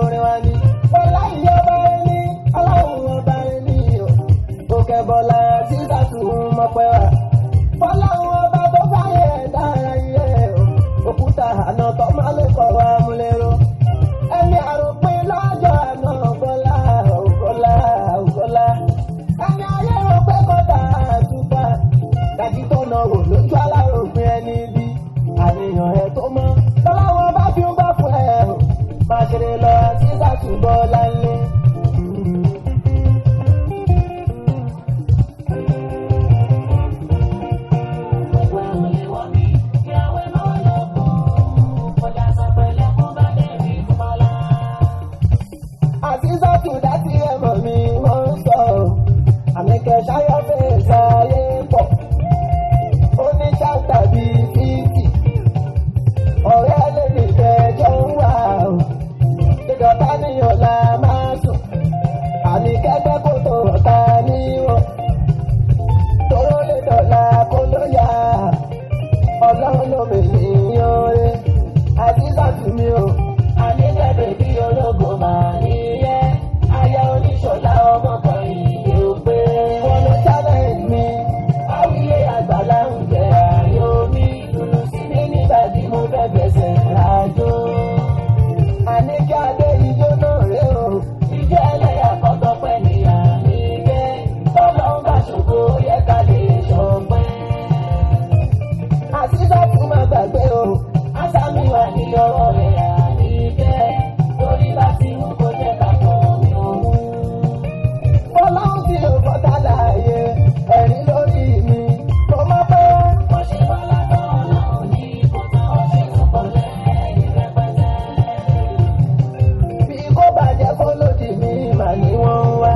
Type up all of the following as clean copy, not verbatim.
orin wa ni. Bọ́lá ìyọba ẹni, ọlọ́run ọba ẹni o. Òkè bọ́lá sísá tún mọ́pẹ́ wa. Fọláhùn ọba tó fáyé ẹ̀dá ayé o. Òkúta àná tó máa lè kọ̀ wá múlẹ́rọ. Ẹni àròpin lọ́jọ́ àná bọ́lá òbọ́lá òbọ́lá. Ẹni ayé rò pé kọ́tà àtúbà. Dàjí tó nà wò lójú aláròpin ẹni bí. Àníyàn ẹ̀ tó mọ́. Fọláhùn ọba fi ń bá fún ẹ o. Má ṣeré lọ sísá túbọ̀ lálẹ́. Gbogbo ẹ̀ ò lè wọ́ mi, ìyàwó ẹ̀ máa lọ kú. Kọjá sọ pẹ̀lẹ́ kó bá dé rí fún Bọ́lá. Àzízátù dátì ẹ̀mọ̀ mi wọ́n ń sọ ọ́. Àmìkẹ́ ṣayọ́ fèsì ayé pọ̀. Ó ní ṣáàtà bíi 50. Ọ̀rẹ́ lè ní ìfẹ́jọ́ ń wà o. Ìjọba níyàn la máa sùn. Àmìkẹ́ gbẹ́ kòtò ọ̀tá níwọ̀n. Tóró lè dọ̀la kó ló yá. Ọlọ́run ló mi níyàn rẹ̀. Àzízátù mi o. Àníkẹ́ bèbí ológo máa níyẹ́. Aya oníṣọ́lá ọmọ kan ìyè ó pé. Wọ́n ló challenge mi. Àwíyé àgbàlá ń jẹ ààyò mi. Lùlù sí mi nígbà tí mo fẹ́ fẹsẹ̀ rájò. Àníkẹ́ adé ijó náà rè o. Ìjọ ẹlẹ́yà kọ́tọ́ pẹ́ ní Àníkẹ́. Bọ́lá ń bá ṣògo yẹ ká lè ṣọpẹ́. Àzízátù má gbàgbé o. Ásámi wà ní ọwọ́ rẹ̀ Àníkẹ́. Torí bá ti mú kó jẹ́ ká kọ́ mi òun. Ọlọ́run tí ò fọ́tà láàyè ẹ̀rín lórí mi. Mo máa pẹ́ Mo ṣe bọ́lá tán ọlọ́run ní kò tán ó ṣe tún pọ̀ lẹ́yìn rẹpẹtẹ. bí kò bàjẹ́ kó lòdì mi mà ní wọ́n ń wá.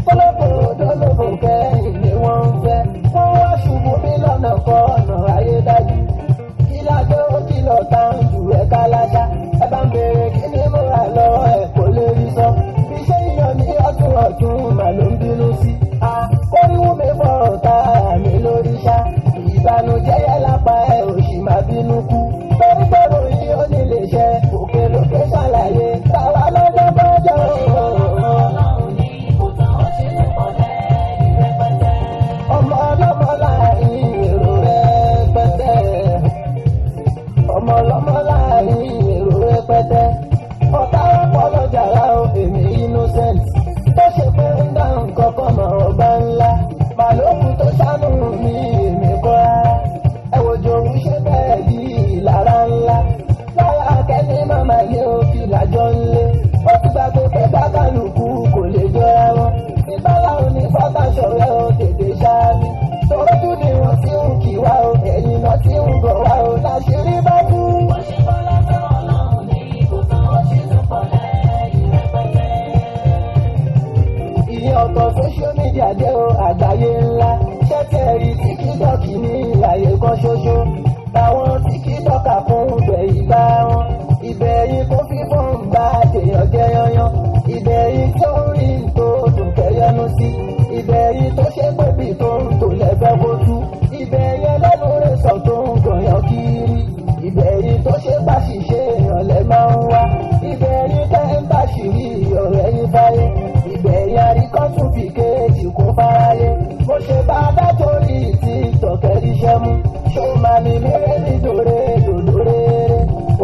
Kólóbó dólóbó kẹ́yìn ni wọ́n ń fẹ́. Wọ́n wá ṣubú mi lọ́nà kọ́ ọ̀nà ayédájú. Kí lágbó kìlọ̀ tá ń jù ẹ̀ káláṣá. Ẹ bá ń béèrè kí ni mo rà lọ́wọ́ ẹ̀ kò lè rí sọ. Bí ṣé ìyàn ní ọdún ọdún mà ló ń bínú sí. A kóríwú mi fọ̀rọ̀ tá mi lórí ṣá. Ìbànújẹ́ yẹ lápá ẹ̀ ò sì máa bínú kú. Torí gbòòrò yìí ó ní lè ṣe òkè lókè ṣàlàyé. Tàwa lọ́jọ́ bọ́jọ́ Ọlọ́run ní kò tán ó ṣe tún pọ̀ lẹ́yìn rẹpẹtẹ. ọmọ ọlọ́mọ láàrin èrò rẹpẹtẹ. Ọmọ ọlọ́mọ láàrin èrò rẹpẹtẹ. Ọ̀tá ọpọlọ jàrá o, èmi innocent. Tó ṣe pé ń dá nǹkan kan mọ̀ ọba ńlá. Màlúkù tó ṣàánú mi èmi kọ́ rárá. Ẹ wò jòwú ṣe bẹ́ẹ̀ di ìlara ńlá. Lára akẹ́ni màmá yé o fi làjọ ńlé. Ó ti gbàgbé pé bákàlùkù kò lè jọra wọn. Ìbára òní fọ́tà ṣọ̀rẹ́ o tètè ṣáájú. Tòrójú ni wọ́n ti ń kì wá o, ẹ̀yìn náà ti ń bọ̀ wá o, láṣìírí bá tú. Mo ṣe bọ́lá tán ọlọ́run ní kò tán ó ṣe tún pọ̀ lẹ́yìn rẹpẹtẹ. Ìyẹn ọ̀tọ̀ social media jẹ́ o àgbáyé ńlá. Ṣẹ́tẹ̀rì tíkítọ́ọ̀kì ní àyè kan ṣoṣo. Táwọn tíkítọ́ọ̀kà fún ibẹ̀ ìgbà wọn. Ìbẹ̀yìn kó fífọ́n gba tèèyàn jẹ́ yanyan. Ìbẹ̀yìn tó ń rí tó dùn kẹyọnu sí. Ìbẹ̀yìn tó ṣe pé bí tó ń tò lẹ́fẹ́ kó tú. Ìbẹ̀yìn ẹlẹ́nu rẹ̀ sọ tó ń gànyàn kiri. Ìbẹ̀yìn tó ṣe pàṣìṣe èèyàn lẹ máa ń wá. Ìbẹ̀yìn tẹ́ ń bàṣìrí ọ̀rẹ́ yín fáyé. Ìbẹ̀yìn àríkọ́tún fi kéèjì kún fáráyé. Mo ṣe bá a dátórí tí tọ̀kẹ́ ríṣẹ́ mú. Ṣó máa ní méré ní dòrè dòdòrè?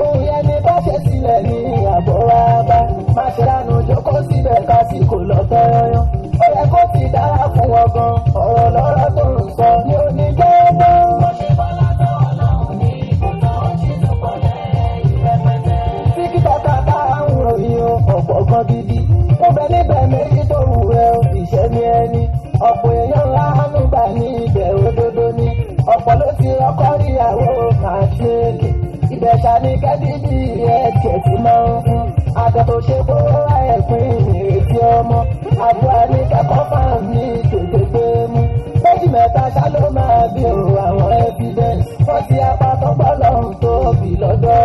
Ohun yẹn ni bá ṣe sílẹ̀ ní àbọ̀ wá bá. Má ṣe lánàá jókòó síbẹ̀ kásìkò lọ tọ́yọ́yọ́. Ó yẹ kó ti dára fún wọn gan. Ọ̀rọ̀ lọ́rọ̀ tó ń sọ ní oníjẹ́ gbọ́. Mo ṣe bọ́lá tán ọlọ́run ní kò tán ó ṣe tún pọ̀ lẹ́yìn rẹpẹtẹ. Tíkítọ́kà bá ń ròyìn o, ọ̀pọ̀ gan gidi. Ó bẹ níbẹ̀ méjì tó wù ẹ́ o, ìṣẹ́ ní ẹni. Ọ̀pọ̀ èèyàn ńlá ń gbà ní ibẹ̀ òdodo ni. Ọ̀pọ̀ ló ti rọ́kọ́ ríyàwó máa ṣe èké. Ibẹ̀ ṣàní kẹ́bíbí ẹ̀kẹ́ ti máa ń fún. Àgbẹ̀ tó ṣe kó ra ẹ̀pin ìrètí ọmọ. Àbúrò àníkẹ́kọ̀ọ́ fáwọn ní tètè gbé mú. Méjì mẹ́ta ṣá ló máa bí o àwọn evidence. Wọ́n ti apá tó gbọ́ lọ́hùn tó bì lọ́dọ̀.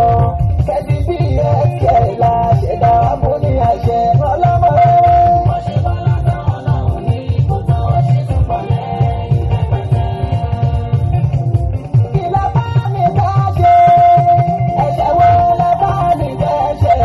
Kẹ́bí bí ẹ̀kẹ́ la ṣẹ̀dá mú ní àṣẹ ọlọ́mọ. Mo ṣe bọ́lá tán ọlọ́run ní kò tán ó ṣe tún pọ̀ lẹ́yìn rẹpẹtẹ. Kí la bá mi ká ṣe? Ẹ̀ṣẹ̀ wo la bá mi fẹ́ ṣe?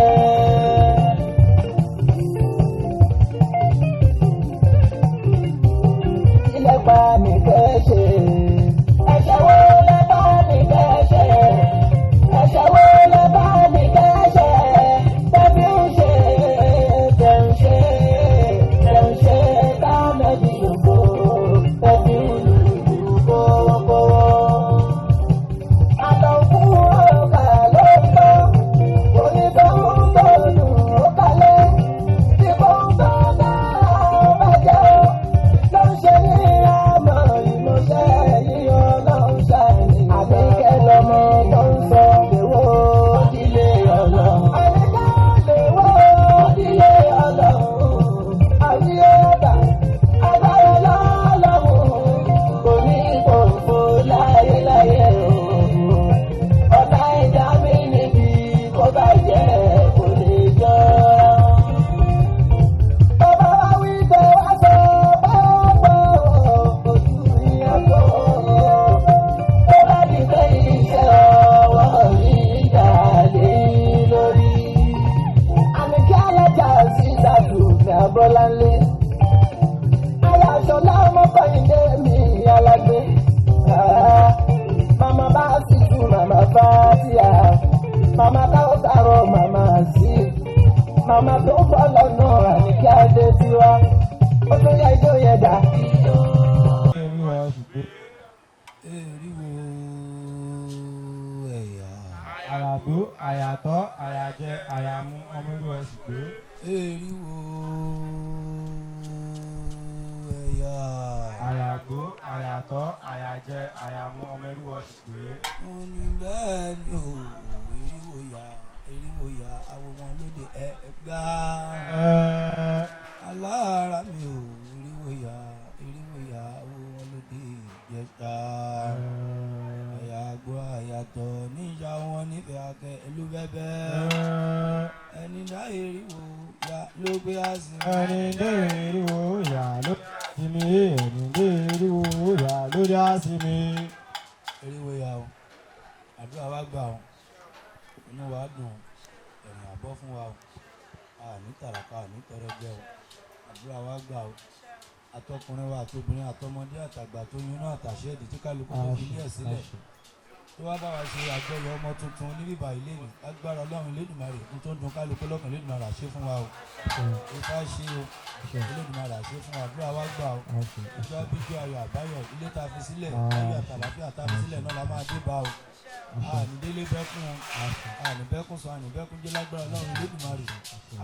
Abọ́láńlé. Aláṣọlá ọmọkànlé mi alágbé. Màmá bá sì tu màmá Fátíà. Màmá Káwọ́sàrọ̀ màmá sí. Màmá tó ń bọ̀ lọ́nà Àníkí Adé tiwa. Ó tún yá ijó yẹn dà. Eriwo ẹ̀yà. Àràbó, àyàtọ̀, àyàjẹ, àyàmú, ọmọ irú ẹ̀ sì pé. Eriwo ẹ̀yà. Àyàgbó, àyàtọ̀, àyàjẹ, àyàmú, ọmọ irú ẹ̀ sì pé. Mo ní bẹ́ẹ̀ ni o, eriwo ya, eriwo ya, àwọn ọmọ lóde ẹ gbá. Alára mi ò, eriwo ya, eriwo ya, àwọn ọmọ lóde Ìjẹ̀ṣà. Àyàgbó, àyàtọ̀, níjà wọn nífẹ̀ẹ́ akẹ́ ìlú bẹ́bẹ́. Ẹni dá eriwo ya ló gbé àsìn. Ẹni dé eriwo yà ló sí mi, ẹni dé eriwo yà ló dá sí mi. Eriwo ya o, àdúrà wa gbà o, inú wa dùn, ẹ̀rìn àbọ̀ fún wa o, àní tàràkà àní tọrọ jẹ o, àdúrà wa gbà o, àtọkùnrin wa àtobìnrin àtọmọdé àtàgbà tó yún náà àtàṣe ìdí tí kálukú tó fi díẹ̀ sílẹ̀ tó wá bá wa ṣe àjọyọ̀ ọmọ tuntun ní bíbá ilé mi. Agbára Ọlọ́run Elédùmarè ní tó ń dun kálukú lọ́kàn, Elédùmarè àṣẹ fún wa o. Ifá ṣe o, Elédùmarè àṣẹ fún wa. Àdúrà wa gbà o. Ìjọ abíjọ ayọ̀ àbáyọ̀, ilé tá a fi sílẹ̀ ayọ̀ àtàlàfíà tá a fi sílẹ̀ náà la máa dé bá o. Àní délé bẹ́kún o, àní bẹ́kún sọ, àní bẹ́kún jẹ́ lágbára Ọlọ́run Elédùmarè.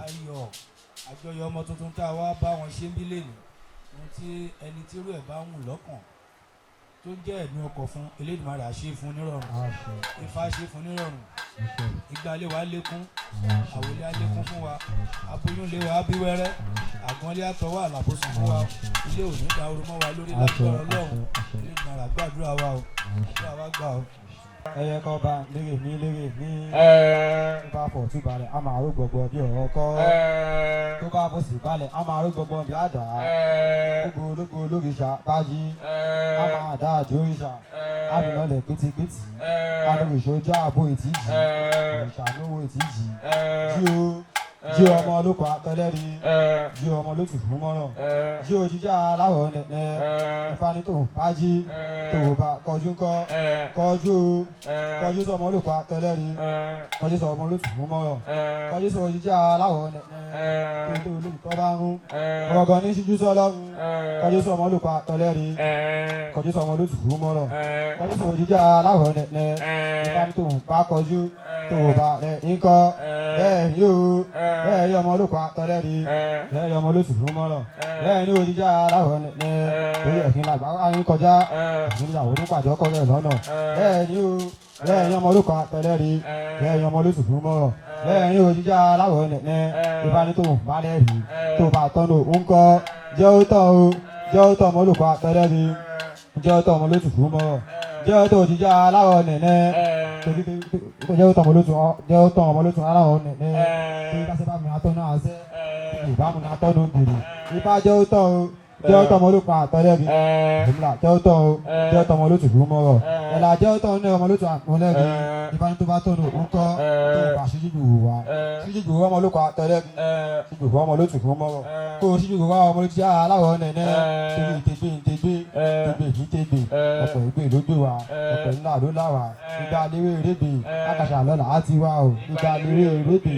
Ayọ̀ àjọyọ̀ ọmọ tuntun tá a wá bá wọn ṣe ń bí lẹ́nu, ohun tí ẹni tí irú ẹ̀ bá ń wù lọ́kàn tó jẹ́ ẹ̀mí ọkọ̀ fún, Elédùmarè àṣẹ fún nírọ̀rùn. Ifá ṣe fún nírọ̀rùn. Ìgbàlẹ̀ wa lékún, àwòlé á lékún fún wa, aboyún lé wa bí wẹ́rẹ́, àgọ́nlé àtọwọ́ àlàbòsùn fún wa, ilé òní dahoro mọ́ wa lórí lágbára Ọlọ́run Elédùmarè. Gbàdúrà wa o, àdúrà wa gbà o. Ẹyẹ kan bá lérè ní lérè ní. Tó bá fọ̀ tú balẹ̀, a máa ró gbọ̀gbọ̀ bí ọ̀rọ̀ kọ́. Tó bá bó sì balẹ̀, a máa ró gbọ̀gbọ̀ bí àdá. Gbogbo ológo olóríṣà bá jí, a máa dá àjò òrìṣà. A fi lọlẹ̀ pétipétì. A lóríṣà ojú ààbò ìtìjì. Òrìṣà lówó ìtìjì. Jí o, jí ọmọ olóko atọ́lẹ́rí. Jí ọmọ lótù fún mọ́ràn. Jí o jíjá aláwọ̀ nẹ̀nẹ̀. Ifá ní tòun bá jí. Tòun bá kọjú ńkọ́. Kọjú o, kọjú sọmọ olóko atọ́lẹ́rí. Kọjú sọmọ olótù fún mọ́ràn. Kọjú sọmọ jíjá aláwọ̀ nẹ̀nẹ̀. Tó olóòtọ́ bá ń rún. Ọ̀gọ̀gọ̀ ní ṣíjú sọ́lọ́run. Kọjú sọmọ olóko atọ́lẹ́rí. Kọjú sọmọ olótù fún mọ́ràn. Kọjú sọmọ jíjá aláwọ̀ nẹ̀nẹ̀. Ifá ní tòun bá kọjú. Tòun bá rẹ̀ ńkọ́. Bẹ́ẹ̀ ni o, bẹ́ẹ̀ ni ọmọ olóko atọ́lẹ́rí. Bẹ́ẹ̀ ni ọmọ olótù fún mọ́ràn. Bẹ́ẹ̀ ni òjijá aláwọ̀ nẹ̀nẹ̀. Torí ẹ̀sìn làgbà ń kọjá. Ẹ̀sìn làwọn onípàdé ọkọ rẹ̀ lọ́nà. Bẹ́ẹ̀ ni o, bẹ́ẹ̀ ni ọmọ olóko atọ́lẹ́rí. Bẹ́ẹ̀ ni ọmọ olótù fún mọ́ràn. Bẹ́ẹ̀ ni òjijá aláwọ̀ nẹ̀nẹ̀. Ifá ní tòun bá lẹ́rìí. Tó bá tọ́nu ń kọ́. Jẹ́ ó tán o, jẹ́ ó tán ọmọ olóko atọ́lẹ́rí. Jẹ́ ó tán ọmọ olótù fún mọ́ràn. Jẹ́ ó tán òjijá aláwọ̀ nẹ̀nẹ̀. Torí jẹ́ ó tán ọmọ olótù, jẹ́ ó tán ọmọ olótù aláwọ̀ nẹ̀nẹ̀. Torí bá ṣe bá mi atọ́nu àṣẹ. Ìbámu ní atọ́nu gbèrè. Ifá jẹ́ ó tán o, jẹ́ ó tán ọmọ olóko atọ́lẹ́rí. Ìmúlà jẹ́ ó tán o, jẹ́ ó tán ọmọ olótù fún mọ́rọ̀. Ẹ̀là jẹ́ ó tán ní ọmọ olótù àtúnlẹ́rí. Ifá ní tó bá tọ́nu òun kọ́. Tó bá ṣíjú gbòòwò wá. Ṣíjú gbòòwò ọmọ olóko atọ́lẹ́rí. Ṣíjú gbòòwò ọmọ olótù fún mọ́rọ̀. Kó o ṣíjú gbòòwò ọmọ olótù aláwọ̀ nẹ̀nẹ̀. Torí ìtẹ̀gbé ìtẹ̀gbé, tẹ̀gbé kì í tẹ̀gbé. Ọ̀pọ̀ ìgbé ló gbé wa, ọ̀pọ̀ ńlá ló là wá. Ìgbà léwé erébe, àkàṣà lọ́la á ti wá o. Ìgbà léwé erébe.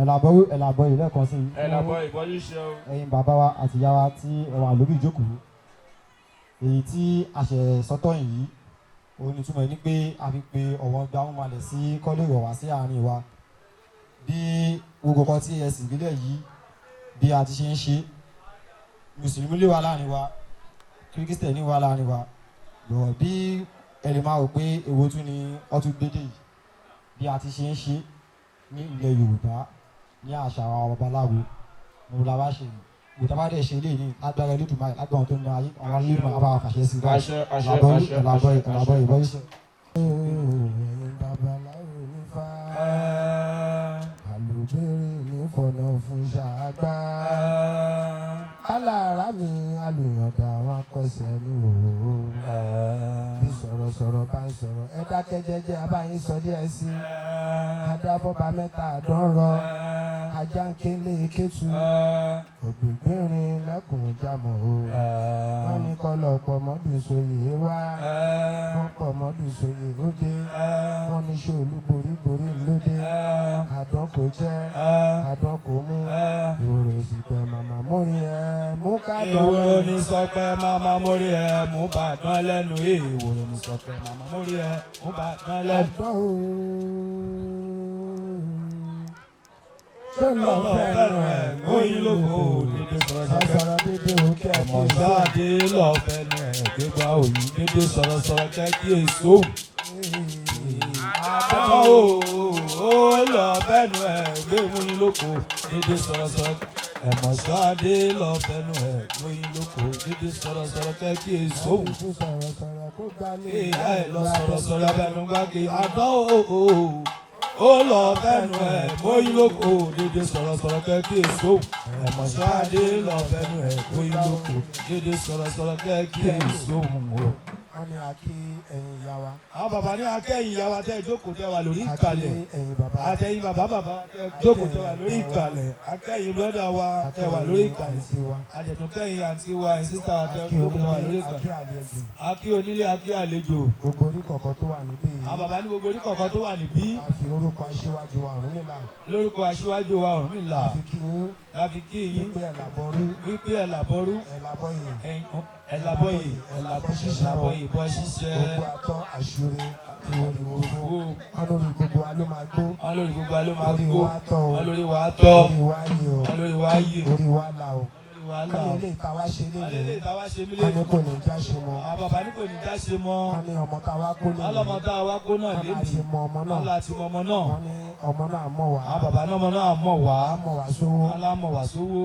Ẹ̀làbọ̀ ẹ̀làbọ̀ yìí lẹ́ẹ̀kan sí i. Ẹ̀làbọ̀ ìbọ̀jú ṣe o. Ẹ̀yin bàbá wa àti ìyá wa tí ẹ wà lórí ìjókòó, èyí tí a ṣe sọ́tọ̀ yìí, òun ni túmọ̀ ní pé a fi pe ọ̀wọ́n gbámúmalẹ̀ sí kọ́lé ìrọ̀ wá sí àárín wa. Bí gbogbo kan tí ẹ sì ìbílẹ̀ yìí, bí a ti ṣe ń ṣe, mùsùlùmí lè wà láàrin wa, kírísítẹ̀nì wà láàrin wa lọ. Bí ẹ lè máa rò pé èwo tún ni ọtún gbédè yìí, bí a ti ṣe ń ṣe ní ilẹ̀ Yorùbá ní àṣà àwọn babaláwo mo la wá ṣe yìí. Mo tá bá dẹ̀ ṣe eléyìí ní agbára Elédùmarè, lágbára tó ń lọ ayé àwọn Elédùmarè á bá wa fàṣẹ sí i báyìí. Àṣẹ, àṣẹ, Ẹ̀làbọ̀ àṣẹ, ẹ̀làbọ̀ àṣẹ, ẹ̀làbọ̀ àṣẹ. ìbọn iṣẹ́. Ẹ̀yin babaláwo nífà, àlùbẹ́rẹ́ ní fọ̀nà fún ṣàgbá. Alára mi alùyàndà wọn kọsẹ̀ ní òwò. Bí sọ̀rọ̀sọ̀rọ̀ bá ń sọ̀rọ̀, ẹ dákẹ́ jẹ́jẹ́, abáyín sọ díẹ̀ sí i. Adábọ́ba mẹ́ta àdánrọ. Ajá ń kélé kétu, ògbìgbìnrin lẹ́kùn jámọ̀ o. Wọ́n ní kọ́lọ̀ pọ̀ mọ́dún sóyè wá. Wọ́n pọ̀ mọ́dún sóyè ó dé. Wọ́n ní ṣé olúboríborí lóde. Àdán kò jẹ́, àdán kò mú. Ìwòrò sì pẹ̀ màmá mórí ẹ̀ mú ká dán. Ìwòrò ní sọpẹ́ màmá mórí ẹ̀ mú bàdán lẹ́nu. Ìwòrò ní sọpẹ́ màmá mórí ẹ̀ mú bàdán lẹ́nu. Àdán o. Tó lọ fẹ́ràn ẹ̀ Oyin lóko dédé sọ̀rọ̀ sọ̀rọ̀. Sọ̀rọ̀ dédé òkè Ọmọ sáàdé lọ fẹnu ẹ̀ gbégbá òyìn dédé sọ̀rọ̀ sọ̀rọ̀ kẹ́ kí èso. Àdán o ó lọ fẹnu ẹ̀ gbé oyin lóko dédé sọ̀rọ̀ sọ̀rọ̀. Ẹ̀mọ̀ sáàdé lọ fẹnu ẹ̀ gbóyin lóko dédé sọ̀rọ̀ sọ̀rọ̀ kẹ́ kí èso. Sọ̀rọ̀ sọ̀rọ̀ kó gbalẹ̀. Ìyá ẹ̀ lọ sọ̀rọ̀ sọ̀rọ̀ abẹnú gbági àdán o ó lọ fẹnu ẹ̀ bóyí lóko dédé sọ̀rọ̀ sọ̀rọ̀ kẹ́ kí èso. Ẹ̀mọ̀ sáàdé lọ fẹnu ẹ̀ bóyí lóko dédé sọ̀rọ̀ sọ̀rọ̀ kẹ́ kí èso. Wọ́n ní a kí ẹ̀yin ìyá wa. Àwọn bàbá ní akẹ́yìn ìyá wa tẹ́ jókòó tẹ́ wà lórí A kí ìkàlẹ̀. ẹ̀yin bàbá. Àtẹ̀yìn bàbá bàbá tẹ́ jókòó tẹ́ wà lórí ìkàlẹ̀. Akẹ́yìn brọ́dà wa tẹ́ wà lórí ìkàlẹ̀. Àǹtí wa. Àjẹ̀tún kẹ́yìn àǹtí wa ẹ̀yìn sísá tẹ́ A kí jókòó tẹ́ wà lórí onílé, a ìkàlẹ̀. kí àlejò. Akí onílé akí àlejò. Gbogbo orí kọ̀ọ̀kan tó wà níbí yìí. Àwọn bàbá ní gbogbo orí kọ̀ọ̀kan tó wà níbí. A fi orúkọ aṣíwájú wa Ọ̀rúnmìlà. Lórúkọ aṣíwájú wa Ọ̀rúnmìlà. A fi kí yín La fi kí yín wípé ẹ̀ làbọ̀rú, wípé ẹ̀ làbọ̀rú, ẹ̀ làbọ̀yè, ẹ̀ làbọ̀yè, ẹ̀ làbọ̀yè bọ́ ṣiṣẹ́. Gbogbo àtọ́ àṣúre ìwòrìwòfo. Wọ́n lórí gbogbo wa ló máa gbó. Wọ́n lórí gbogbo wa ló máa Orí gbó. wa tọ́ o. Wọ́n lórí wa tọ́. Orí wa yè o. Wọ́n lórí wa yè. Orí wa là o. Orí wa là Wọ́n o. ní ilé ìta wá ṣe Wọ́n lé léyìí. ìta wá ṣe mílé. Wọ́n ní kò ní já ṣe mọ́. Àwọn bàbá ní kò ní já ṣe mọ́. Wọ́n ní ọmọ tá a wá kó Wọ́n lọ́mọ lónìí. tá a wá kó náà Wọ́n lénìí. láti mọ ọmọ náà. Wọ́n láti mọ ọmọ náà. Wọ́n ní ọmọ náà mọ̀ wá. Àwọn bàbá náà ọmọ náà mọ̀ wá. Á mọ̀ wá sówó. Wọ́n lá mọ̀ wá sówó.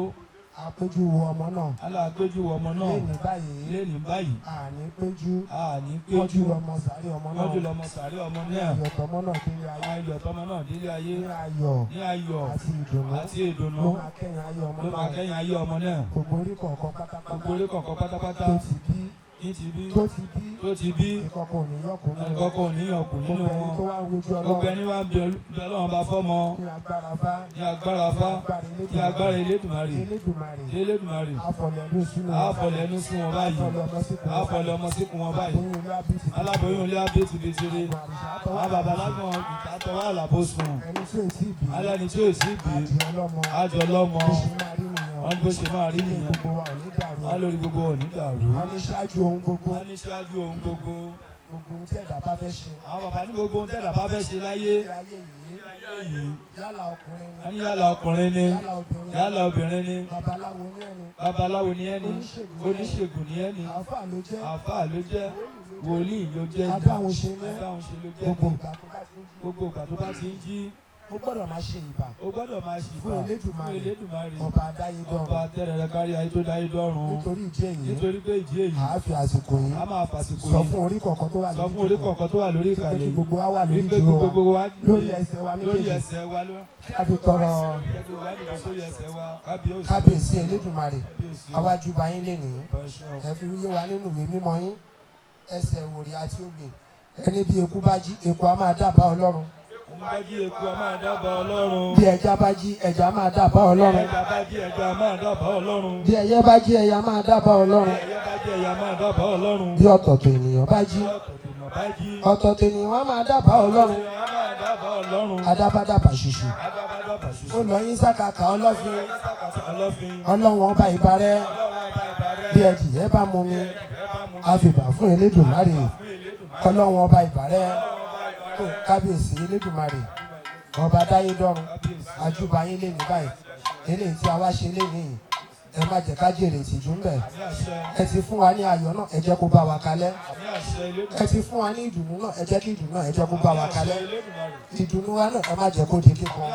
Àpéjú wo ọmọ náà. Wọ́n lá péjú ọmọ náà. Lénìí báyìí. Lénìí báyìí. Àní péjú. Àní Wọ́n péjú. jù lọ́mọ sàárè ọmọ náà. Wọ́n jù lọ́mọ sàárè ọmọ náà. Ayọ̀ tọmọ náà délé ayé. Ayọ̀ tọmọ náà délé ayé. Ní ayọ̀ Ní ayọ̀ àti ìdùnnú. àti ìdùnnú. Ló máa kẹ́yìn ayé ọmọ Ló máa náà. kẹ́yìn ayé ọmọ náà. Gbogbo orí kọ̀ọ̀kan pátápátá. Gbogbo orí kọ̀ọ̀kan pátápátá. Tó ti bí. Ní ti bí. Tó ti bí. Tó ti bí. Ìkọ̀kọ̀ ò ní yọ̀kùn nínú wọn. Ẹnìkọ̀ọ̀kan ò ní yọ̀kùn nínú Gbogbo ẹni wọn. tó wá ń wojú Gbogbo Ọlọ́run. ẹni wá ń bẹ Ọlọ́run bá fọ́mọ. Ní agbára bá. Ní agbára fá. Ní agbára Elédùmarè. Elédùmarè. Elédùmarè. Afọ̀lẹ́lú sínú wọn. Àfọlẹ́nu sí wọn báyìí. Afọ̀lẹ́ ọmọ síkùn wọn. Àfọlẹ́ ọmọ síkùn wọn báyìí. Aboyún ilé abisi. Aláboyún ilé abétibétere. Àwọn bàbá lágbọ̀n ìtàtọ̀wá àlàbòsùn. Ẹni tí ò tí ì bí. Alẹ́ni tí ò sí bí. Àjọ ọlọ́mọ. Àjọ lọ́mọ. Bó ṣe máa rí nìyẹn. Wọ́n ní bó ṣe máa rí Ilé nìyẹn. gbogbo wa ò ní dàrú. Wọ́n lórí gbogbo ò ní dàrú. Wọ́n ní ṣáájú ohun gbogbo. Wọ́n ní ṣáájú ohun gbogbo. Gbogbo ohun tí ẹ̀dá bá fẹ́ ṣe. Àwọn bàbá ní gbogbo ohun tẹ́lá bá fẹ́ ṣe láyé. Ní ayé yìí. Yìí. Yálà ọkùnrin Wọ́n ni. ní yálà ọkùnrin ni. Yálà obìnrin ni. Yálà obìnrin ni. Babaláwo ní ẹni. Babaláwo ni ẹ́ ni. Oníṣègùn ni ẹ́ ni. Àáfàá ló jẹ́. Àáfàá ló jẹ́. Wòlíì ló jẹ́. Adáhunṣe ni ẹ́. Adáhunṣe ló jẹ́. Gbogbo ìgbà tó bá ti ń jí. Gbogbo ìgbà tó bá ti ń jí. Ó gbọ́dọ̀ máa ṣe ìbà. O gbọ́dọ̀ máa ṣìbà Fún Elédùmarè. fún Elédùmarè. Ọba adáyédọ́run. Ọba tẹ́rẹ̀rẹ̀ kárí ayé tó dáyé dọ́run. Nítorí ìdí èyí. Nítorí pé ìdí èyí. À á fi àsìkò yìí. A máa fàsìkò Sọ yìí. fún orí kọ̀ọ̀kan tó wà Sọ fún orí kọ̀ọ̀kan tó wà lórí Wípé kí ìkàlẹ̀ yìí. gbogbo wa wà lórí Wípé ìdúró wa. gbogbo wa Lórí ẹsẹ̀ wa lórí méjèèjì. ẹsẹ̀ wa ló. A fi tọrọ Gbogbo wa dìde sórí ẹsẹ̀ wa. Kábíyèsí. kábíyèsí Elédùmarè. Kábíyèsí. Àwájú bá yín lénìí. Ọ̀ṣun. Ẹ fi yé wa nínú ìwé mímọ́ yín. Ẹsẹ̀ wòrì àti ogbè. Ẹni bí eku bá jí, eku á máa dábàá Ọlọ́run. Ẹni bá jí eku a máa dábàá Ọlọ́run. Bí ẹja bá jí, ẹja á máa dábàá Ọlọ́run. Ẹja bá jí ẹja a máa dábàá Ọlọ́run. Bí ẹyẹ bá jí, ẹyẹ á máa dábàá Ọlọ́run. Ẹyẹ bá jí ẹyẹ a máa dábàá Ọlọ́run. Bí ọ̀tọ̀ọ̀tọ̀ ènìyàn bá jí, Ọ̀tọ̀ọ̀tọ̀ bá jí. ọ̀tọ̀ọ̀tọ̀ ènìyàn á máa dábàá Ọlọ́run. A máa dábàá Ọlọ́run. Adábádábà ṣùṣù. Adábádábà ṣùṣù. Ó lọ yín sákàkà ọlọ́fin. Ọlọ́fin. Ọlọ́run ọba ìbárẹ́. Bí ẹdìyẹ bá mú mi, a fìbà fún Elédùmarè. Ọlọ́run ọba ìbárẹ́. Tó kábíyèsí Elédùmarè. Ọba dáyédọ́run. Àjúbà yín lé ní báyìí. Eléyìí tí a wá ṣe lénìí yìí. Ẹ má jẹ́ ká jèrè ìtìjú ń bẹ̀. Ẹ ti fún wa ní ayọ̀ náà, ẹ jẹ́ kó bá wa kalẹ̀. Ẹ ti fún wa ní ìdùnnú náà, ẹ jẹ́ kí ìdùnnú náà, ẹ jẹ́ kó bá wa kalẹ̀. Ìdùnnú wa náà, ẹ má jẹ́ kó di kíkan.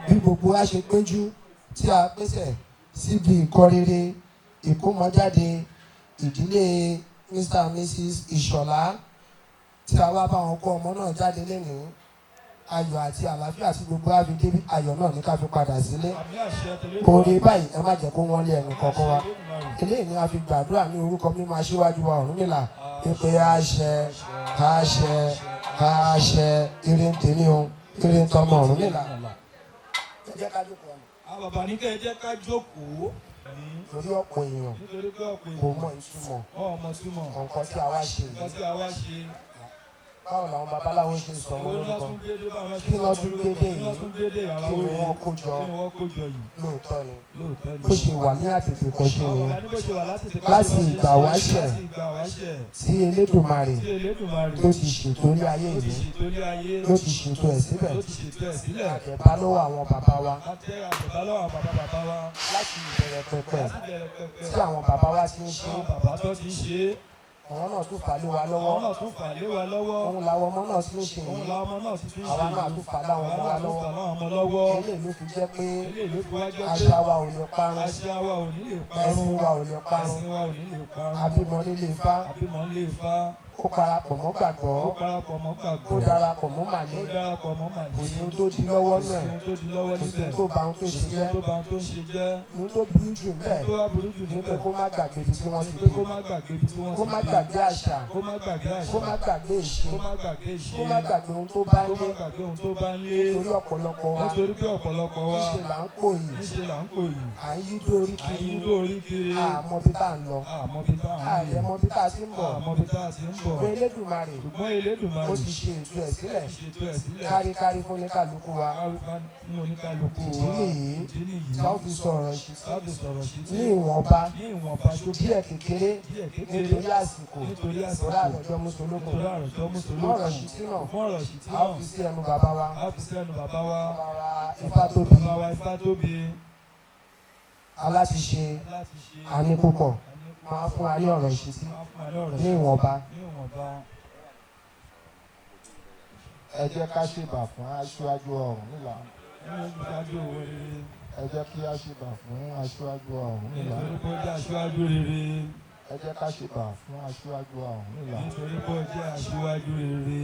Bí gbogbo wa ṣe péjú tí a pèsè síbi ìkọrere ìkómọjáde ìdílé Mr and Mrs Ìṣọ̀lá tí a wá bá wọn kó ọmọ náà jáde lénìí. Ayọ̀ àti àlàáfíà tí gbogbo wa fi dé ayọ̀ náà ní ká fi padà sílé. Oore báyìí ẹ má jẹ́ kó wọ́n lé ẹnu kankan wa. Eléyìí ni a fi gbàdúrà ní orúkọ mímọ́ aṣíwájú wa Ọ̀rúnmìlà pé àṣẹ àṣẹ àṣẹ ire ń tèmi o ire ń tọmọ Ọ̀rúnmìlà. Ẹ jẹ́ ká jókòó ọ̀nà. Àwọn bàbá ní kẹ́ ẹ jẹ́ ká jókòó. Torí ọ̀pọ̀ èèyàn Nítorí pé ọ̀pọ̀ kò èèyàn mọ ìtumọ̀ ọmọ túmọ̀ nǹkan tí a wá ṣe nǹkan yìí. tí a wá ṣe. Báwo làwọn babaláwo ṣe sọ ọmọ Owó ní wọ́n lórúkọ? tún gbé dé báwọn Kí ló tún gbé dé Kí ló yìí? tún gbé dé Kí ni wọ́n kó jọ? Kí ni wọ́n kó jọ yìí? Lóòótọ́ ni. Lóòótọ́ ni. Bó ṣe wà ní àtètè kan ṣe Àwọn nìyẹn. bàbá ní bó ṣe wà láti tètè Láti ṣe ìgbà wáṣẹ̀. Láti ìgbà wáṣẹ̀. Tí Elédùmarè Tí Elédùmarè tó ti ṣètò ilé ayé tó ti yìí ṣètò ilé ayé ló ti ṣètò ẹ̀ síbẹ̀. ló ti ṣètò ẹ̀ sílẹ̀. Àtẹ̀bá lọ́wọ́ àwọn bàbá wa Àtẹ àtẹ̀bá lọ́wọ́ àwọn bàbá bàbá wa. láti ìbẹ̀rẹ̀ pẹ̀pẹ̀ Láti bẹ̀rẹ̀ pẹ̀pẹ̀. tí àwọn bàbá wa ti ń ṣe. Àwọn bàbá tó ti ń ṣe é. Àwọn náà tún fà lé wa lọ́wọ́. Àwọn náà tún fà lé wa lọ́wọ́. Òun làwọn ọmọ náà ti ń ṣe Òun yìí. làwọn ọmọ náà ti tún ṣe Àwa náà yìí. tún fà láwọn ọmọ Àwa wa náà tún lọ́wọ́. fà láwọn ọmọ lọ́wọ́. Eléyìí ló fi jẹ́ pé Eléyìí ló fi wá jẹ́ pé àṣà wa ò lè parun, àṣà wa ò ní lè parun. ẹ̀sìn wa ò lè parun. Ẹ̀sìn wa ò ní lè parun. Àbímọ nílé Ifá, Àbímọ nílé Ifá. ó parapọ̀ mọ́ gbàgbọ́, Ó parapọ̀ mọ́ ó gbàgbọ́. darapọ̀ mọ́ màlẹ́. Ó darapọ̀ mọ́ màlẹ́. Kò sí ohun tó di lọ́wọ́ Kò sí náà, ohun tó di lọ́wọ́ kò sí níbẹ̀. ohun tó ba ohun tó Kò ṣe sí jẹ́. ohun tó ba ohun tó ń ṣe jẹ́. Ohun tó burú jù bẹ́ẹ̀ Tó wá burú jù ni pé níbẹ̀ kó má gbàgbé ibi tí wọ́n ti ni pé bí, kó má gbàgbé ibi tí wọ́n kó ti má bí. gbàgbé àṣà, Kó má gbàgbé àṣà. kó má gbàgbé ìṣe, Kó má gbàgbé ìṣe. kó má gbàgbé ohun tó bá Kó ń má lé. gbàgbé ohun tó bá ń lé. Nítorí ọ̀pọ̀lọpọ̀ wa Nítorí pé ọ̀pọ̀lọpọ̀ wa níṣe là ń pò yìí, níṣe là ń pò yìí. à ń yí dórí À ń kiri, yí lórí kiri. àmọ́ bí tá à ń lọ, Àmọ́ bí tá à ń àyẹ̀ lọ. mọ bí tá a ti ń bọ̀. Àmọ́ bí tá a ti ń bọ̀. Ṣùgbọ́n Elédùmarè Ṣùgbọ́n Elédùmarè ó ti ṣe ètò ẹ̀ sílẹ̀ ṣètò ẹ̀ sílẹ̀. káríkárí fún oníkàlùkù wa. Káríká fún oníkálukú Ìdí wa. nìyí Ìdí nìyí tá ó fi sọ̀rọ̀ ìṣítí tá a fi sọ̀rọ̀ sí ní ìwọ̀nba ní ìwọ̀nba ṣókí díẹ̀ kékeré díẹ̀ kékeré nítorí àsìkò nítorí àsìkò torí àlọ́jọ́ mùsùlùkùn. nítorí àròjọ Fún ọ̀rọ̀ mùsùlùkùn. ìṣítí náà Fún ọ̀rọ̀ ìṣítí a ó náà fi sí ẹnu bàbá wa a fi sẹ́nu bàbá wa. bàbá wa Ifátóbi Bàbá wa Ifátóbi alátiṣe láti ṣe àní púpọ̀ máa fún wa ní ọ̀rọ̀ ìṣítí máa fún wa ní ọ̀rọ̀ ní ìwọ̀nba. ní ìwọ̀nba. Ẹ jẹ́ ká ṣèbà fún aṣíwájú Ọ̀rúnmìlà. Ní olùdájọ́ owó rere. Ẹ jẹ́ kí a ṣèbà fún aṣíwájú Ọ̀rúnmìlà. Nítorí pé ó jẹ́ aṣíwájú rere. Ẹ jẹ́ ká ṣèbà fún aṣíwájú Ọ̀rúnmìlà. Nítorí pé ó jẹ́ aṣíwájú rere.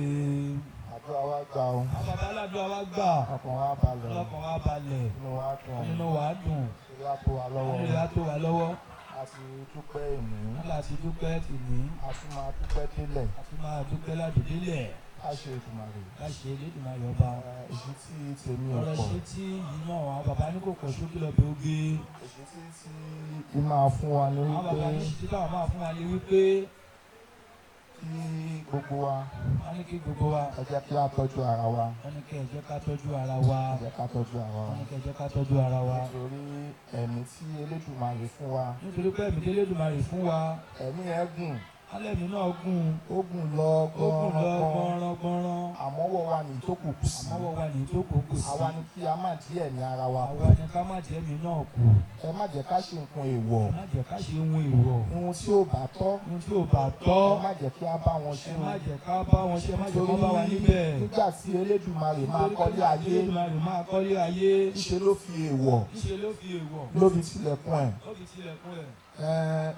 Àdúrà wa gbà o, Àwọn bàbá aládùúrà wa gbà. ọkàn wa balẹ̀ o, Ọlọ́kàn wa balẹ̀. inú wa dùn o, Nínú wa dùn. ìlú wa tó wa lọ́wọ́ Nínú wa tó wa lọ́wọ́. A ti dúpẹ́ ìní, Láti dúpẹ́ tì ní. a tún máa dúpẹ́ délẹ̀, A tún máa dúpẹ́ ládùúdélẹ̀. ká ṣe Èdùmàrè. Láṣẹ Elédùmarè ọba. Ìṣítí tèmi ò Ọ̀rọ̀ pọ̀. ṣe tí yìí náà àwọn bàbá ní kò pọ̀ ṣókí lọ bí ó gé. Ìṣítí tí í máa fún wa ní Àwọn bàbá ní wípé ṣe tí táwọn máa fún wa ní wípé kí gbogbo wa wọ́n ní kí gbogbo wa ẹ jẹ́ kí a tọ́jú ara wa. wọ́n ní kí ẹ jẹ́ ká tọ́jú ara wa. Ẹ jẹ́ ká tọ́jú ara wa. Wọ́n ní kí ẹ jẹ́ ká tọ́jú ara wa. Nítorí ẹ̀mí tí Elédùmarè fún wa, Nítorí pé ẹ̀mí tí Elédùmarè fún wa, ẹ̀mí ẹ̀ gùn, alẹ́ mi náà gùn. ó gùn lọ Ó gùn lọ gbọ́nrán. gbọ́nrán-gbọ́nrán. Àmọ́ wọ́n wa ní tó kù kù sí. Àmọ́ wọ́n wà ní tó kù kù sí. Àwa ni kí a má dí ẹ̀mí ara wa kù. Àwa ni ká má jẹ́ mi náà kù. Ẹ má jẹ́ ká ṣe nǹkan èèwọ̀. Má jẹ́ ká ṣe ohun èèwọ̀. Ohun tí ò bá tọ́, Ohun tí ò bá tọ́. ẹ má jẹ́ kí a bá wọn ṣe Ẹ o. má jẹ́ ká bá wọn ṣe, ẹ má jẹ́ kó bá wa níbẹ̀. Nígbà tí Elédùmarè máa kọ́lé ayé, Elédùmarè máa kọ́lé ayé. ńṣe ló fi èèwọ̀ Níṣe ló fi èèwọ̀. ló fi tilẹ̀kùn ẹ̀. Ó fi tilẹ̀kùn ẹ̀.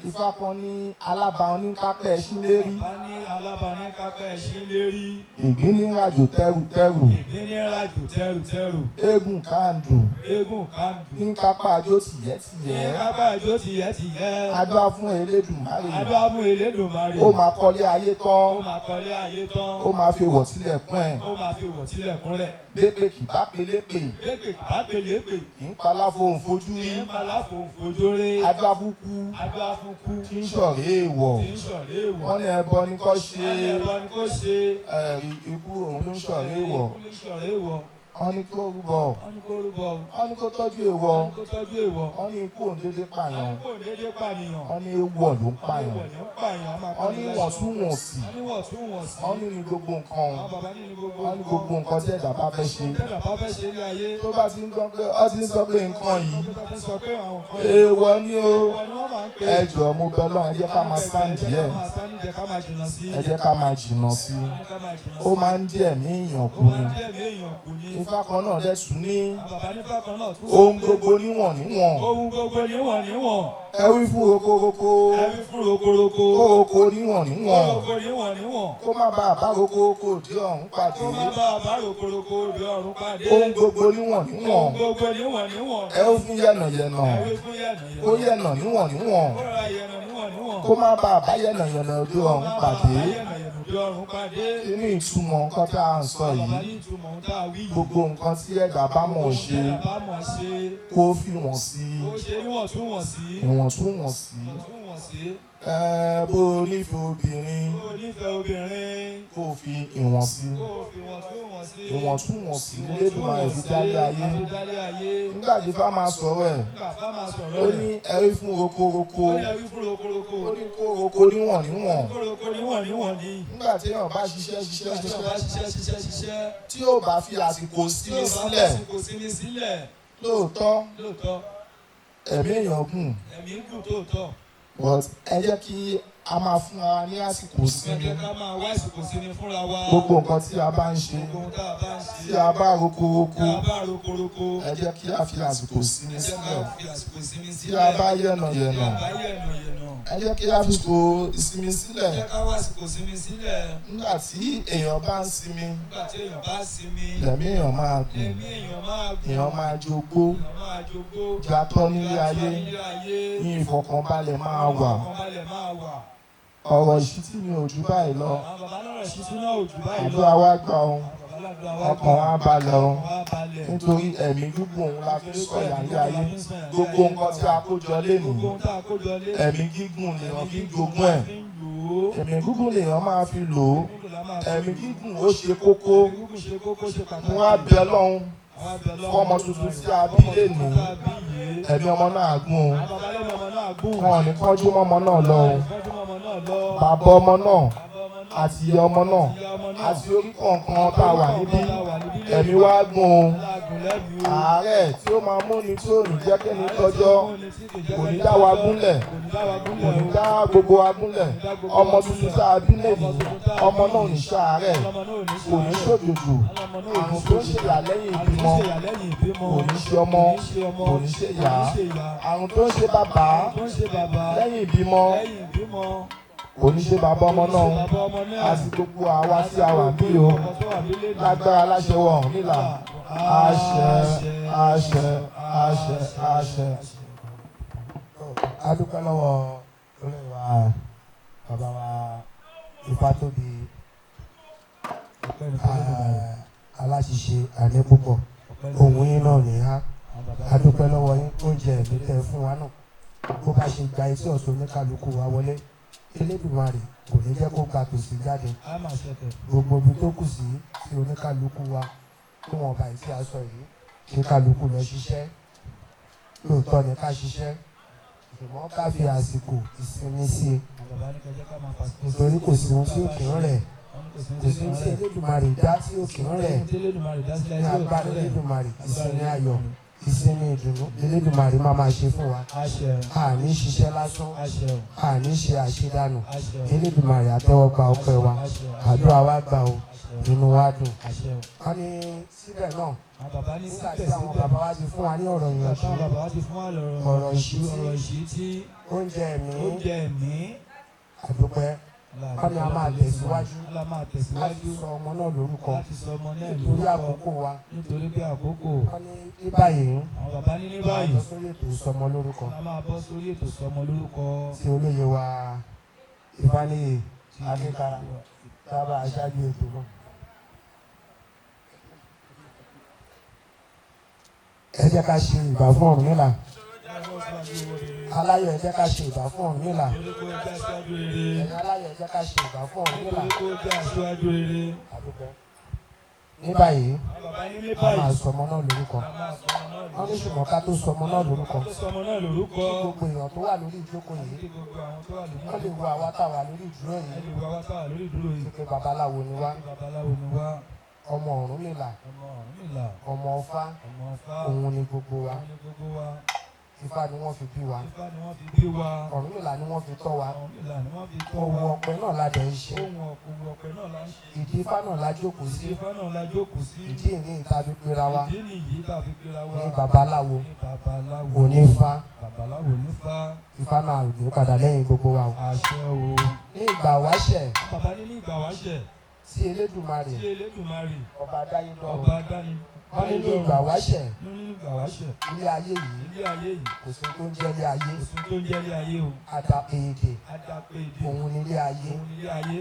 Ifá kan ní alábàáhùn ní kápẹ́ ẹṣin lérí. Bàbá ní alábàání kápẹ́ ẹṣin lérí. Ìgbín ní ràjò tẹ́rùtẹ́rù. Ìgbín ní ràjò tẹ́rùtẹ́rù. Eégún káàndù Eégún kàndù. ní kápá àjò Ní tìyẹ́tìyẹ́. kápá ìjó tìyẹ́tìyẹ́. Adúá fún Elédùmarè. Adúá fún Elédùmarè. Ó máa kọ́lé ayé Ó tán. máa kọ́lé ayé tán. Ó máa fi wọ̀ sílẹ̀kùn ẹ̀. Ó máa fi wọ̀ sílẹ̀kùn rẹ̀. Bépè kì bá pelépè. Lépè bá pelépè. Kì í paláfo òǹfojú rí. Kì í paláfo òǹfojú rí. Adúá fún kú. Adúá fún kú. Kì í ṣọ̀rẹ́ èèwọ̀. Kì í ṣọ̀rẹ́ èèwọ̀. Wọ́n ní ẹbọ ni kò ṣe. Wọ́n ní ẹbọ ni kò ṣe. Ẹ̀rí ikú òun ló ń ṣọ̀rẹ́ èèwọ̀. Ikú ló ń ṣọ̀rẹ́ èèwọ̀. Wọ́n ní kó rúbọ. Wọ́n ní kó rúbọ. Wọ́n ní kó tọ́jú èèwọ̀. Wọ́n ní kó tọ́jú èèwọ̀. Wọ́n ní ikú òun dédé pààyàn. Wọ́n ní kó dédé pànìyàn. Wọ́n ní èèwọ̀ ló ń pààyàn. Wọ́n ní èèwọ̀ ló ń pààyàn. Wọ́n ní wọ̀ntúnwọ̀nsì. Wọ́n ní wọ̀ntúnwọ̀nsì. Wọ́n ní ní gbogbo nǹkan. Àwọn bàbá ní ní gbogbo Wọ́n ní gbogbo nǹkan tí ẹ̀dá bá fẹ́ ṣe. Tí ẹ̀dá bá fẹ́ ṣe ní ayé. Tó bá ti ń gbọ́ pé ó ti ń sọ pé nǹkan yìí. Tó bá ti ń sọ pé àwọn nǹkan yìí. Èèwọ̀ ni o. Èèwọ̀ ni wọ́n máa ń pè. Ẹ jọ̀ọ́ mo bẹ̀ Ọlọ́run, ẹ jẹ́ ká máa stand díẹ̀. Ẹ jẹ́ ká máa stand díẹ̀, ká máa jìnnà sí. Ẹ jẹ́ ká máa jìnnà sí. Ẹ jẹ́ ká máa jìnnà sí. Ó máa ń dí ẹ̀mí èèyàn kù Ó máa ni. ń dí ẹ̀mí èèyàn kù ni. Ifá kan náà dẹ̀ tún ní. Àwọn bàbá nífà kan náà tún. Ohun gbogbo níwọ̀n níwọ̀n. Ohun gbogbo níwọ̀n níwọ̀n. Ẹ wí fún rokoroko. Ẹ wí fún rokoroko. Kó roko níwọ̀n níwọ̀n. Kó roko níwọ̀n níwọ̀n. Kó má bàa bá rokoroko òde ọ̀run pàdé. Kó má bàa bá rokoroko òde ọ̀run pàdé. Ohun gbogbo níwọ̀n níwọ̀n. Ohun gbogbo níwọ̀n níwọ̀n. Ẹ wí fún yẹ̀nàyẹ̀nà. Ẹ wí fún yẹ̀nàyẹ̀nà. Kó yẹ̀nà níwọ̀n níwọ̀n. Kó ra yẹ̀nà níwọ̀n níwọ̀n. Kó má bàa bá yẹ̀nàyẹ̀nà òde ọ̀run pàdé. Kó má bàa bá yẹ̀nàyẹ̀nà òde Òde ọ̀run pàdé. Kí ni ìtumọ̀ nǹkan tá à ń sọ Bàbá yìí? ní ìtumọ̀ ohun tá a wí yìí. Gbogbo nǹkan tí ẹ̀dá bá mọ̀ ṣe, Gbogbo ohun tẹ́dá bá mọ̀ ṣe. kó fi wọ̀n sí Ó ṣe níwọ̀ntúnwọ̀nsí. ìwọ̀ntúnwọ̀nsí. Ìwọ̀ntúnwọ̀nsí. Bó o nífẹ̀ẹ́ obìnrin, Bó o nífẹ̀ẹ́ obìnrin. kó o fi ìwọ̀n sí. Kó o fi ìwọ̀ntúnwọ̀nsí. Ìwọ̀ntúnwọ̀nsí l'Elédùmarè fi dálé ayé. Fi dálé ayé. Nígbà tí Ifá máa sọ̀rọ̀ ẹ̀, Nígbà Ifá máa sọ̀rọ̀ ó rẹ̀. ní ẹrí fún rokoroko. Ó ní ẹrí fún rokoroko. Ó ní kó roko níwọ̀n níwọ̀n. Kó roko níwọ̀n níwọ̀n ni. Nígbà tí èèyàn bá ṣiṣẹ́ ṣiṣẹ́ Nígbà tí èèyàn bá ṣiṣẹ́ ṣiṣẹ́ ṣiṣẹ́ ṣiṣẹ́. tí ó bá fi àsìkò Tí sinmi ó bá sílẹ̀, fàsìkò sinmi sílẹ̀. lóòótọ́ Lóòótọ́. ẹ̀mí èèyàn gùn, Ẹ̀mí ń gùn tóòtọ́. but ẹ jẹ́ kí a máa fún ara ní àsìkò Ẹ sinmi. jẹ́ ká máa wá àsìkò sinmi fúnra wa. Gbogbo nǹkan tí a bá ń ṣe, Gbogbo ohun tá a bá ń ṣe. tí a bá rokoroko, Tí a bá rokoroko. ẹ jẹ́ kí a fi àsìkò sinmi Ẹ jẹ́ ká sílẹ̀. fi àsìkò sinmi Tí sílẹ̀. a bá yẹ̀nà Tí yẹ̀nà, a bá yẹ̀nà yẹ̀nà. ẹ jẹ́ kí a fi àsìkò ìsinmi Ẹ sílẹ̀. jẹ́ ká wá àsìkò sinmi sílẹ̀. Nígbà tí èèyàn bá ń sinmi, Nígbà tí èèyàn bá sinmi. ẹ̀mí èèyàn máa gùn, Ẹ̀mí èèyàn máa gùn. èèyàn máa jogó, Èèyàn máa jogó. jatọ́ nílé ayé, Nílé ayé. ní ìfọ̀kànbalẹ̀ máa wà. Ìfọ̀kànbalẹ̀ máa wà. Ọ̀rọ̀ ìṣítí mi ò jù báyìí lọ. Àwọn bàbá lọ́rọ̀ ìṣítí náà ò jù báyìí lọ. Àdúrà wa gbà o, Àwọn bàbá ládùúrà wa ọkàn gbà. wa balẹ̀ o. Ọkàn wa balẹ̀. Nítorí ẹ̀mí gígùn òun la fi ń sọ̀yà ní ayé. Gbogbo nǹkan tí a kó jọ lénìí, Gbogbo ohun tá a kó jọ lé. ẹ̀mí gígùn lèèyàn fi ń jogún ẹ̀. Fi ń lò ó. Ẹ̀mí gígùn lèèyàn máa fi lò ó. Gígùn la máa fi Ẹ̀mí lò ó. gígùn ó ṣe kókó. Ẹ̀mí gígùn ṣe kókó, ṣe pàtàkì. Mo wá bẹ Ọlọ́run Àwa bẹ Ọlọ́run. fún ọmọ tuntun tí a bí lénìí. Ọmọ tuntun tá a bí yìí. Ẹ̀mí ọmọ náà gùn o. Àwọn bàbá lọ́mọ ọmọ náà gùn. Wọn ò ní kánjú mọ́mọ náà lọ o. Kánjú mọ́mọ náà lọ. Bàbá ọmọ náà Bàbá ọmọ náà. àti ìyá ọmọ náà Ìyá ọmọ náà. àti orí kọ̀ọ̀kan tá a wà níbí. Ẹ̀mí wa gùn o. Alágùn lẹ́mìí o. Àárẹ̀ tí ó máa múni tí ò ní jẹ́ kẹ́ni tọ́jọ́ kò ní dá wa gúnlẹ̀, Kò ní dá wa kò gúnlẹ̀ ní o. dá gbogbo wa gúnlẹ̀. Ọmọ tuntun tá a bí lénìí, ọmọ náà ò ní ṣàárẹ̀, Ọmọ náà ò ní kò ní ṣàárẹ̀. ṣòjòjò. Ọmọ náà ò ní Àrùn tó ń ṣèyà lẹ́yìn Àrùn tó ìbímọ ń ṣèyà lẹ́yìn ìbímọ. kò ní ṣe ọmọ, Kò ní ṣe ọmọ. kò ní ṣe ìyá. Kò ní ṣe ìyá. Àrùn tó ń ṣe bàbá Àrùn tó ń ṣe bàbá lẹ́yìn ìbímọ lẹ́yìn ìbímọ. kò ní ṣe bàbá ọmọ Kò ní ṣe náà bàbá ọmọ náà. àti gbogbo àwa tí a wà bí o. Ọmọ tó wà nílé náà. Lágbára láṣẹ wọ ọ̀hún nílà. Àṣẹ, àṣẹ, àṣẹ, àṣẹ. A dúpẹ́ lọ́wọ́ olóyè wa, bàbá wa Ifátóbi, Ọpẹ́ ni fún Olódùmarè. aláṣiṣe àní púpọ̀. Ọpẹ́ ni Ohun yín náà ní á. àwọn bàbá A dúpẹ́ lọ́wọ́ yín, oúnjẹ ẹ̀mí tẹ́ fún wa náà. Bó bá ṣe gba etí ọ̀tún oníkálukú wa wọlé, Elédùmarè kò ní jẹ́ kó gba tòsí jáde. á máa ṣẹ̀tẹ̀. Gbogbo ibi tó kù sí tí oníkálukú wa níwọ̀nba yìí tí a sọ yìí, kí kálukú lọ ṣiṣẹ́. Lóòótọ́ ni ká ṣiṣẹ́, ṣùgbọ́n ká fi àsìkò ìsinmi sí i. Àwọn bàbá ní kẹjẹ́ ká máa fàsìkò Nítorí kò sí ohun tí ò kí ń rẹ̀. Wọ́n ní kò sí ohun Kò sí ohun tí Elédùmarè dá tí ò kí ń rẹ̀. tí Elédùmarè dá sílẹ̀ Ní tí ò kí ń agbára rẹ̀. Elédùmarè, ìsinmi ayọ̀, ìsinmi ìdùnnú Elédùmarè máa máa ṣe fún wa. Àṣẹ o. A ní ṣiṣẹ́ lásán, Àṣẹ o. a ní ṣe àṣedànù. Àṣẹ o. Elédùmarè á tẹ́wọ́ gba ọpẹ́ wa. Àṣẹ o. Àdúrà wa gbà o, Àṣẹ o. inú wa dùn. Àṣẹ o. Wọ́n ní síbẹ̀ náà, Àwọn bàbá ní nígbà tí àwọn síbẹ̀síbẹ̀. bàbá wa ti fún wa ní ọ̀rọ̀ Nígbà ìyànjú, táwọn bàbá wa ti fún wa lọ́rọ̀ ọ̀rọ̀ ìṣítí, ọ̀rọ̀ ìṣítí, oúnjẹ ẹ̀mí, oúnjẹ ẹ̀mí. àdúpẹ́. Wọ́n ní a máa tẹ̀síwájú A máa láti tẹ̀síwájú sọ ọmọ náà lórúkọ láti sọ ọmọ náà nítorí lórúkọ àkókò wa. nítorí pé àkókò. Wọ́n ní ní báyìí, Àwọn bàbá ní ní a báyìí. lọ sórí ètò ìsọmọ lórúkọ A máa bọ́ sórí ètò sọmọ lórúkọ. tí olóye wa Ifáníyì Akínkara tábà aṣáájú ètò náà. Ẹ jẹ́ ká ṣe ìbà fún Ọ̀rúnmìlà. Aláyọ̀, ẹ jẹ́ ká ṣe ìbà fún Ọ̀rúnmìlà. Nítorí pé ó jẹ́ aṣíwájú rere. Ẹ̀yin aláyọ̀, ẹ jẹ́ ká ṣe ìbà fún Ọ̀rúnmìlà. Nítorí pé ó jẹ́ aṣíwájú rere. Àdúpẹ́. Ní báyìí, Àwọn bàbá ní ní a máa báyìí. sọmọ náà lórúkọ. A máa sọ ọmọ náà Wọ́n ní ṣùgbọ́n ká tó sọmọ náà lórúkọ. Ká tó sọmọ náà lórúkọ. Kí gbogbo èèyàn tó wà lórí ìjókòó yìí, Kí gbogbo àwọn tó wà lórí wọ́n lè wo àwa tá a wà lórí ìdúró Ẹ yìí lè wo àwa tá a wà lórí ìdúró yìí. pé babaláwo ni wá, Pé babaláwo ni wá. ọmọ Ọ̀rúnmìlà, Ọmọ Ọ̀rúnmìlà. ọmọ Ọfá, Ọmọ Ọfá. òun ni gbogbo wa. Òun ni gbogbo wa. Ifá ni wọ́n fi bí wa. Ifá ni wọ́n fi bí wa. Ọ̀rúnmìlà ni wọ́n fi tọ́ wa. Ọ̀rúnmìlà ni wọ́n fi tọ́ Òwò wa. ọ̀pẹ náà la dẹ̀ ń ṣe. Ohun ọ̀pẹ náà la ń ṣe. Ìdí Ifá náà la jókòó sí. Ìdí Ifá náà la jókòó sí. Ìdí ìní ìta fi pera wa Ìdí nìyí tá a fi pera wa. ní babaláwo, Ní babaláwo. onífá. Babaláwo nífá. Ifá náà ò ní padà lẹ́yìn gbogbo wa o. Àṣẹ o. Ní ìgbà wáṣẹ̀ Bàbá ní ní ìgbà wáṣẹ̀. tí Elédùmarè Tí Elédùmarè. ọba dáyé dọ́run. Ọba dáni. Wọ́n ní ní ìgbà wáṣẹ̀ Ní ní ìgbà wáṣẹ̀. ilé ayé yìí Ilé ayé yìí. kò sí tó ń jẹ́ ilé ayé. Kò sí tó ń jẹ́ ilé ayé o. Àdàpè èdè Àdàpè èdè. òun ni ilé ayé. Òun ni ilé ayé.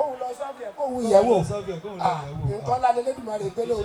Kóun lọ sọ́ọ̀fì ẹ̀, kóun yẹ̀wò. Sọ́ọ̀fì ẹ̀, kóun lọ Ah, yẹ̀wò. nǹkan ńlá lélẹ́dùmarè gbélé òun.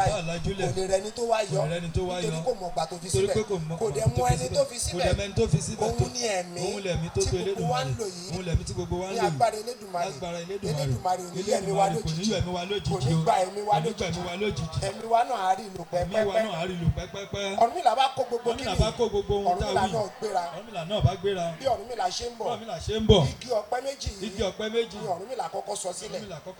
báyìí, Bá lajúlẹ̀. kò lè rẹni tó wá yọ, Kò lè rẹni tó wá nítorí yọ. kò mọ̀ gbà tó fi Nítorí síbẹ̀, pé kò mọ̀ kò dẹ̀ gbà mọ tó fi ẹni síbẹ̀. tó fi Kò síbẹ̀. dẹ̀ mẹ́ni tó fi síbẹ̀ Òun tó- ní ẹ̀mí Òun lẹ̀mí tó tí tó gbogbo wa ń Elédùmarè. lò yìí. Òun lẹ̀mí tí gbogbo wa ń Ní lò yìí. agbára Elédùmarè. Lágbára Elédùmarè. Elédùmarè ò ní yẹ̀ mí wa Elédùmarè kò ní lójijì. yẹ̀ mí wa lójijì Kò ní o. gba ẹ̀mí wa Kò ní gba lójijì. ẹ̀mí wa lójijì. Ẹ̀mí wa náà á rí lò Ẹ̀mí wa pẹ́pẹ́pẹ́. náà á rí lò pẹ́pẹ́pẹ́. Ọ̀rúnmìlà bá kó gbogbo Ọ̀rúnmìlà kíni, bá kó gbogbo ohun tá a Ọ̀rúnmìlà wí. náà gbéra. Ọ̀rúnmìlà náà bá gbéra. Bí Ọ̀rúnmìlà ṣe ń bọ̀, Ọ̀rúnmìlà ṣe ń bọ̀, igi ọ̀pẹ méjì yìí igi ọ̀pẹ méjì ni Ọ̀rúnmìlà kọ́kọ́ sọ sílẹ̀. Ọ̀rúnmìlà kọ́kọ́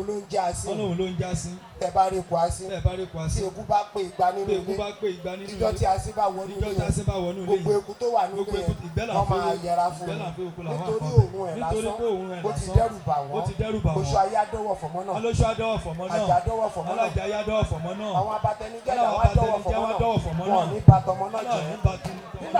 Òun ló ń jẹ́ asín. Wọ́n lóun ló ń já sí. Tẹ bá rí eku asín, Bẹ́ẹ̀ bá rí eku tí asín, eku bá pé igba nínú bí eku ilé, bá pé igba nínú ìjọ ilé, tí asín bá wọnú ìjọ ilé tí yẹn, asín bá wọnú ilé gbogbo yìí, eku tó wà nínú gbogbo ilé eku yẹn, ìgbẹ́ là ń wọ́n máa fẹ́ yẹra fún ìgbẹ́ là un ń fẹ́ oko làwọn nítorí àkọ́. òun ẹ̀ Nítorí lásán pé òun ẹ̀ ó ti lásán, dẹ́rù bà ó wọ́n. ti dẹ́rù bà Oṣù wọ́n. ayé adọ́wọ̀ fọ̀mọ́ náà, Alóṣù adọ́wọ̀ fọ̀mọ́ náà, àjà adọ́wọ̀ fọ̀mọ́ náà, alájà ayé adọ́wọ̀ fọ̀mọ́ náà, àwọn abatẹnijẹ́ aláwọ̀ làwọn adọ́wọ̀ abatẹnijẹ́ fọ̀mọ́ wọn náà, adọ́wọ̀ fọ̀mọ́ wọn ò náà. ní ba tọmọ náà Aláwọ̀ jẹ́. ní ba tọmọ Nígbà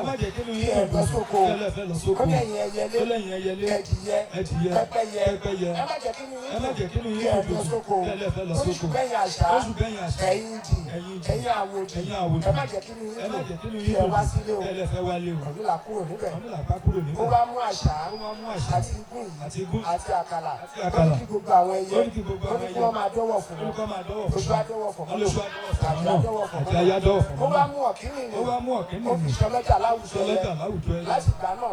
Ẹ má jẹ́ kínú kí yín ẹ dùn lọ jù. sóko. Kí ẹ lè fẹ́ lọ sóko. Ó ní ẹ̀yin ẹyẹlé, Ó lẹ́yìn ẹyẹlé, ẹdìyẹ, ẹdìyẹ, pẹ́pẹ́yẹ, pẹ́pẹ́yẹ. ẹ má jẹ́ kínú yín Ẹ má dùn jẹ́ kínú kí yín ẹ dùn lọ jù. sóko. Kí ẹ lè fẹ́ lọ Ó ní sóko. ṣùgbọ́n ẹ̀yin àṣà, Oṣù gbẹ̀yìn àṣà, ẹ̀yin ìdì, ẹ̀yin ìdì, ẹ̀yin àwòdì, ẹ̀yin àwòdì. ẹ má jẹ́ kínú Ẹ yín má dùn jẹ́ kínú kí yín ẹ dùn wá jù. sílé o. Kí ẹ lè fẹ́ wálé o. Ọ̀rúnmìlà kúrò níbẹ̀. Ọ̀rúnmìlà bá kúrò Ó níbẹ̀. wá mú àṣà Ó wá mú àṣà àti igún yìí àti igún àti àkàlà. àti Ó ní àkàlà. kí gbogbo àwọn ẹyẹ, Ó ní kí gbogbo ó ní àwọn kí ẹyẹ. wọ́n máa dọ́wọ̀ fún Ó ní wọn. kí wọ́n máa dọ́wọ̀ fún Ojú wọn. á dọ́wọ̀ fún Wọ́n lè wọn. ojú á dọ́wọ̀ fún Àti wọn á náà. dọ́wọ̀ fún Àti wọn. aya dọ́wọ̀ fún Ó wọn wá náà. mú ọ̀kínní Ó wá mú ọ̀kínní ó fi nì. ṣọlọ́jà láwùjọ Ṣọlọ́jà ẹyẹ. láwùjọ ẹyẹ. Láti ìgbà náà,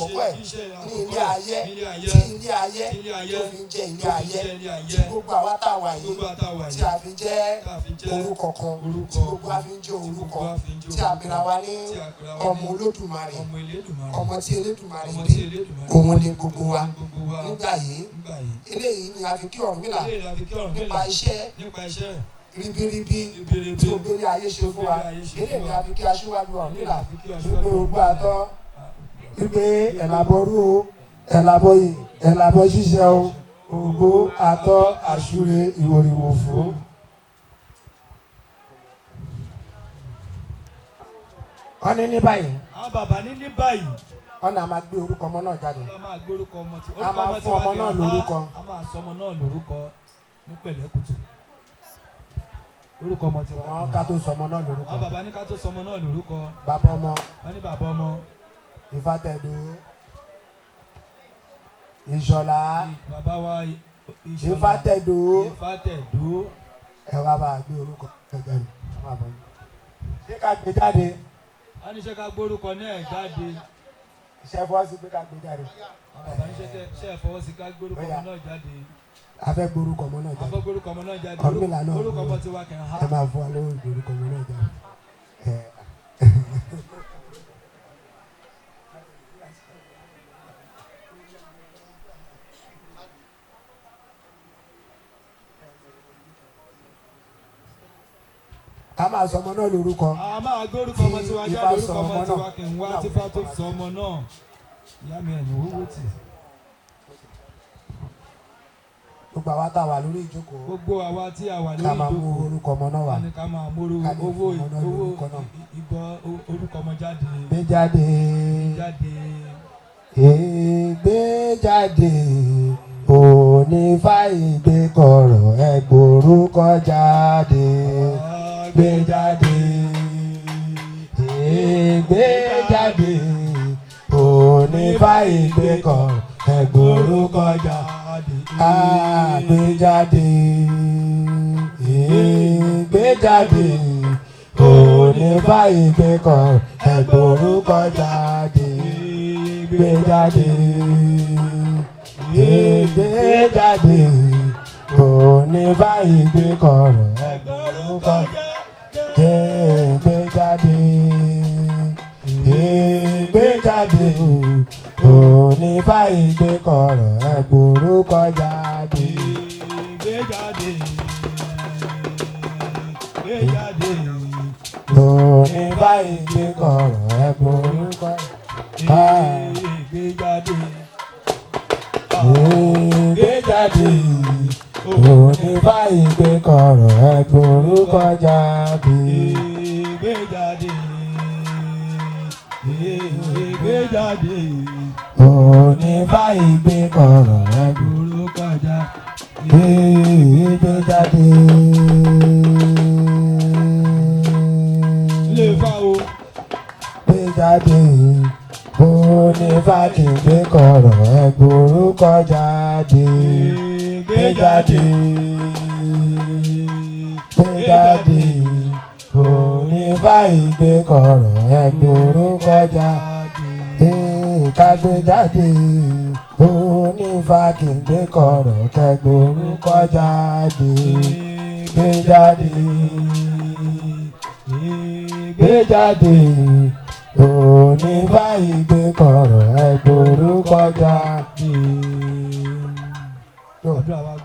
àkọ́kọ́ ẹ̀ iṣẹ́ ní ilé àkọ́kọ́ ayé, ẹ̀ ní ilé ayé, tí ilé ayé tí ilé ayé tó fi ń jẹ́ ilé tó fi ń ayé, jẹ́ ilé ayé, tí gbogbo àwa tá a wà yìí gbogbo àtàwà tí yìí a fi jẹ́ tá a fi jẹ́ orúkọ kan, orúkọ tí gbogbo a fi ń jẹ́ tí orúkọ, gbogbo wa fi ń jẹ́ tí a pera wa ní tí a pera wa ní ọmọ Olódùmarè, ọmọ Elédùmarè, ọmọ tí Elédùmarè ọmọ bí, tí Elédùmarè òun ni gbogbo wa gbogbo wa nígbà yìí. Nígbà yìí, Eléyìí ni a fi kí Ọ̀rúnmìlà eléyìí la fi kí Ọ̀rúnmìlà nípa iṣẹ́ nípa iṣẹ́ ribiribi tí ó gbélé ayé ṣe fún wa. Eré ní àfi kí aṣíwájú Ọ̀rúnmìlà wípé ogbó àtọ́, wípé ẹ̀làbọ̀rú o, ẹ̀làbọ̀yè, ẹ̀làbọ̀ ṣíṣe o, ògbó àtọ́ àṣúre ìwòrìwò fún. Wọ́n ní ní báyìí. Àwọn bàbá ní ní báyìí. Wọ́n náà máa gbé orúkọ ọmọ náà jáde. A máa gbé orúkọ ọmọ tí. A máa fún ọmọ náà lórúkọ. A máa sọ ọmọ náà lórúkọ ní pẹ̀lẹ́kùtù. Orúkọ ọmọ tí wọ́n. Wọ́n ká tó sọ ọmọ náà lórúkọ. Àwọn bàbá ní ká tó sọ ọmọ náà lórúkọ. Bàbá ọmọ. Wọ́n ní bàbá ọmọ. Ifátẹ̀dó. Ìṣọ̀lá. Bàbá wa Ìṣọ̀lá. Ifátẹ̀dó. Ifátẹ̀dó. Ẹ wá bá a gbé orúkọ gẹ́gẹ́ bí. Ṣé ká gbé jáde? A ní ṣe ká gbórúkọ náà jáde. Ṣé fọwọ́ sí pé ká gbé jáde? Bàbá ní ṣe fọwọ́ sí ká gbórúkọ ọmọ náà jáde. A fẹ́ gbórúkọ ọmọ náà jáde. A fẹ́ gbórúkọ ọmọ náà jáde. Ọ̀rúnmìlà náà. Orúkọ ọmọ tiwa kẹ̀ ń há. Ẹ máa fún wa lórí gbórúkọ ọmọ náà jáde. A máa sọ ọmọ náà lórúkọ. A máa gbórúkọ ọmọ tiwa jáde, orúkọ ọmọ tiwa kì í wá tífá tó sọ ọmọ náà. Ìyá mi ẹ̀yìn owó tì. Gbogbo àwa tá a wà lórí ìjókòó. Gbogbo àwa tí a wà lórí ìjókòó. Ká máa mú orúkọ ọmọ náà wá. Ká máa mú owó ìgbọ́ orúkọ ọmọ jáde. Gbé jáde. Jáde. Gbé jáde. Onífá ìgbé kọ̀rọ̀ ẹ gbórúkọ jáde. Gbé jáde, gbé jáde, onífá ìgbé kọ̀rọ̀ ẹ gbórúkọ jáde. Gbé jáde, gbé jáde, onífá ìgbé kọ̀rọ̀ ẹ gbórúkọ jáde. Gbé jáde, gbé jáde, onífá ìgbé kọ̀rọ̀ ẹ gbórúkọ jáde. Gbé jáde, gbé jáde, onífá ìgbé kọ̀rọ̀ ẹ gbórúkọ jáde. Gbé jáde, gbé jáde, onífá ìgbé kọ̀rọ̀ ẹ gbórúkọ jáde. Gbé jáde, gbé jáde, onífá ìgbé kọ̀rọ̀ ẹ gbórúkọ jáde. Gbé jáde, gbé jáde, onífá ìgbé kọ̀rọ̀ ẹ gbórúkọ jáde. Gbé jáde. Ilé Ifá o. Gbé jáde, onífá ìgbé kọ̀rọ̀ ẹ gbórúkọ jáde. Gbé jáde, gbé jáde, onífá ìgbé kọ̀rọ̀ ẹ gbórúkọ jáde. Ká gbé jáde, onífá ìgbé kọ̀rọ̀ kẹ gbórúkọ jáde. Gbé jáde, gbé jáde, onífá ìgbé kọ̀rọ̀ ẹ gbórúkọ jáde.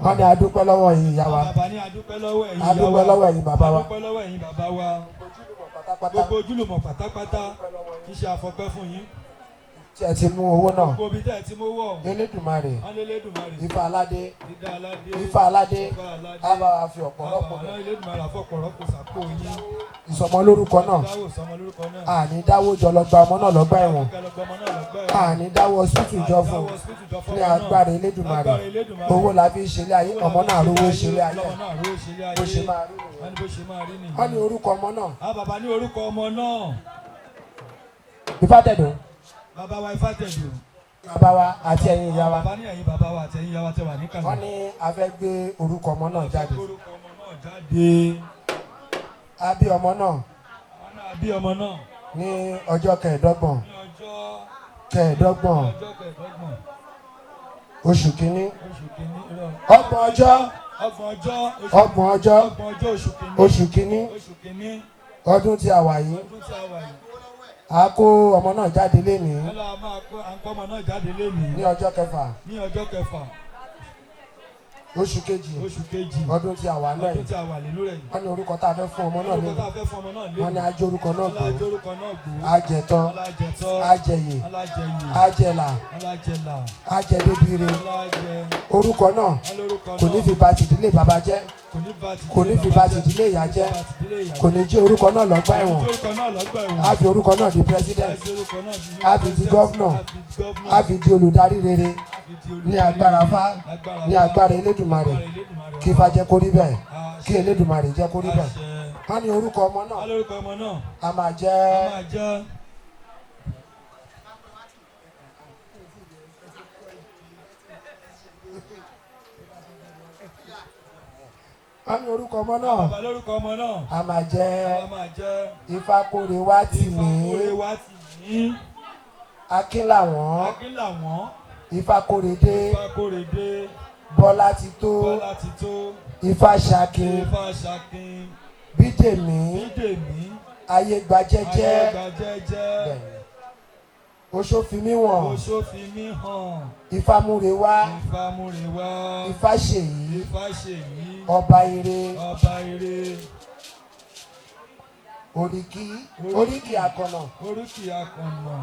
Wọ́n ní a dúpẹ́ lọ́wọ́ yín ìyá wa. Bàbá ní a dúpẹ́ lọ́wọ́ ẹ̀yin ìyá wa. A dúpẹ́ lọ́wọ́ ẹ̀yin bàbá wa. A dúpẹ́ lọ́wọ́ ẹ̀yin bàbá wa. Gbogbo ojúlùmọ̀ pátápátá kì í ṣe àfọpẹ́ fún yín. Tí ẹ ti mú owó náà. Gbogbo ibi tẹ́ ẹ ti mú owó ọ̀hún. Elédùmarè. Elédùmarè. Ifá aládé. Ifá aládé. Ifá aládé. Á bá wa fi ọ̀pọ̀lọpọ̀ bẹ̀. Elédùmarè àfọ̀pọ̀lọpọ̀ sàpò yín. Ìsọmọlórúkọ náà. Àní dáwó jọ lọ gba ọmọ náà lọ́gbà ẹ̀wọ̀n. Àní dáwó hospital jọ fún ní agbára Elédùmarè. Owó la fi ṣe ilé ayé, ọmọ náà rówó ṣe ilé ayé. Bó ṣe máa rí nìyẹn. Wọ́n ní orúkọ ọmọ náà. Bàbá ní orúkọ ọmọ náà. Ifátẹ̀dó. Bàbá wa Ifátẹ̀dó. Bàbá wa àti ẹ̀yin ìyá wa. Bàbá ní ẹ̀yin bàbá wa àti ẹ̀yin ìyá wa tẹ́ wà níkàlẹ̀. Wọ́n ní a fẹ́ gbé orúkọ ọmọ náà jáde. Orúkọ ọmọ náà jáde. A bí ọmọ náà. A bí ọmọ náà. Ní ọjọ́ kẹẹ̀ẹ́dọ́gbọ̀n. Ní ọjọ́ kẹẹ̀ẹ́dọ́gbọ̀n. Ọjọ́ kẹẹ̀ẹ́dọ́gbọ̀n. Oṣù kínní. Oṣù kínní. Ọgbọ̀n ọjọ́. Ọgbọ̀n ọjọ́. Ọgbọ̀n ọjọ́. Ọgbọ̀n ọjọ́ oṣù kínní. Oṣù kínní. Oṣù kínní. Ọdún tí a wà yìí. Ọdún tí a wà yìí. A kó ọmọ náà jáde lénìí. Ọlá máa kó à ń kó ọmọ náà jáde lénìí. Ní ọjọ́ kẹfà. Ní ọjọ́ kẹfà. Oṣù kejì Oṣù kejì ọdún tí a wà náà ọdún yìí. tí a wà nínú rẹ̀ yìí. Wọ́n ní orúkọ tá a fẹ́ fún ọmọ náà Orúkọ lónìí. tá a fẹ́ fún ọmọ náà Wọ́n ní lónìí. ajé orúkọ náà gbò. Alájẹ orúkọ náà gbò. Ajẹ̀tọ́, Alájẹtọ́. ajẹyè, Alájẹyè. ajẹlà, Alájẹlà. ajẹdébire. Alájẹ. Orúkọ náà Alórúkọ kò ní náà fi ba tìdílé bàbá jẹ́, kò ní bá ti kò ní fi ba tìdílé ìyá jẹ́, kò ní jẹ́ orúkọ náà lọ́gbà ẹ̀wọ̀n. Orúkọ náà lọ́gbà ẹ̀wọ̀n. Á fi orúkọ náà di president, Á fi orúkọ náà di á fi di governor, á fi di governor, á fi di olùdarí rere á fi di olùdarí ní agbára Fá, lágbára ní Fá, agbára Elédùmarè. agbára Elédùmarè. Kí Ifá jẹ́ kó rí bẹ́ẹ̀, Àṣẹ. kí Elédùmarè jẹ́ kó rí bẹ́ẹ̀. Àṣẹ. Wọ́n ní orúkọ ọmọ náà Alórúkọ ọmọ náà a máa a jẹ́ máa jẹ́ Wọ́n ní orúkọ ọmọ náà bàbá lórúkọ ọmọ náà a máa jẹ́ a máa jẹ́ Ifákórewátìmí Ifákórewátìmí Akínlàwọ́n Akínlàwọ́n Ifákóredé Ifákóredé Bọ́látitó Bọ́látitó Ifáṣakin Ifáṣakin Bídèmí Bídèmí Ayégbajẹ́jẹ́ Ayégbajẹ́jẹ́ Bẹ́ẹ̀ni. Oṣófimíwọ̀n Oṣófimíhàn Ifámúrewá Ifámúrewá Ifáṣèyí Ifáṣèyí Ọba Ire Ọba Ire Oríkì Oríkì Àkànà Oríkì Àkànà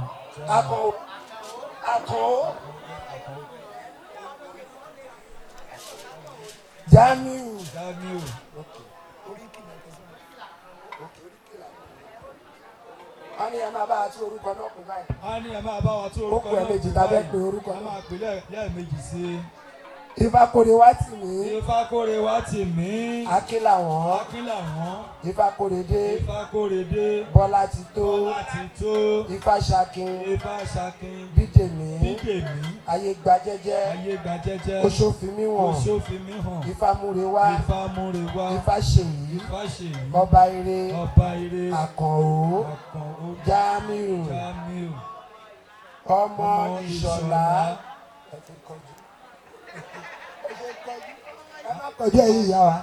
Akọ Akọ Jamiu. Jamiu Wọ́n ní ẹ máa bá a tún orúkọ náà pè báyìí. A ní ẹ máa bá wa tó orúkọ Ó kù ẹ̀ẹ̀mejì tá a fẹ́ pe orúkọ a náà. máa pè lẹ́ẹ̀mejì sí Ifákórewátìmí i Ifákórewátìmí Akínlàwọ́n Akínlàwọ́n Ifákóredé Ifákóredé Bọ́látitó Bọ́látitó Ifáṣakin Ifáṣakin Bídèmí Bídèmí Ayégbajẹ́jẹ́ Ayégbajẹ́jẹ́ Oṣófimíwọ̀n Oṣófimíhàn Ifámúrewá Ifámúrewá Ifáṣèyí Ifáṣèyí Ọba Ire Ọba Ire Àkànó Àkànó Jamiu Jamiu ọmọ Ìṣọ̀lá. Ẹ ti kọjú. Ẹ má kọjú ẹ̀yin ìyá wa,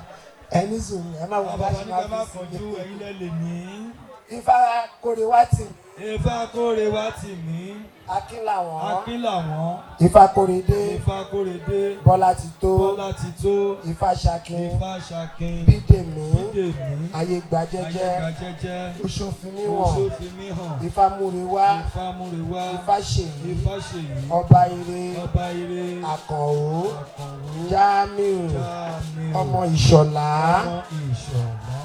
ẹ ní sùúrù, ẹ má wọ bá Bàbá ṣe ní máa ká má fi sí. kọjú ẹ̀yin lẹ lè ní. Ifákórewátìmí Ifákórewátìmí Akínlàwọ́n Akínlàwọ́n Ifákóredé Ifákóredé Bọ́látitó Bọ́látitó Ifáṣakin Ifáṣakin Bídèmí Bídèmí Ayégbajẹ́jẹ́ Ayégbajẹ́jẹ́ Oṣófimíwọ̀n Oṣófimíhàn Ifámúrewá Ifámúrewá Ifáṣèyí Ifáṣèyí Ọba Ire Ọba Ire Àkànó Àkànó Jamiu Jamiu ọmọ Ìṣọ̀lá. ọmọ Ìṣọ̀lá.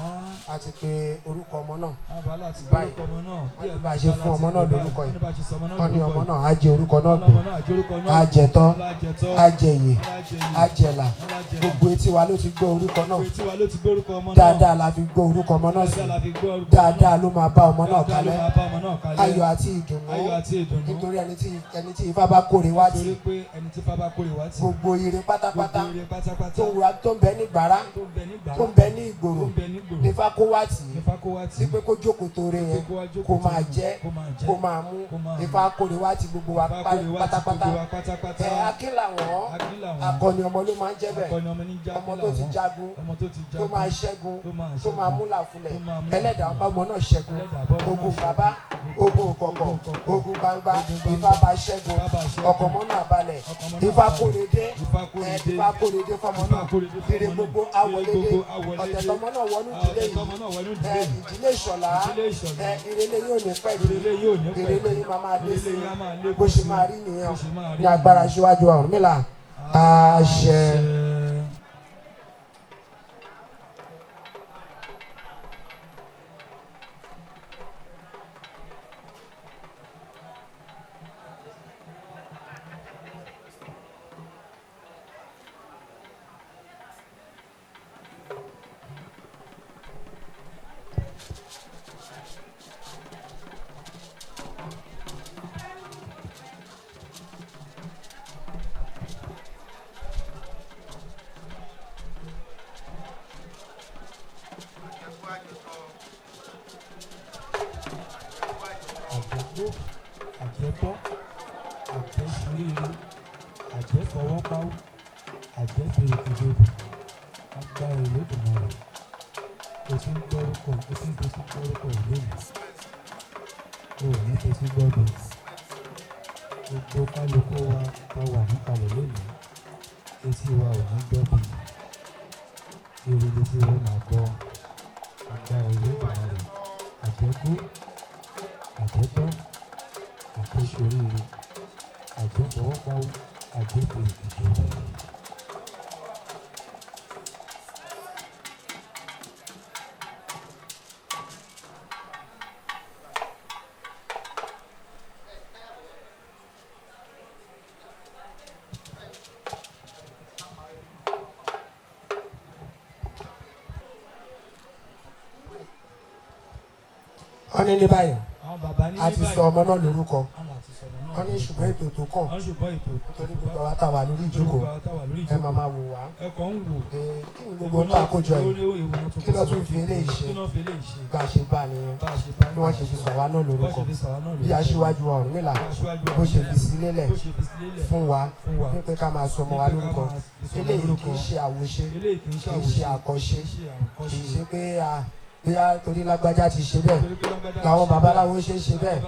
A ti pe orúkọ ọmọ náà Abala ti Báyìí. lórúkọ ọmọ náà. Wọ́n ní bá a ṣe fún ọmọ náà lórúkọ yìí. Wọ́n ní bá a ṣe sọ ọmọ náà Wọ́n ní lórúkọ ọmọ yìí. náà á jẹ orúkọ náà Ọmọ gbò, náà àjórúkọ náà. á jẹ tán, Alájẹtọ́. á jẹyè, Alájẹyè. á jẹlà. Alájẹlà. Gbogbo etí wa ló ti gbọ́ orúkọ náà. Gbogbo etí wa ló ti gbórúkọ ọmọ náà. Dáadáa la fi gbọ́ orúkọ ọmọ náà sí. Dáadáa la fi gbọ́ orúkọ ọmọ náà. Dáadáa ló máa bá ọmọ náà Dáadáa ló kalẹ̀. máa bá ọmọ náà kalẹ̀. Ayọ̀ àti ìdùnnú. Ayọ̀ àti ìdùnnú. Nítorí ẹni tí Ifá bá kórè wá tì. Nítorí pé ẹni tí Ifá bá kórè wá tì. Gbogbo ire pátápátá Gbogbo ire pátápátá. tó wura tó ń bẹ ní gbàrá Tó ń bẹ ní gbàrá. tó ń bẹ ní ìgboro Tó ń bẹ ní ìgboro. ní Ifá kó wá tì í. Ifá kó wá tì. Sí pé kó jókòó toore yẹn Kó wá jókòó kó máa toore jẹ yẹn, kó máa jẹ, kó máa mú. kó máa mú. Ifá kórè wá tì gbogbo wa Ifá kórè wá tì pátápátá. gbogbo wa pátápátá. Ẹ Akínlàwọ́n Akínlàwọ́n. akọni ọmọ ló máa ń jẹ́ bẹ́ẹ̀. Akọni ọmọ ní jẹ́ Ọmọ tó ti Akínlàwọ́n. jagun Ọmọ tó ti tó jagun. máa ṣẹ́gun Tó máa tó máa ṣẹ́gun. mú làfulẹ̀. Tó máa mú Ẹlẹ́dàá làfulẹ̀. bá ọmọ náà ṣẹ́gun. Ẹlẹ́dàá bá ọmọ náà Ogun ṣẹ́gun. bàbá, ogun kọ̀kọ̀, Ogun kọ̀kọ̀. ogun gbangba, Ogun gbangba. Ifá bá ṣẹ́gun. Ifá bá ṣẹ́gun. Ọkọ̀ ọmọ náà balẹ̀. Ọkọ̀ ọmọ náà Ifá balẹ̀. kórede. Ifá kórede. Ẹ, Ifá kórede fọmọ Ifá náà. kórede fọmọ Ire náà. gbogbo Ire awọlédé. gbogbo awọlédé. Ọ̀tẹ̀ tọmọ náà wọnú ìdílé Ọ̀tẹ̀ tọmọ náà wọnú yìí. ìdílé Ẹ, yìí. ìdílé Ìṣọ̀lá. Ìdílé Ìṣọ̀lá. Ẹ, ìrẹ̀lẹ̀ yóò ní pẹ́ jù. Ìrẹ̀lẹ̀ yóò ní pẹ́ jù. Ìrẹ̀lẹ̀ yìí máa máa dé Ìrẹ̀lẹ̀ sí. yìí á máa lékún Bó ṣe sí. máa rí nìyẹn. Bó ṣe máa rí Ní agbára nìyẹn. síwájú Ọ̀rúnmìlà. Àṣẹ. Àjẹgbó, àjẹbọ́, àjẹsíríire, àjẹfọwọ́páwó, àjẹfèrèkèdèrè, agbára Olódùmarè. O ti ń gbọ́rúkọ, o ti ń fetí gbọ́rúkọ lónìí. O ò ní fetí gbọ́bi. Gbogbo kálukú wa ta wà níkàlẹ̀ lónìí. Etí wa ò ní gbọ́ bí èrè létí wa máa gbọ́. Agbára Olódùmarè, àjẹkú, àjẹtọ́, àjẹsóríire, àjẹfọwọ́pawó, àjẹpọ̀ ìjọba. Wọ́n ní ní báyìí Àwọn bàbá ní a ti ní sọ ọmọ náà lórúkọ. Àwọn àti sọmọ náà. Wọ́n ní ṣùgbọ́n ètò tó kàn, Wọ́n ṣùgbọ́n ètò torí gbogbo àwa tá a wà lórí ìjókòó, gbogbo àwọn táwà lórí ẹ ìjókòó máa máa wò wá. Ẹ kàn ń wò. Kí ni gbogbo tá a kó jọ yìí? Kí ló tún fi eléyìí ṣe? Kí ló fi eléyìí ṣe? Bá a ṣe bá a nìyẹn. Bá a ṣe bá Bí wọ́n ṣe fi sọ wá náà bó ṣe lórúkọ. fi sọ wá náà Bí lórúkọ. aṣíwájú wa Ọ̀rúnmìlà Aṣíwájú bó ṣe fi sí lélẹ̀ bó ṣe fi sí lélẹ̀ fún wa fún wa wípé ká máa sọ ọmọ wa wípé ká lórúkọ. máa fi sọmọ Eléyìí lórúkọ. kì í ṣe àwòṣe, Eléyìí kì í ṣe kì í ṣe àwòṣe, àkọ́ṣe, kì í ṣe àwòkọ́ṣe. kì í ṣe pé bóyá torí lágbájá ti ṣe bẹ́ẹ̀ Torí pé lágbájá làwọn ti ṣe babaláwo ṣe ń ṣe bẹ́ẹ̀.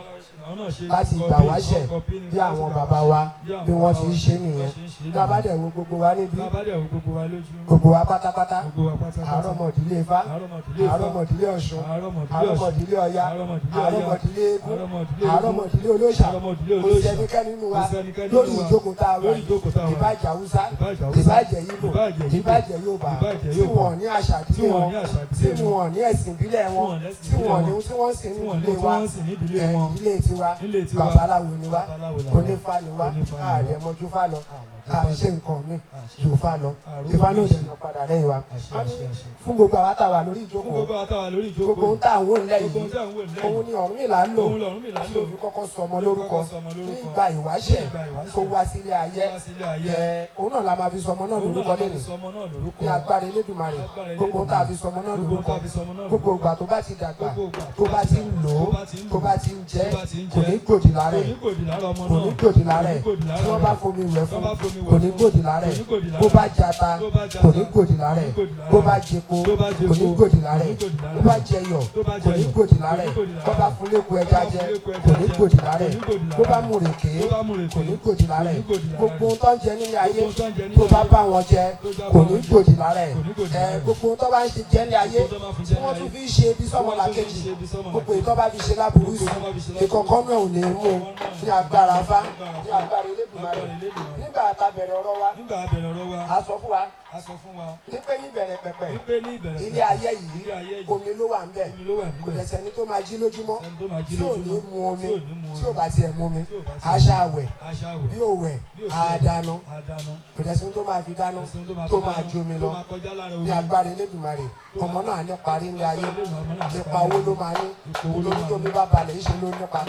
Àwọn náà ṣe Láti kọpí, ìgbà wáṣẹ̀ kọpí ni bí láti àwọn ìgbà bàbá wáṣẹ̀ wa bí àwọn bí wọ́n bàbá ti wa ń ṣe nìyẹn. bí wọ́n ṣe ń ṣe Tá a bá dẹ̀ wo gbogbo wa níbí, Tá a bá dẹ̀ wo gbogbo wa lójú, gbogbo wa pátápátá, gbogbo wa pátápátá, àrọ́mọdìlé Ifá, àrọ́mọdìlé Ifá, àrọ́mọdìlé Ọ̀ṣun, àrọ́mọdìlé Ọ̀ṣun, àrọ́mọdìlé Ọya, àrọ́mọdìlé Ọya, àrọ́mọdìlé eégún, àrọ́mọdìlé eégún, àrọ́mọdìlé olóòṣà, àrọ́mọdìlé kò olóòṣà, sí ẹnikẹ́ni nínú wa kò sí ẹnikẹ́ni lórí nínú wa ìjókòó tá a wà lórí yìí, ìjókòó tá a wà yìí, ìbàjẹ́ Haúsá, ìbáàjẹ́ Haúsá, ìbàjẹ́ Ìgbò, ìbáàjẹ́ Ìgbò, ìbàjẹ́ Yorùbá, ìbáàjẹ́ tí Yorùbá, wọ́n ní àṣà tí ìdílé wọ́n wọn, ní àṣà tí ìdílé wọn, wọ́n ní ẹ̀sìn ìbílẹ̀ tí wọn, wọ́n lẹ́sìn tí ìbílẹ̀ wọ́n ní wọn, ohun tí wọ́n sì tí ní wọ́n ní ìdílé ohun tí wa, wọ́n sì ní ìdílé wọn, ìdílé tiwa, nílé tiwa, babaláwo ni wá, babaláwo làwa, onífá ni wá, onífá ni wá, àrẹ̀mọjú fá lọ, àmọ̀jú à ń ṣe nǹkan mi jù fá lọ, Àrùn Ifá ló mi dẹ̀ lọ padà lẹ́yìn wa. Àṣẹ, Wọ́n ní àṣẹ, àṣẹ. fún gbogbo àwa tá a wà lórí Fún ìjókòó, gbogbo àwọn táwa lórí ìjókòó, gbogbo ohun tá à ń wò nílẹ̀ gbogbo yìí, ohun tí à ń wò nílẹ̀ òun yìí, ni Ọ̀rúnmìlà ń lò òun l'Ọ̀rúnmìlà ń tí lò òfin kọ́kọ́ sọ ọmọ tí lórúkọ kọ́kọ́ sọ ọmọ lórúkọ nígbà ìwáṣẹ̀ ní ìgbà ìwáṣẹ̀ tó wá sílé ayé. tó wá sílé ayé. Òun náà la máa fi sọ ọmọ náà Òun náà lórúkọ la máa fi lẹ́nu sọ ọmọ náà lórúkọ. ní agbára Elédùmarè. Agbára Gbogbo ohun tá a fi sọ ọmọ náà Gbogbo ohun lórúkọ, tá a fi sọ ọmọ náà gbogbo lórúkọ. ìgbà tó bá ti dàgbà, Gbogbo ìgbà tó bá ti ń lò ó, tó bá ti ń tó lò ó, bá ti ń jẹ, tó bá ti ń kò jẹ, ní gbòdì lára kò ẹ̀, ní gbòdì lára ọmọ kò náà, ní gbòdì lára kò ẹ̀. ní gbòdì lára Tí wọ́n bá rẹ̀. fomi wẹ̀ Tí fún, wọ́n bá fomi wẹ̀ kò ní fún, gbòdì lára kò ẹ̀. ní gbòdì lára Bó bá rẹ̀. jata, Tó bá jata, kò ní gbòdì lára kò ní ẹ̀. gbòdì lára Bó bá rẹ̀. jẹpo, Tó bá kò ní jẹpo, gbòdì lára kò ní ẹ̀. gbòdì lára Bó bá rẹ̀. jẹyọ̀, Tó bá kò ní jẹyọ̀, gbòdì lára kò ní ẹ̀. gbòdì lára Bó bá rẹ̀. fún léku ẹja Tó bá jẹ, fún léku ẹja kò ní jẹ, gbòdì lára kò ẹ̀. ní gbòdì Bó lára bá rẹ̀. mú rèké, Tó bá mú rèké, kò ní gbòdì lára kò ẹ̀. ní gbòdì lára Gbogbo rẹ̀. ohun tó ń jẹ nílé ayé, Gbogbo ohun tó ń jẹ tó nílé bá ayé, bá wọn jẹ, tó bá kò bá ní wọn jẹ, gbòdì lára ẹ̀. kò ní gbòdì lára ẹ̀. Gbogbo ohun tó bá ń ṣe jẹ nílé ayé, Gbogbo ohun tó bá fi tí jẹ wọ́n nílé tún ayé, fi ń ṣe ibi tí sọ́mọ wọ́n tún fi ń làkejì, ṣe ibi sọ́mọ gbogbo làkejì, ìtọ́ bá fi ṣe láburú gbogbo sí, ìtọ́ bá fi ṣe láburú ìkọ̀kọ́ náà ò ní mú un ní agbára fá, ní agbára Elédùmarè. Agbára Elédùmarè. Nígbà tá a bẹ̀rẹ̀ ọ̀rọ̀ wa, Nígbà a bẹ̀rẹ̀ ọ̀rọ̀ wa, a sọ fún wa a sọ fún wa wípé ní ìbẹ̀rẹ̀ pẹ̀pẹ̀ wípé ní ìbẹ̀rẹ̀ ilé ayé yìí, ilé ayé yìí, omi ló wà ń bẹ̀. omi ló wà Kò níbẹ̀. dẹ̀ sẹ́ni tó máa jí lójúmọ́ Sẹ́ni tó máa jí tí ò ní lójúmọ́, mu omi, tí ò ní mu tí ò omi, bá tiẹ̀ mu omi, tí ò bá tiẹ̀ aṣa àwẹ̀, aṣa àwẹ̀, bí ò wẹ̀, bí ò á tiẹ̀ dáná. á dáná. Kò dẹ̀ sẹ́ni tó máa fi dáná Kò sẹ́ni tó máa tó fi máa dáná, jomi tó lọ. máa kọjá lára Ní omi. agbára Elédùmarè, ọmọ náà ní parí ní ayé, Ọmọ náà ní nípa parí owó ló máa ní, Ipò owó ló nítorí máa tómi ní. bá balẹ̀ ìṣe ló nípa,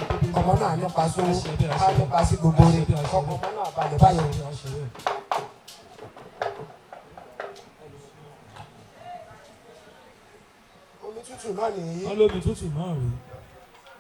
ọmọ náà nípa sówó, Àṣẹ bẹ́ẹ̀, á àṣẹ bẹ́ẹ̀. nípa sí gbogbo rẹ̀, Àṣẹ bẹ́ẹ̀, àṣẹ ọkọ̀ bẹ́ẹ̀. ọmọ náà balẹ̀ báyìí. Àṣẹ bẹ́ẹ̀, àṣẹ bẹ́ẹ̀. Omi tútù náà nìyí. Wọ́n lómi tútù náà rèé.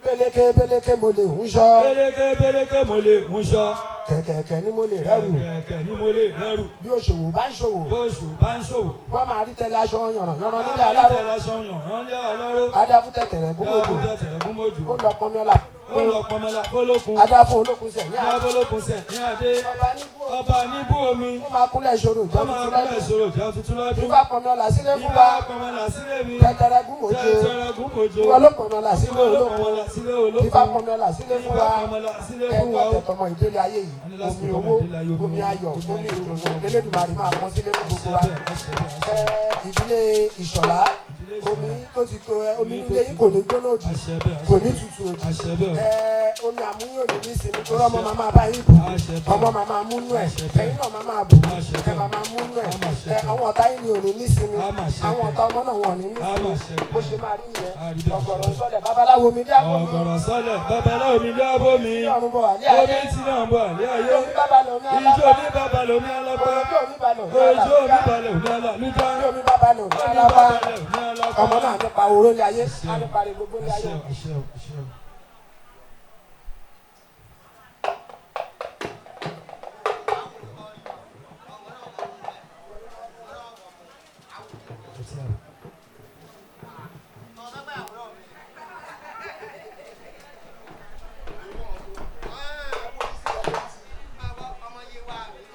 Pélékè pélékè mo lè ń ṣọ́, Pélékè pélékè mo lè mú ṣọ́. kẹ̀kẹ̀kẹ̀ ni mo lè rẹ́rù. Kẹ̀kẹ́ ni mo lè rẹ́rù. Bí òṣòwò bá ń ṣòwò, Bóṣù bá ń ṣòwò. wọ́n máa rí tẹ́lẹ̀ aṣọ yànnà yànnà nílé aláró. Aláró. Aṣọ yànrán lé aláró. Adáfún tẹ̀tẹ̀rẹ̀ gúnmòjò, Dábùtẹ̀ tẹ̀rẹ̀ gúnmójò. ó lọ pọnmi ọlá. Ó lọ pọnmọlá kólókun. Adáfún olókun sẹ̀ ní àná. Dábólókun sẹ̀ ní adé. Ọba níbú Ọba níbú omi. ó máa kúnlẹ̀ ṣòro Ó ìjọ máa tuntun kúnlẹ̀ lọ́dún. ṣòro ìjà tuntun lọ́dún. Ifá pọnmi ọlá sílé fún Ifá wa. pọnmọlá sílé mi. Tẹ̀tẹ̀rẹ̀ gúnmòjò, Tẹ̀tẹ̀rẹ̀ gúnmójò. ìwọ ló pọnmi ọlá sílé Ìwọ ló olókun. pọnmọlá sílé olókun. Ifá pọnmi ọlá sílé fún Ifá wa. pọnmọlá sílé fún Ẹni wa. ọ̀tẹ̀ tọmọ ìdílé ayé yìí, Ẹni lásìkò omi tọmọ owó, ìdílé ayé, omi omi ayọ̀, owó, omi ìdùnnú, Elédùmarè máa pọ́n sílé fún gbogbo wa. Àṣẹ bẹ́ẹ̀, àṣẹ bẹ́ẹ̀, àṣẹ bẹ́ẹ̀. Ìdílé Ìṣọ̀lá, Ìdílé Ìṣọ̀lá. omi tó ti tó ẹ, omi nílé yìí kò ní gbóná òdì, Àṣẹ bẹ́ẹ̀, àṣẹ kò ní bẹ́ẹ̀. tutù òdì. Àṣẹ bẹ́ẹ̀. Omi àmúyò ní ní sinmi tó rọ́mọ màmá bá yín bù, Àṣẹ bẹ́ẹ̀. ọmọ màmá múnú ẹ̀, Àṣẹ bẹ́ẹ̀. ẹ̀yin náà màmá bù, Àṣẹ ẹ bẹ́ẹ̀. màmá múnú ẹ̀. Àmà ṣe bẹ́ẹ̀. Àwọn ọ̀tá yìí ni ò ní ní sinmi, Àmà ṣe àwọn bẹ́ẹ̀. ọ̀tá ọmọ náà wọn ò ní ní Àmà sinmi. ṣe bẹ́ẹ̀. Bó ṣe máa rí nìyẹn. Àrí bẹ́ẹ̀. Ọ̀gọ̀rọ̀ sọlẹ̀ babaláwo mi dé àpò mi. Ọ̀gọ̀rọ̀ sọ́lẹ̀ babaláwo mi dé abó mi. Ọ̀run bọ̀ wà ní ayé. Omi tí náà ń bọ̀ àlẹ́ ayé. Omi bàbá lòmí Ijó alápá. mi bàbá lomi alápá. Ojú mi balẹ̀ òní Ojú mi alápá. balẹ̀ òní alálújá. Ojú mi bàbá lòmí Omi alápá. balẹ̀ òní alápá. Ọmọ náà nípa oró ní ayé, á nípa rẹ̀ gbogbo ní ayé. Àṣẹ o, àṣẹ o, àṣẹ o. Etí àrò.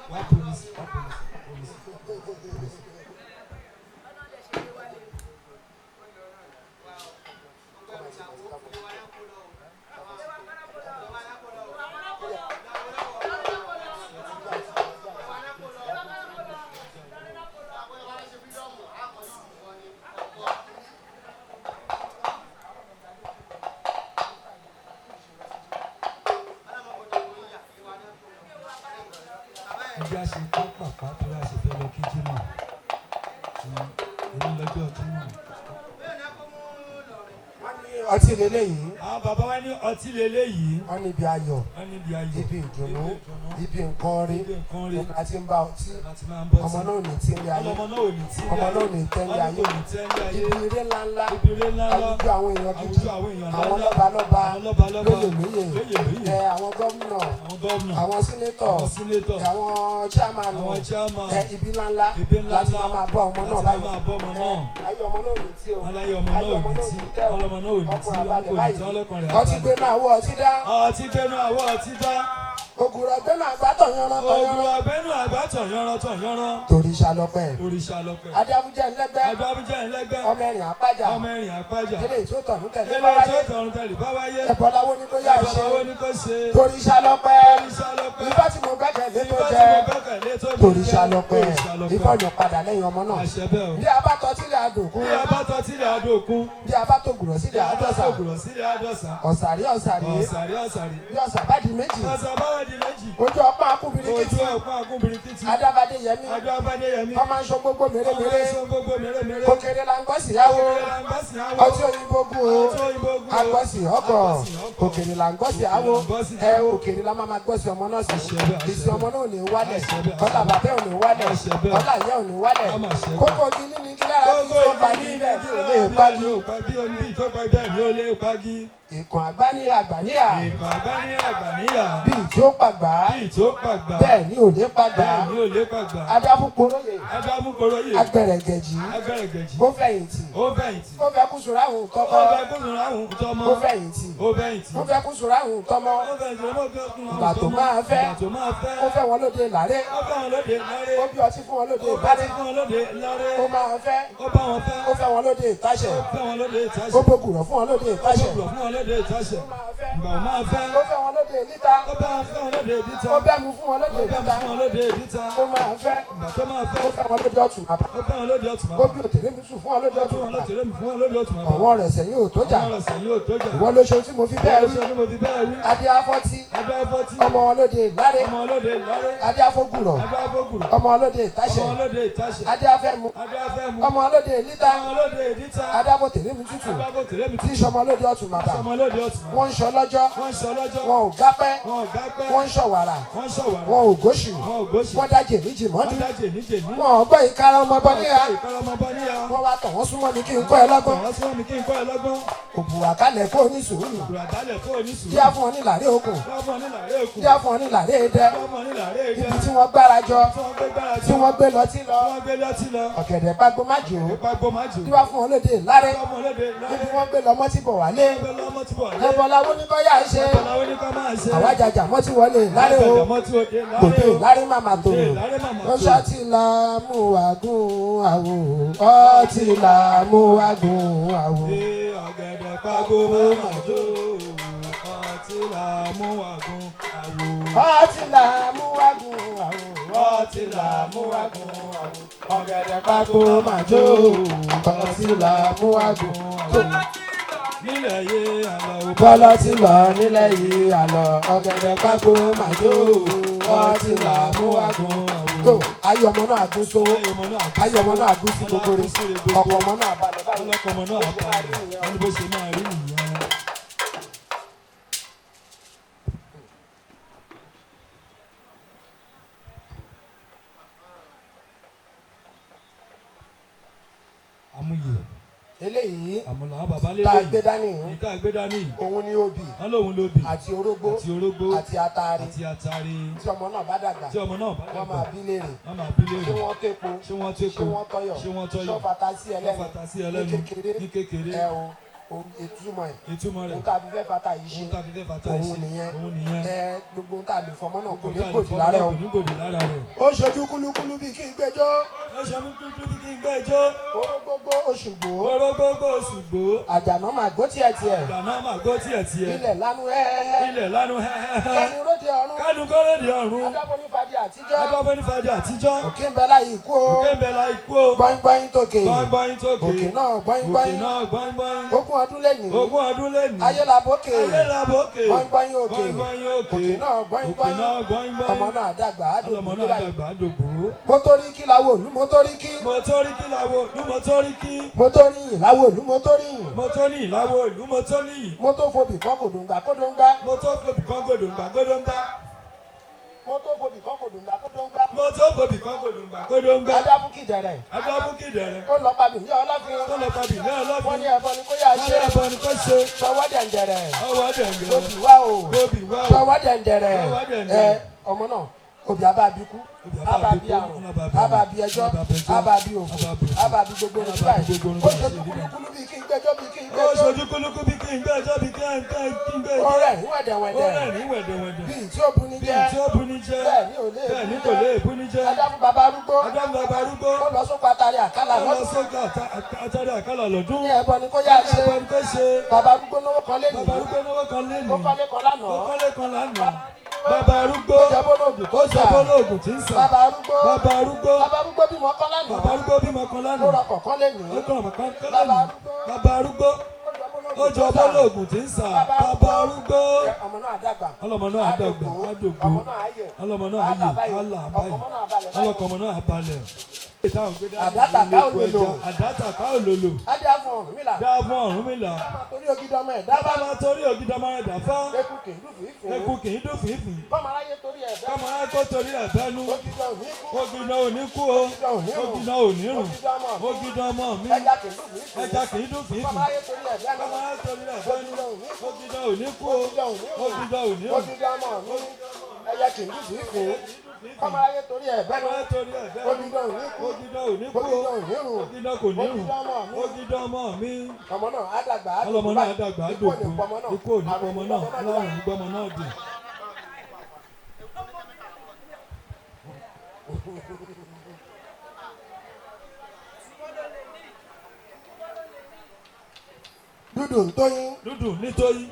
Wá polisi, wá polisi, polisi. Ẹ jẹ́ àṣẹ pápápá torí a ṣe fẹ́ lọ kí Jímọ̀. Èmi lọ́jọ́ Jímọ̀. Ọtí leléyìí. Àwọn bàbá wa ní ọtí leléyìí. Wọ́n ní ibi ayọ̀, Wọ́n ní ibi ayọ̀, ibi ìdùnnú, ibi nǹkan rí, ibi nǹkan rí. àti ń bá ọtí. Láti máa ń bọ́ Ọmọ sí. náà ò ní tí ń lé ayé. Ọmọ náà ò ní tí ń lé Ọmọ náà ò ní tẹ́ ń lé ayé. ayé. Wọ́n ní kò ní tẹ́ ń lé ayé. Ibi eré ńláńlá, Ibi eré ńláńlá. àwùjọ àwọn èèyàn gidi, Àwùjọ àwọn èèyàn àwọn ńláńlá. lọ́balọ́ba, Àwọn lọ́balọ́ba. lóyè lóyè, Lóyè lóyè. ẹ, àwọn gómìnà, Àwọn gómìnà. àwọn sínétọ̀, Àwọn sínétọ̀. àwọn chairman, Àwọn chairman. ẹ, ibi ńláńlá Ibi ńláńlá. láti máa máa bọ́ ọmọ náà Láti báyìí. máa bọ́ ọmọ náà. Ẹ, ayé ọmọ náà ò ní tí o. Wọ́n láyé ọmọ náà ò ní tí. tẹ́ o. Wọ́n lọ́mọ náà ò ní tí. Ọkùnrin Wọ́n àbálẹ̀ kò ní báyìí. tí. Ọlọ́kùnrin rẹ̀ Ọtí abalẹ̀. gbé náà wọ ọtí dá. Ọtí gbénú àwọ̀ ọtí dá. Ògùrọ̀ gbé náà gbá tọ̀yánrán tọ̀yánrán. Ògùrọ̀ gbénú àgbà tọ̀yánrán tọ̀yánrán. Torí ṣalọpẹ́. Òrìṣà lọpẹ́. Adábújẹ́ ńlẹ́gbẹ́. Adábújẹ́ ńlẹ́gbẹ́. Ọmọ ẹ̀rìn àpájà. Ọmọ ẹ̀rìn àpájà. Délé tó tọ̀nú tẹ̀lé Délé bá wáyé. tó tọ̀nú tẹ̀lé bá wáyé. Ẹ̀bọ̀láwo ni kó yá ṣe. Ẹ̀bọ̀láwo ni kó ṣe. Torí ṣalọpẹ́. Torí ṣalọpẹ́. Ifá tí mo gbẹ́kẹ̀lé tó Ifá tí jẹ́. mo gbẹ́kẹ̀lé tó jẹ́. Torí ṣalọpẹ́. Torí ṣalọpẹ́. Ifá ọ̀nà padà lẹ́yìn ọmọ náà. Àṣẹ bẹ́ẹ̀ o. Bí a bá tọ́ sílẹ̀ àdògún. Bí a bá tọ́ sílẹ̀ àdògún. Bí a bá tó gùrọ̀ sílẹ̀ Bí a bá àdọ́sà. tó gùrọ̀ sílẹ̀ àdọ́sà. Ọ̀sàrí ọ̀sàrí. Ọ̀sàrí ọ̀sàrí. Bí ọ̀sà bá di méjì. Ọ̀sà bá di méjì. Ojú ọpọ́n akúbirikiti. Ojú ọpọ́n akúbirikiti. Adábadé Yẹmí. Adábadé Yẹmí. Ọmọ aṣọ gbogbo mèremère. Ọmọ aṣọ gbogbo mèremère. Òkèrè la ń gbọ́ síyáwó. Òkèrè la ń gbọ́ síyáwó. Ọtí òyìnbó gún o. Ọtí òyìnbó gún o. Agbọ́sì ọkọ̀. Agbọ́sì ọkọ̀. Òkèrè la ń gbọ́ síyáwó. Òkèrè la ń gbọ́ sí Ẹ òkèrè la máa ma gbọ́ sí ọmọ náà sí. Àṣẹ bẹ́ẹ̀, àṣẹ Ìsìn ọmọ náà ò ní wálẹ̀. Àṣẹ bẹ́ẹ̀, Kọ́lá bàbá ò ní wálẹ̀. Àṣẹ bẹ́ẹ̀. Kọ́lá ìyá ò ní wálẹ̀. Ọmọ àṣẹ bẹ́ẹ̀. Kókó igi ní ní kí lára bí Kókó tó pa ní igi ní ibẹ̀ kí bí ò lára lè bí pagi. ò pa bí omi tó pa bẹ́ẹ̀ ni ó lè pagi. Ìkàn àgbá ní àgbà níyà. Ìkàn àgbá ní àgbà níyà. Bí tí ó pàgbà. Bí tí ó pàgbà. Bẹ́ẹ̀ ni ò lè pàgbà. Bẹ́ẹ̀ ni ò lè pàgbà. Adáfúnporóyè. Adáfúnporóyè. Agbẹ̀rẹ̀gẹ̀jì. Agbẹ̀rẹ̀gẹ̀jì. Ó fẹ̀yìntì. Ó fẹ̀yìntì. Ó fẹ́ kú sùúrù tọmọ. Ó fẹ́ kú sùúrù tọmọ. Ó fẹ̀yìntì. Ó fẹ̀yìntì. Ó fẹ́ kú sùúrù tọmọ. Ó fẹ̀yìntì. Ó fẹ́ kú sùúrù Ìgbà tó tọmọ. máa fẹ́. Ìgbà tó máa fẹ́. Ó fẹ́ wọn lóde làárẹ̀. Ó fẹ́ wọn lóde láré. Ó bí ọtí fún wọn lóde Ó bá ìbátí. ti fún wọn lóde láré. Ó máa fẹ́. Ó bá wọn fẹ́. Ó fẹ́ wọn lóde ìtàṣẹ̀. Ó fẹ́ wọn lóde ìtàṣẹ̀. Ó bògùrọ̀ fún wọn lóde ìtàṣẹ̀. Ó bògùrọ̀ fún wọn lóde ìtàṣẹ̀. Ìgbà ó máa fẹ́. Ó fẹ́ wọn lóde ìlíta. Ó bá wọn fẹ́ wọn lóde ìdíta. Ó bẹ́mu fún wọn lóde Ó bẹ́mu ìdíta. fún wọn lóde ìdíta. Ó máa fẹ́. Ìgbà tó máa fẹ́. Ó fẹ́ wọn lóde ọ̀tún bàbá. Ó fẹ́ wọn lóde ọ̀tún bàbá. Ó bí òtèrè mi sùn fún wọn lóde Ó ọ̀tún fún wọn bàbá. lóde fún wọn lóde ọ̀tún bàbá. Ọ̀wọ́n rẹ̀ sẹ́yìn ò tó jà. Ọ̀wọ́n rẹ̀ sẹ́yìn ò tó jà. Ìwọ ló ṣe ohun tí mo fi bẹ́ẹ̀ Ìwọ ló rí. ṣe ohun tí mo fi bẹ́ẹ̀ wí. Adé afọ́tí. Adé afọ́tí. Ọmọ wọn lóde ìláré. Ọmọ lóde ìláré. Adé afọ́gùrọ̀. Adé afọ́gùrọ̀. Ọmọ lóde ìtàṣẹ̀. Ọmọ lóde ìtàṣẹ̀. Adé afẹ́mu. Adé afẹ́mu. Ọmọ lóde ìlíta. Ọmọ lóde ìdíta. Adé afọ́tèrè mi tútù. Adé afọ́tèrè mi Tí í ṣọmọ lóde ọ̀tún bàbá. Ṣọmọ lóde ọ̀tún bàbá. Wọ́n ń ṣọ lọ́jọ́. Wọ́n ń ṣọ lọ́jọ́. Wọn ò gápẹ́. Wọn ò gápẹ́. Wọ́n ń ṣọ̀wàrà. Wọ́n ń ṣọ̀wàrà. Wọn ò góṣù. Wọn ò góṣù. Wọ́n dá jèníjì mọ́dún. Wọ́n dá jèníjèní. Wọn ò gbọ́ ìkara ọmọ bọ́ níyà. Ìkara ọmọ bọ́ níyà. Wọ́n wá tọ̀ wọ́n súnmọ́ mi kí n kọ́ ẹ lọ́gbọ́n. Tọ̀ wọ́n súnmọ́ mi kí n kọ́ ẹ lọ́gbọ́n. Òbùwà kálẹ̀ kó ní sùúrù. Òbùwà kálẹ̀ kó ní sùúrù. Díá fún ọ ní làárẹ̀ okùn. Díá fún ọ ní làárẹ̀ okùn. Díá fún ọ ní làárẹ̀ idẹ. Díá fún ọ ní làárẹ̀ idẹ. Ibi tí wọ́n gbára jọ. Tí wọ́n gbé gbára jọ. Tí wọ́n gbé lọtí lọ. Tí wọ́n gbé lọtí lọ. Ọ̀gẹ̀dẹ̀ pagbo má jò. Ọ̀gẹ̀dẹ̀ pagbo má jò. Díá fún ọ lóde lárẹ̀. Díá fún ọ lóde lárẹ̀. Ibi wọ́n gbé lọ mọ́tì bọ̀ wálé. Wọ́n gbé lọ mọ́tì bọ̀ wálé. Ẹ̀bọ̀lá wo ní kọ́ yá ṣe. Ẹ̀bọ̀lá wo ní kọ́ máa ṣe. Àwa jàjà mọ́tì wọlé lárẹ̀ o. Àjàjà mọ́tì òde lárẹ̀ o. Òde lárẹ̀ màmá tòrò. Òde lárẹ̀ màmá Ó tòrò. ṣáàtì là mú wa gún àwò. Ọtí là mú wa gún àwò. Ee, ọ̀gẹ̀dẹ̀ pagbo má jò. Ọtí là mú wa gún àwò. Ọtí là mú wa gún àwò. Ọtí là mú wa gún àwò. Ọ̀gẹ̀dẹ̀ pagbo má jò. Ọtí là mú wa gún àwò. Nílẹ̀ yé àlọ́ ò Bọ́lá ti lọ nílẹ̀ yìí àlọ́. Ọ̀gẹ̀dẹ̀ pagbo má jò. Ọtí là mú wa gún àwò. Tó ayé ọmọ náà gún sówó. Ayé ọmọ náà gún sí gbogbo rẹ̀. Ọkọ̀ ọmọ náà balẹ̀ báyìí. Ọlọ́kọ̀ ọmọ náà balẹ̀. Wọ́n ní bó ṣe máa rí nìyẹn. Amúyè. Eléyìí Àmùlà àwọn bàbá tá a lélẹ̀ gbé dání yìí. Èyí tá a gbé dání yìí. òun ni obì Wọ́n lóun lóbì. àti orógbó Àti orógbó. àti atare Àti atare. tí ọmọ náà bá dàgbà Tí ọmọ náà bá wọ́n dàgbà. máa bí léèrè Wọ́n máa bí léèrè. ṣé wọ́n tépo Ṣé wọ́n tépo? ṣé wọ́n tọyọ̀ Ṣé wọ́n tọyọ̀? ṣé wọ́n fata sí Ṣé ẹlẹ́nu fata sí ẹlẹ́nu? ní kékeré Ní kékeré. ẹ o ìtumọ̀ ẹ̀ Ìtumọ̀ rẹ̀. ohun tá a fi fẹ́ fata yìí ṣe Ohun tá a fi fẹ́ fata yìí òun ṣe. nìyẹn Òun nìyẹn. ẹ gbogbo ohun tá a lè fọmọ náà kò ní Ohun tá a lè gbòdì fọmọ lára náà o. kò ní gbòdì lára rẹ̀. Ó ṣojú kúlúkúlú bíi kí n gbẹjọ́. Ó ṣe mí kúlúkúlú bí kí n gbẹ́jọ́. Orógbógbó Òṣùgbó. Orógbógbó Òṣùgbó. Àjànà máa gbó tiẹ̀tiẹ̀. Àjànà máa gbó tiẹ̀tiẹ̀. Ilẹ̀ lanu hẹ́hẹ́hẹ́. Ilẹ̀ lanu hẹ́hẹ́hẹ́. Kẹ́ni róde ọ̀run. Kẹ́nu kọ́rẹ́dì ọ̀run. Adábọ́nífàdé àtijọ́. Adábọ́nífàdé àtijọ́. Òkè ń bẹ láyé ikú o. Òkè ń bẹ láyé ikú o. Gbọ́ngbọ́n tókè. Gbọ́ngbọ́n tókè. Òkè náà gbọ́ngbọ́n. Òkè náà gbọ́ngbọ́n. Ogún ọdún lẹ́nìí. Ogún ọdún lẹ́nìí. Ayé la bókè. Ayé la bókè. Gbọ́ngbọ́n òkè. Gbọ́ngbọ́n òkè. Òkè náà gbọ́ngbọ́n. Òkè náà gbọ́ngbọ́n. Ọmọ náà dàgbà á dògbò. Ọmọ náà dàgbà á dògbò. Mo torí kí làwọn òlú mo torí kí. Mo torí kí làwọn òlú mo torí kí. Mo torí yìn láwọn òlú mo torí yìn. Mo torí yìn láwọn òlú mo torí yìn. Mo tó fobì kan kòdòǹgbà kòdòǹgbà. Mo tó fobì kan kòdòǹgbà kòdòǹgbà. Mo tó fobì kan kòdòǹgbà kòdòǹgbà. Mo tó fobì kan kòdòǹgbà kòdòǹgbà. Adábùkì dẹ̀rẹ̀. Adábùkì dẹ̀rẹ̀. Ó lọ pabì ní ọlọ́fin. Ó lọ pabì ní ọlọ́fin. Wọ́n ní ẹbọ ni kó yá ṣe. Wọ́n ní ẹbọ ni kó ṣe. Sọwọ́ dẹ̀ǹdẹ̀rẹ̀. Ọwọ́ dẹ̀ǹdẹ̀rẹ̀. Obì wá o. Obì wá o. Sọwọ́ dẹ̀ǹdẹ̀rẹ̀. Ọwọ́ dẹ̀ǹdẹ̀rẹ̀. Ẹ ọmọ náà obì abá bí kú, abá bí àrùn, abá bí ẹjọ́, abá bí òfò, abá bí gbogbo orun báyìí. Ó ṣojú kúlúkúlú bí kí n gbẹ́jọ́ bí kí n Ó gbẹ́jọ́. ṣojú kúlúkú bí kí n gbẹ́jọ́ bí kí n gbẹ́jọ́. Ó rẹ̀ ní wẹ̀dẹ̀wẹ̀dẹ̀. Ó rẹ̀ ní wẹ̀dẹ̀wẹ̀dẹ̀. Bí tí ó bu ní Bí jẹ́. tí ó bu ní jẹ́. Bẹ́ẹ̀ ni ò lè Bẹ́ẹ̀ ni kò lè bú ní jẹ́. Adáfún bàbá arúgbó. Adáfún bàbá arúgbó. Ó lọ sóko atari àkàlà Ó lọ lọ́dún. sóko atari àkàlà lọ́dún. Ní ẹbọ ni kó yá ṣe. Ẹbọ ni kó ṣe. Bàbá arúgbó náwó kan lé nìyí. Bàbá arúgbó náwó kan lé nìyí. Ó kọ́lé kan lánàá. Ó kọ́lé kan lánàá. Bàbá arúgbó. Ó jẹ bólóògùn tó Ó jẹ sà. bólóògùn tí ń sà. Bàbá arúgbó. Bàbá arúgbó. Bàbá arúgbó bímọ kan lánàá. Bàbá arúgbó bímọ kan lánàá. Ó rọkọ̀ kan lé nìyí. Ó kọ̀ kan Bàbá lánàá. arúgbó. Bàbá arúgbó. Ó jọ bólóògùn tí ń sà. Bàbá arúgbó. Ọmọ náà dàgbà. Ọlọ́mọ náà dàgbà. Á dògbò. Ọmọ náà ayẹ. Ọlọ́mọ náà ayè. Á là báyìí. Ọlọ́kọ̀ náà balẹ̀. Àdátàká òlòlò. Àdátàká òlòlò. Adé fún Ọ̀rúnmìlà. Dá fún Ọ̀rúnmìlà. Torí ògidì ọmọ ẹ̀ dábàá. Bá máa torí ògidì ọmọ rẹ̀ dàfá. Eku kì í dùn fìfì. Eku kì í dùn fìfì. Kọ́mọ aráyé torí ẹ̀ bẹ́ẹ̀. Kọ́mọ aráyé kó torí ẹ̀ bẹ́nu. Ògidì òní kú. Ògidì òní kú o. Ògidì òní rùn. Ògidì ọmọ mi. Ẹja kì í dùn fìfì. Ẹja kì í dùn fìfì. Kọ́mọ aráyé torí ẹ̀ bẹ́nu. Kọ́mọ aráyé torí ẹ̀ bẹ́nu. Ògidì òní kú o. Ògidì òní rùn. Ògidì ọmọ mi. Ẹja kì í dùn fìfì. Kọ́mọ aráyé torí ẹ̀ bẹ́nu. Kọ́mọ aráyé torí ẹ̀ bẹ́nu. Ògidì òní kú. Ògidì òní kú o. Ògidì òní rùn. Ògidì kò ní rùn. Ògidì ọmọ mi. Ògidì ọmọ mi. Ọmọ náà á dàgbà á Ọlọ́mọ dògbò náà á dàgbà á Ikú ò ní dògbò. pọmọ náà. Ikú ò ní pọmọ náà. Ọlọ́run ní gbọ́mọ náà dì. Dúdú ń tóyín. Dúdú ní tóyín.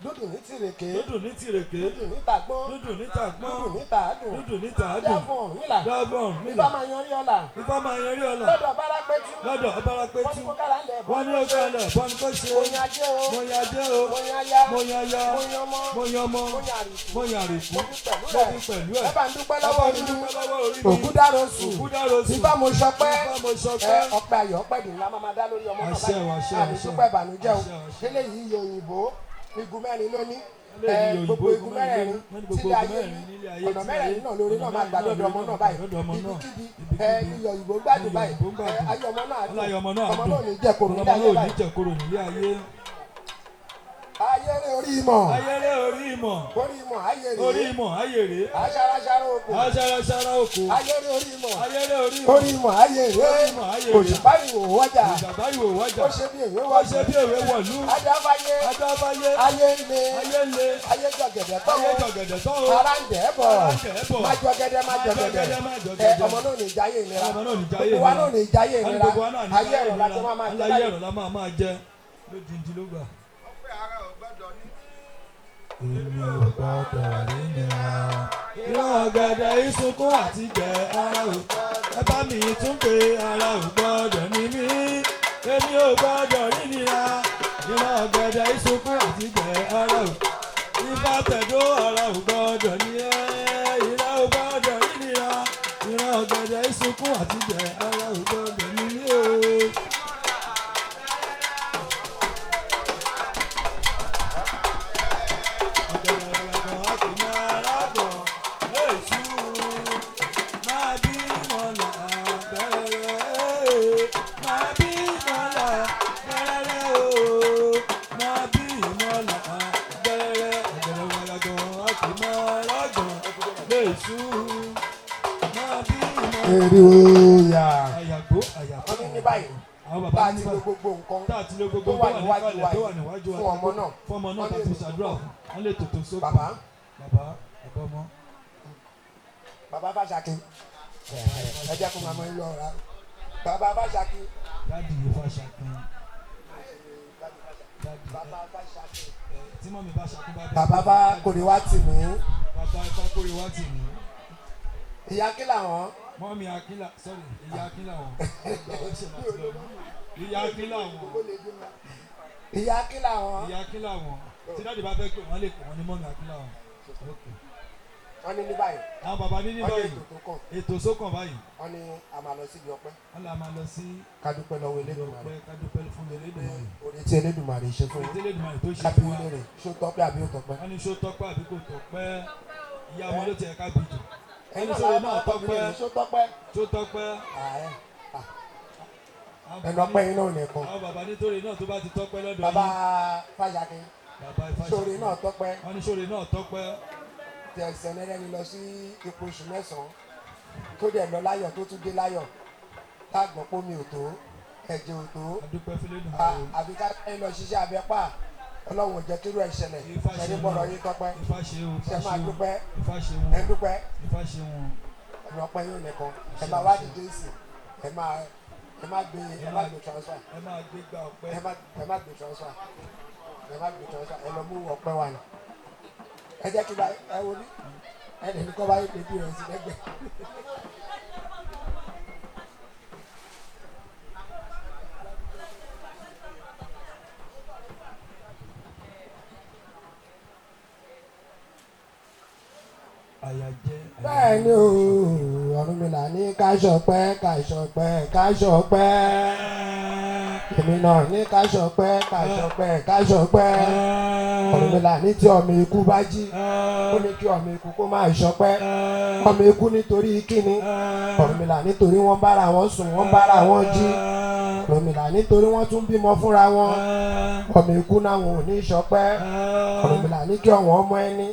Dúdú ní tìrèké. Dúdú ní tìrèké. Dúdú ní tàgbọ́n. Dúdú ní tàgbọ́n. Dúdú ní tàádùn. Dúdú ní tàádùn. Dá fún Ọ̀rúnmìlà. Dá fún Ọ̀rúnmìlà. Ifá máa yanrí ọ̀la. Ifá máa yanrí ọ̀la. Lọ́dọ̀ Bárápẹ́tù. Lọ́dọ̀ Bárápẹ́tù. Wọ́n ní kó kára ń lẹ̀ bọ́. Wọ́n ní ó kára lẹ̀ bọ́ ní kó ṣe. Mo yan ajé o. Mo yan ajé o. Mo yan aya. Mo yan aya. Mo yan ọmọ. Mo yan ọmọ. Mo yan àrìkú. Mo yan àrìkú. Mo fi pẹ̀lú Mo ẹ̀. fi pẹ̀lú ẹ̀. Ẹ bá ń dúpẹ́ lọ́wọ́ Ẹ bá ń orí mi. dúpẹ́ lọ́wọ́ orí mi. Ògúndárosù. Ògúndárosù. Ifá mo ṣọpẹ́. Ifá mo ṣọpẹ́. Ẹ ọpẹ́ ayọ̀ ọpẹ́ dùn la máa dá lórí ọmọ náà Àṣẹ o, àṣẹ o, Àmì àṣẹ o. dúpẹ́ ìbànújẹ́ o. Àṣẹ o, àṣẹ. Eléyìí iye òyìnbó igun mẹ́rin ló ní. Eléyìí Ẹ, gbogbo òyìnbó igun mẹ́rẹ̀ẹ̀rin wọ́n ní gbogbo sílé ayé igun ní mẹ́rẹ̀ẹ̀rin nílé ayé ọ̀nà tí mẹ́rẹ̀ẹ̀rin ayé. náà lórí náà máa gbà dọ́dọ̀ ọmọ náà báyìí. Dọ́dọ̀ ọmọ náà. Ibikíbi ẹ iyọ̀ òyìnbó gbádùn báyìí. Iyọ̀ òyìnbó gbádùn. Ẹ, ayé ọmọ náà á dùn. Aláyọ̀ ọmọ náà á Ọmọ dùn. náà ò ní jẹ kòrò Ọmọ nílé náà ayé ò ní báyìí. jẹ kòrò nílé ayé. Ayéré orí ìmọ̀. Ayéré orí ìmọ̀. Orí ìmọ̀ ayéré. Orí ìmọ̀ ayéré. Aṣáraṣára oko. Aṣáraṣára oko. Ayéré orí ìmọ̀. Ayéré orí ìmọ̀. Orí ìmọ̀ ayéré. Orí ìmọ̀ ayéré. Òṣùpá ìwò wọ́jà. Òṣùpá ìwò wọ́jà. Ó ṣe bí èwe Ó wọ̀lú. ṣe bí èwe wọ̀lú. Adáfáyé. Adáfáyé. Ayé ń le. Ayé ń le. Ayé jọ̀gẹ̀dẹ̀ tán Ayé o. jọ̀gẹ̀dẹ̀ tán o. Ara ń dẹ̀ bọ̀. Ara ń dẹ̀ bọ̀. Má jọ̀gẹ̀dẹ̀ má Má jọ̀gẹ̀dẹ̀. jọ̀gẹ̀dẹ̀, má Ẹ jọ̀gẹ̀dẹ̀. ọmọ náà ò ní jayé ìnira. Ọmọ náà ò ní jayé Gbogbo wa náà ò ní jayé Wọ́n ní ìnira. gbogbo wa náà ní Ayé ẹ̀rọ la jọ máa máa jẹ Ayé báyìí. ẹ̀rọ la máa máa jẹ. Lódìndín ló gbà. Èmi ò gbọ́dọ̀ rí nira. Ìran ọ̀gẹ̀dẹ̀ ìsunkún àti jẹ ara ò. Ẹ bá mi tún pé ara ò gbọ́dọ̀ ní mí. Èmi ò gbọ́dọ̀ rí nira. Ìran ọ̀gẹ̀dẹ̀ ìsunkún àti jẹ ara ò. Ifá tẹ̀dó ara ò gbọ́dọ̀ ní ẹ́. Ìran ò gbọ́dọ̀ rí nira. Ìran ọ̀gẹ̀dẹ̀ ìsunkún àti jẹ ara ò gbọ́dọ̀ ní mí o. Èrè òòyà. Àyàgbó àyàgbó. Wọ́n ní ní báyìí. Àwọn Bá bàbá a ní ti lo báyìí. gbogbo nǹkan Tá a ti lo gbogbo tó wà níwájú wa tó wà yìí níwájú wa fún ọmọ náà. Fún ọmọ náà Wọ́n tá a ní ti ṣàdúrà fún. Wọ́n lè tòtò sókè. Bàbá. Bàbá bàbá ọmọ. Bàbá Fáṣakin. Ẹ jẹ́ kó máa mọ ilé ọ̀rá. Bàbá Fáṣakin. Daddy Fáṣakin. Bàbá Fáṣakin. Tí mọ́mí Fáṣakin bá bẹ̀rẹ̀. Bàbá bá kórè wá tì mí. Bàbá Ifá kórè wá tì mí. Ìyá kí làwọn? Mọ́mí Akínlá sorry ìyá Akínlá wọn. Ìyá Akínlá wọn. Ìyá kí làwọn? Ìyá Akínlá wọn. Tí dáàdì bá fẹ́ pè wọ́n lè pè wọ́n ní mọ́mí Akínlá wọn. Wọ́n ní ní báyìí. Àwọn bàbá ní ní Wọ́n ní báyìí. ètò tó kàn. Ètò sókàn báyìí. Wọ́n ní a máa lọ síbi ọpẹ́. Wọ́n là máa lọ sí Ká dúpẹ́ lọ́wọ́ Elédùmarè. ọpẹ́ ká dúpẹ́ fún Elédùmarè. Oore tí Elédùmarè ṣe fún Oore tí yín. Elédùmarè tó ṣe Ká bi fún wa. léèrè, ṣó tọ́pẹ́ àbí ó tọ́pẹ́? Wọ́n ní ṣó tọ́pẹ́ àbí kò tọ́pẹ́. Ìyá wọn ló tiẹ̀ ká bí jù. Ẹ̀yin Wọ́n ní náà ṣóre làwọn náà máa tọ́ bi tọ́pẹ́. léèrè, ṣó tọ́pẹ́? Ṣó tọ́pẹ́. Ààrẹ. Ẹnu ọpẹ́ yín náà nìkan. Àwọn bàbá nítorí náà tó bá ti tọ́pẹ́ lọ́dọ̀ yín. Bàbá Fáṣakin. Bàbá Ifá Ṣóre náà tọ́pẹ́. Wọ́n ní ṣóre náà tọ́pẹ́. Tẹ̀sán ẹlẹ́ni lọ sí ipò oṣù mẹ́sàn-án tó dẹ̀ lọ láyọ̀ tó tún dé láyọ̀ lágbọ̀n pómi ò tó ẹ̀jẹ̀ ò tó Adúpẹ́ f'Elédùmarè. àbí ká ẹ lọ ṣiṣẹ́ abẹ pa Ọlọ́run ò jẹ́ kírú ẹ̀ ṣẹlẹ̀ Ifá ṣe ní ṣe bọ̀rọ̀ wọn. yín tọ́pẹ́ Ifá ṣe o. ṣe máa dúpẹ́ Ifá ṣe wọn. ẹ dúpẹ́ Ifá ṣe wọn. ẹnu ọpẹ́ yóò nìkan ẹ máa wá dìde sí ẹ máa ẹ má gbé ẹ má gbé transfer Ẹ máa gbé gbá ọpẹ́. ẹ má gbé transfer ẹ má gbé transfer ẹ lọ mú ọpẹ́ wa ni ẹ jẹ́ kí ẹ wo ní ẹ lè ní kọ́ bá yé bèbí rẹ̀ sí lẹ́gbẹ̀ẹ́. Àyà jẹ́. Bẹ́ẹ̀ ni o Ọ̀rúnmìlà ní ká ṣọpẹ́ ká ṣọpẹ́ ká ṣọpẹ́ èmi náà ní ká ṣọpẹ́ ká ṣọpẹ́ ká ṣọpẹ́ Ọ̀rúnmìlà ní tí ọmọ ikú bá jí ó ní kí ọmọ ikú kó máa ṣọpẹ́ ọmọ ikú nítorí kíni Ọ̀rúnmìlà nítorí wọ́n bára wọn sùn wọ́n bára wọn jí Ọ̀rúnmìlà nítorí wọ́n tún bímọ fúnra wọn ọmọ ikú náà wọn ò ní ṣọpẹ́ Ọ̀rúnmìlà ní kí ọ̀wọ́n ọmọ ẹni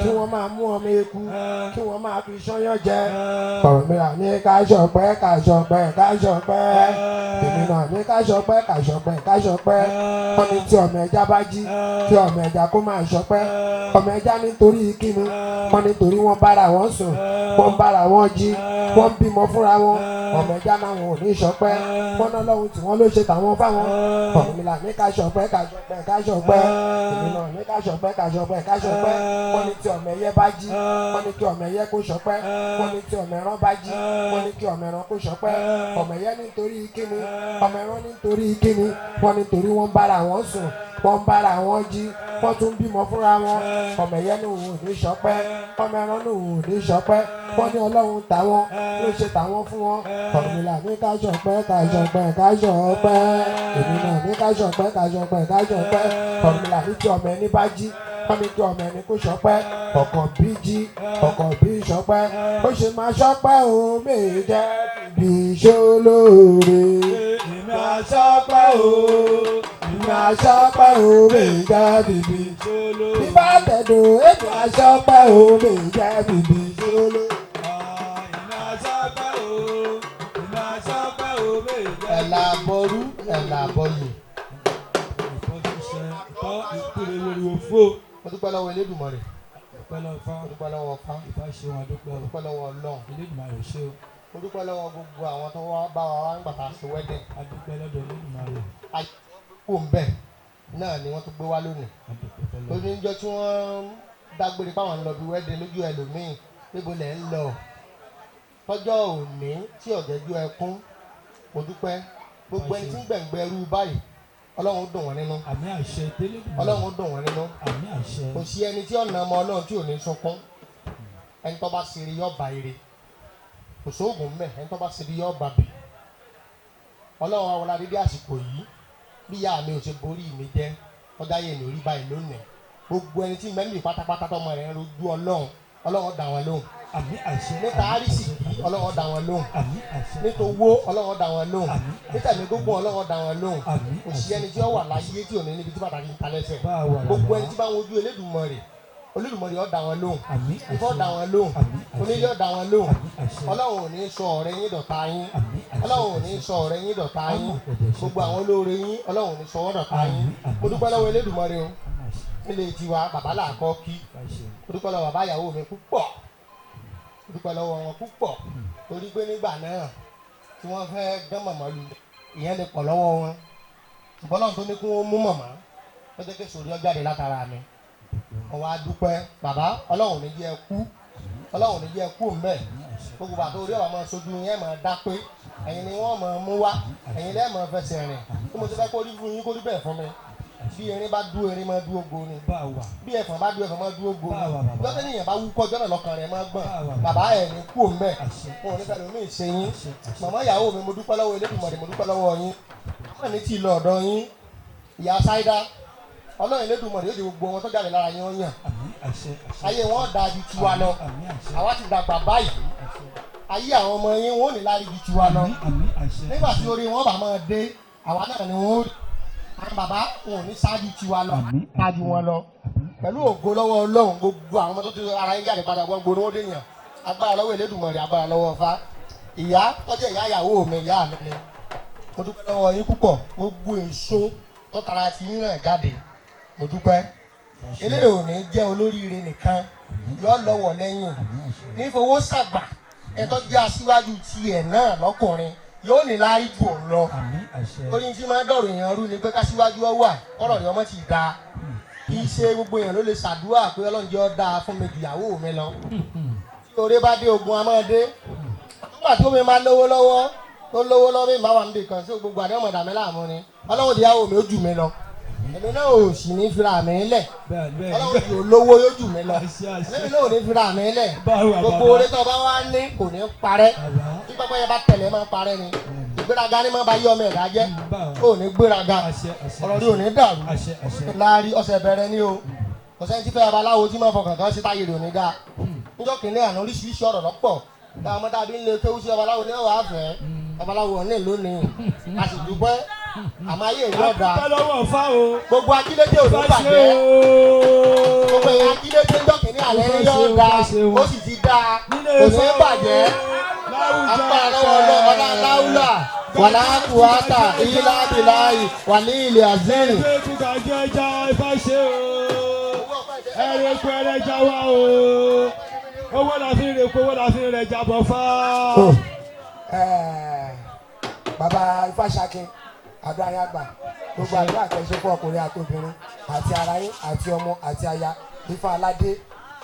kí wọ́n máa mú ọmọ eku kí wọ́n máa fi ṣọ́yán jẹ Ọ̀rúnmìlà ní ká ṣọpẹ́ ká ṣọpẹ́ ká ṣọpẹ́ èmi náà ní ká ṣọpẹ́ ká ṣọpẹ́ ká ṣọpẹ́ wọ́n ní tí ọmọ ẹja bá jí kí ọmọ ẹja kó máa ṣọpẹ́ ọmọ ẹja nítorí kíni wọ́n nítorí wọ́n bára wọn sùn wọ́n bára wọn jí wọ́n bímọ fúnra wọn ọmọ ẹja náà wọn ò ní ṣọpẹ́ wọ́n náà lọ́hùn tí wọ́n ló ṣe tàwọn fáwọn Ọ̀rúnmìlà ní ká ṣọpẹ́ ká ṣọpẹ́ ká ṣọpẹ́ èmi náà ní ká ṣọpẹ́ ká ṣọpẹ́ ká ṣọpẹ́ wọ́n ní tí ọmọ ẹyẹ bá jí wọ́n ní kí ọmọ ẹyẹ kó ṣọpẹ́ wọ́n ní tí ọmọ ẹran bá jí wọ́n ní kí ọmọ ẹran kó ṣọpẹ́ ọmọ ẹyẹ nítorí kíni ọmọ ẹran nítorí kíni wọ́n nítorí wọ́n bára wọn sùn wọ́n bára wọn jí wọ́n tún bímọ fúnra wọn ọmọ ẹyẹ ní òun ò ní ṣọpẹ́ ọmọ ẹran ní òun ò ní ṣọpẹ́ wọ́n ní Ọlọ́run tàwọn ló ṣe tàwọn fún wọn Ọ̀rúnmìlà ní ká ṣọpẹ́ ká ṣọpẹ́ ká ṣọpẹ́ èmi náà ní ká ṣọpẹ́ ká ṣọpẹ́ ká ṣọpẹ́ Ọ̀rúnmìlà ní tí ọmọ ẹni bá jí wọ́n ní kí ọmọ ẹni kó ṣọpẹ́ ọkàn bí jí ọkàn bí ṣọpẹ́ ó ṣe máa ṣọpẹ́ o méje bí ṣolóore. Èmi àṣọpẹ́ o. Èmi àṣọpẹ́ o méje bíbí. Ṣolóore. Bí bá tẹ̀dọ̀ èmi àṣọpẹ́ o méje bíbí ṣolóore. Èmi àṣọpẹ́ o. Èmi àṣọpẹ́ o méje. Ẹ̀là àbọ̀rú ẹ̀là àbọ̀yè. Ìtọ́ ìkúre woriwo fó. Mo dúpẹ́ lọ́wọ́ Elédùmarè. Dúpẹ́ lọ́wọ́ Ifá. Mo dúpẹ́ lọ́wọ́ Ifá. Ifá ṣe wọn dúpẹ́ Mo o. dúpẹ́ lọ́wọ́ Ọlọ́run. Elédùmarè ṣe o. Mo dúpẹ́ lọ́wọ́ gbogbo àwọn tó wá bá wa wá nígbà tá a ṣe wedding. A dúpẹ́ lọ́dọ̀ Elédùmarè. Àyẹ̀wò ń bẹ̀ náà ni wọ́n tún gbé wá lónìí. A dúpẹ́ fọlọ́. Lóní níjọ́ tí wọ́n dágbére páwọn ń lọ bí wedding lójú ẹlòmíì níbo lẹ̀ ń lọ. Tọ́jọ́ òní tí ọ̀jẹ̀jú ẹkún mo dúpẹ́ gbogbo ẹni tí ń gbẹ̀ngbẹ̀ rú báyìí Ọlọ́run dùn wọ́n nínú. Àmín àṣẹ tẹ́lẹ̀dùmarè. Ọlọ́run dùn wọ́n nínú. Àmín àṣẹ. Kò sí ẹni tí ọ̀nà ọmọ Ọlọ́run tí ò ní sunkún. Ẹni tó bá ṣeré yọ bá ire. Kò sóògùn mẹ́ ẹni tó bá ṣeré yọ bá bì. Ọlọ́run wa wọlé adédé àsìkò yìí bí ìyá mi ò ṣe borí mi jẹ́ ọjà yẹn ní orí báyìí lónìí. Gbogbo ẹni tí mẹ́mí pátápátá tọmọ rẹ̀ ń rojú Ọlọ́run Ọlọ́run dá wọn lóhùn. Àmín àṣẹ. Níta àrísìkí Ọlọ́run dá wọn lóhùn. Àmín àṣẹ. Níta owó Ọlọ́run dá wọn lóhùn. Àmín àṣẹ. Níta ẹ̀mí gbogbo Ọlọ́run dá wọn lóhùn. Àmín Kò sí àṣẹ. ẹni tí ó wà láyé tí ò ní níbi tí bàtà kì í ta lẹ́sẹ̀. Bá a wà Gbogbo lára. ẹni tí bá ń wojú Elédùmarè Olódùmarè ó dá wọn lóhùn. Àmín àṣẹ. Ifá ó dá wọn lóhùn. Àmín àṣẹ. Onílé ó dá wọn lóhùn. Àmín àṣẹ. Ọlọ́run ò ní sọ ọ̀rẹ́ yín dọ̀tá yín. Àmín àṣẹ. Ọlọ́run ò ní sọ ọ̀rẹ́ yín dọ̀tá yín. Àmín àṣẹ. Gbogbo àwọn olóore yín Ọlọ́run ò ní sọ wọ́n dọ̀tá yín. Àmín, àmín Mo dúpẹ́ lọ́wọ́ Elédùmarè o. Àmín àṣẹ. Nílé tiwa bàbá làkọ́ kí. Ifá ṣe. Mo dúpẹ́ lọ́wọ́ bàbá ìyàwó mi púpọ̀. Dúpẹ́ lọ́wọ́ wọn púpọ̀ torí pé nígbà náà tí wọ́n fẹ́ gán màmá lu ìyẹn lè pọ̀ lọ́wọ́ wọn. Ṣùgbọ́n lọ́run tó ní kí wọ́n mú màmá ó jẹ́ kí sòrí ọjáde látara mi. Mo wá dúpẹ́ bàbá, Ọlọ́run ní jẹ́ kú, Ọlọ́run ní jẹ́ kú mbẹ́. Gbogbo bàtà orí ọ̀rọ̀ máa sojú yẹn máa dá pé ẹ̀yin ni wọ́n máa mú wá, ẹ̀yin lẹ́ẹ̀ máa fẹsẹ̀ rìn. Bí mo ti fẹ́ kó rí fún yín kó rí bẹ́ẹ̀ fún mi. Bí erin bá dúró, erin máa dúró go ni. Bí ẹ̀fọn bá dúró, ẹ̀fọn máa dúró go ni. Lọ́sẹ̀ nìyẹn bá wúkọ́ jọ́nà lọ́kàn rẹ̀ máa gbọ̀n. Bàbá ẹ̀ ní kú mbẹ́. Wọn ò ní fẹ́ lómi ìṣe yín. Màmá ìyàwó mi, mo dúpẹ́ lọ́wọ́ Elédùmarè, mo dúpẹ́ lọ́wọ́ yín. Màmá mi ti lọ ọ̀dọ̀ yín. Ìyá Sáídá, Ọlọ́run Elédùmarè yóò di gbogbo wọn tó jáde lára yín ó yàn. Ayé wọn dáa ju tiwa lọ. Àwa ti dàgbà báyìí. Ayé àwọn ọmọ yín wọn ò ní lárí ju tiwa lọ. Nígbà tí orí wọn bá máa dé, àwa náà ni wọn ó rí. Àwọn bàbá wọn ò ní ṣáájú tiwa lọ, ṣáájú wọn lọ. Pẹ̀lú ògo lọ́wọ́ Ọlọ́run, gbogbo àwọn ọmọ tó ti ara yín jáde padà gbogbo ni wọ́n dé yàn. Agbára lọ́wọ́ Elédùmarè, agbára lọ́wọ́ Ifá. Ìyá tọ́jú ìyá ìyàwó mi, ìyá mi ni. Mo dúpẹ́ lọ́wọ́ yín púpọ̀. Gbogbo èso tó tara ti yín náà jáde, mo dúpẹ́. Eléyìí ò ní jẹ́ olóríire nìkan, yọ lọ́wọ́ lẹ́yìn. Ní fowó ṣàgbà, ẹ tó jẹ́ aṣíwájú tiẹ̀ náà lọ́kùnrin yóò ní láárí ju òun lọ. Torí tí máa ń dọ̀rọ̀ èèyàn rú ni pé káṣíwájú ọ wà, kọ́rọ̀ rẹ̀ ọmọ ti da. Kì í ṣe gbogbo èèyàn ló lè ṣàdúrà pé Ọlọ́run jẹ́ ó dáa fún mi ju ìyàwó mi lọ. Tí oore bá dé, ogun a máa dé. Nígbà tí omi máa lówó lọ́wọ́, tó lówó lọ́wọ́ mi máa wà níbi kan sí gbogbo àdéhùn ọ̀dà mi láàmú ni. Ọlọ́run ìyàwó mi ó jù mí lọ. Èmi náà ò sì ní fira mi lẹ̀. Ọlọ́run yóò lówó yóò jù mí lọ. Èmi náà ò ní fira mi lẹ̀. Gbogbo oore tó bá wá ní kò ní parẹ́. Bí pápá yẹn bá tẹ̀lé máa parẹ́ ni. Ìgbéraga ni máa bá yí ọmọ ẹ̀dá jẹ́. Ó ní gbéraga. Ọ̀rọ̀ rí ò ní dàrú. Láàárín ọ̀sẹ̀ bẹ̀rẹ̀ ni o. Ọ̀sẹ̀ tí fẹ́ babaláwo tí máa fọkàn kan sí táyé rè ò ní dáa. Níjọ́ kìíní àná oríṣiríṣi ọ̀rọ̀ lọ́pọ̀. Táwọn ọmọ tàbí ń lè kéwú sí babaláwo ní ọ̀wá àfẹ́. Babaláwo ò ní lónìí. A sì dúpẹ́. Àmọ́ ayé ìlú ọ̀dà. Gbogbo ajílédé ò ní bàjẹ́. Gbogbo ẹ̀yà ajílédé ń dọ̀kìní àlẹ́ ní yóò da. Ó sì ti dáa. Kò ní bàjẹ́. Agbára lọ́wọ́ ọlọ́ọ̀lá láwùlà. Wàlá kùwátà ìlà bìláì wàlí ilẹ̀ àzírì. Ẹ̀rẹ̀kọ̀ ẹ̀rẹ̀jà wa o. Owó la fi rèkó, owó la fi rẹ̀jà bọ̀ fá. Bàbá Ifáṣakin, àdúrà yín àgbà, gbogbo àdúrà tẹ́ ṣe fún ọkùnrin àti obìnrin àti ara yín àti ọmọ àti aya, Ifá aládé,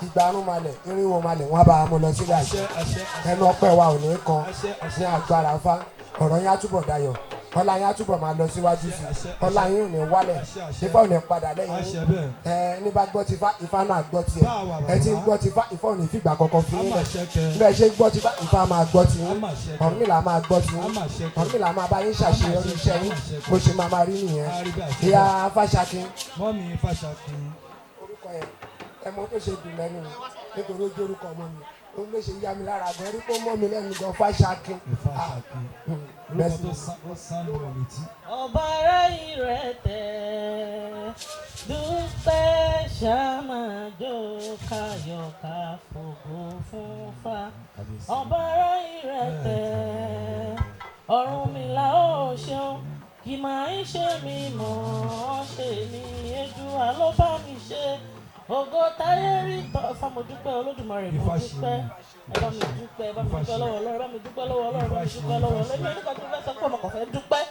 ìgbàrún malẹ̀, irinwó malẹ̀, wọ́n bá a mú lọ sílẹ̀ àṣẹ. Ẹnu ọpẹ́ wa ò ní kan ní agbára Ifá. Ọ̀rọ̀ yín á túbọ̀ dayọ̀, ọlá yín á túbọ̀ máa lọ síwájú sí i, ọlá yín ò ní wálẹ̀, Ifá ò ní padà lẹ́yìn yín. Ẹ ní bá gbọ́ ti Ifá, Ifá náà gbọ́ tiẹ̀. Ẹ ti ń gbọ́ ti Ifá, Ifá ò ní fìgbà kankan fi yín lẹ̀. Bí ẹ ṣe ń gbọ́ ti Ifá, Ifá máa gbọ́ ti yín. Ọ̀rúnmìlà máa gbọ́ ti yín. Ọ̀rúnmìlà máa bá yín ṣàṣeyọrí iṣẹ́ yín. Bó ṣe máa máa rí nìyẹn. Ìyá Fáṣakin. Mọ́mí Fáṣakin. Orúkọ yẹn, ẹ mọ tó ṣe dùn lẹ́nu mi nítorí ó jẹ́ orúkọ ọmọ mi. Ó ló ṣe yá mi lára gan, rí pé ó mọ́ mi lẹ́nu gan, Fáṣakin. Fáṣakin. Orúkọ tó sán lù wọ́n létí. Ọba rẹ̀ ìrẹ̀tẹ̀ dúpẹ́ ṣàmájò káyọ̀ká fògo fún fa. Ọba rẹ̀ ìrẹ̀tẹ̀ Ọ̀rúnmìlà ó ṣeun, kì máa ń ṣe mí mọ̀ ọ́ ṣe ní Èdùà ló bá mi ṣe. Ògo táyé rí tọ́ Ifá, mo dúpẹ́ Olódùmarè, mo dúpẹ́. Ẹ bá mi dúpẹ́, ẹ bá mi dúpẹ́ lọ́wọ́ Ọlọ́run, ẹ bá mi dúpẹ́ lọ́wọ́ Ọlọ́run, ẹ bá mi dúpẹ́ lọ́wọ́ Ọlọ́run. Èmi oníkan tí mo fẹ́ sọ pé ọmọ kàn fẹ́ dúpẹ́.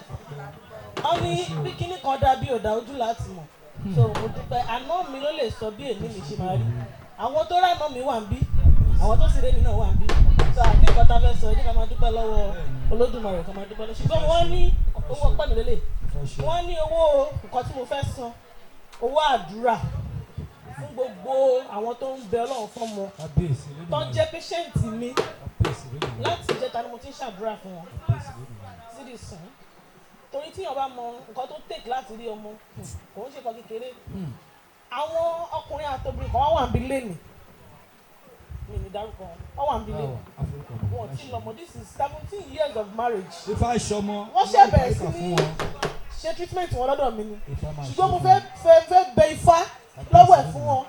Wọ́n ní bí kíní kan dá bí òdà ojú láti mọ̀. So mo dúpẹ́, àná mi ló lè sọ bí èmi mi ṣe máa rí. Àwọn tó rà náà mi wà ń bí, àwọn tó sì rémi náà wà ń bí. So àní nǹkan tá a fẹ́ sọ, ẹ jẹ́ ká máa dúpẹ́ lọ́wọ́ Olódùmarè, ká máa dúpẹ́ lọ́wọ́. Ṣùgbọ́n wọ́n ní owó ọpẹ́ mi lélẹ̀. Wọ́n ní owó nǹkan tí mo fẹ́ san, owó àdúrà fún gbogbo àwọn tó ń bẹ Ọlọ́run fọ́mọ tó ń jẹ́ patient mi láti ìjẹta ni mo ti ń ṣàdúrà fún wọn sídìí sàn. Torí tíyàn bá mọ nǹkan tó take láti rí ọmọ, kò ń ṣe nǹkan kékeré. Àwọn ọkùnrin àtobìnrin kan wà níbi lẹ́nìí, mi ní dárúkọ wọn, wọ́n wà níbi lẹ́nìí, wọn ò tí ì lọ́mọ. This is 17 years of marriage. Ifá ìṣọmọ. Wọ́n ṣẹ̀ bẹ̀rẹ̀ sí ní ṣe treatment wọn lọ́dọ̀ mi ni. Ṣùgbọ́n mo fẹ́ fẹ́ bẹ Ifá lọ́wọ́ ẹ̀ fún wọn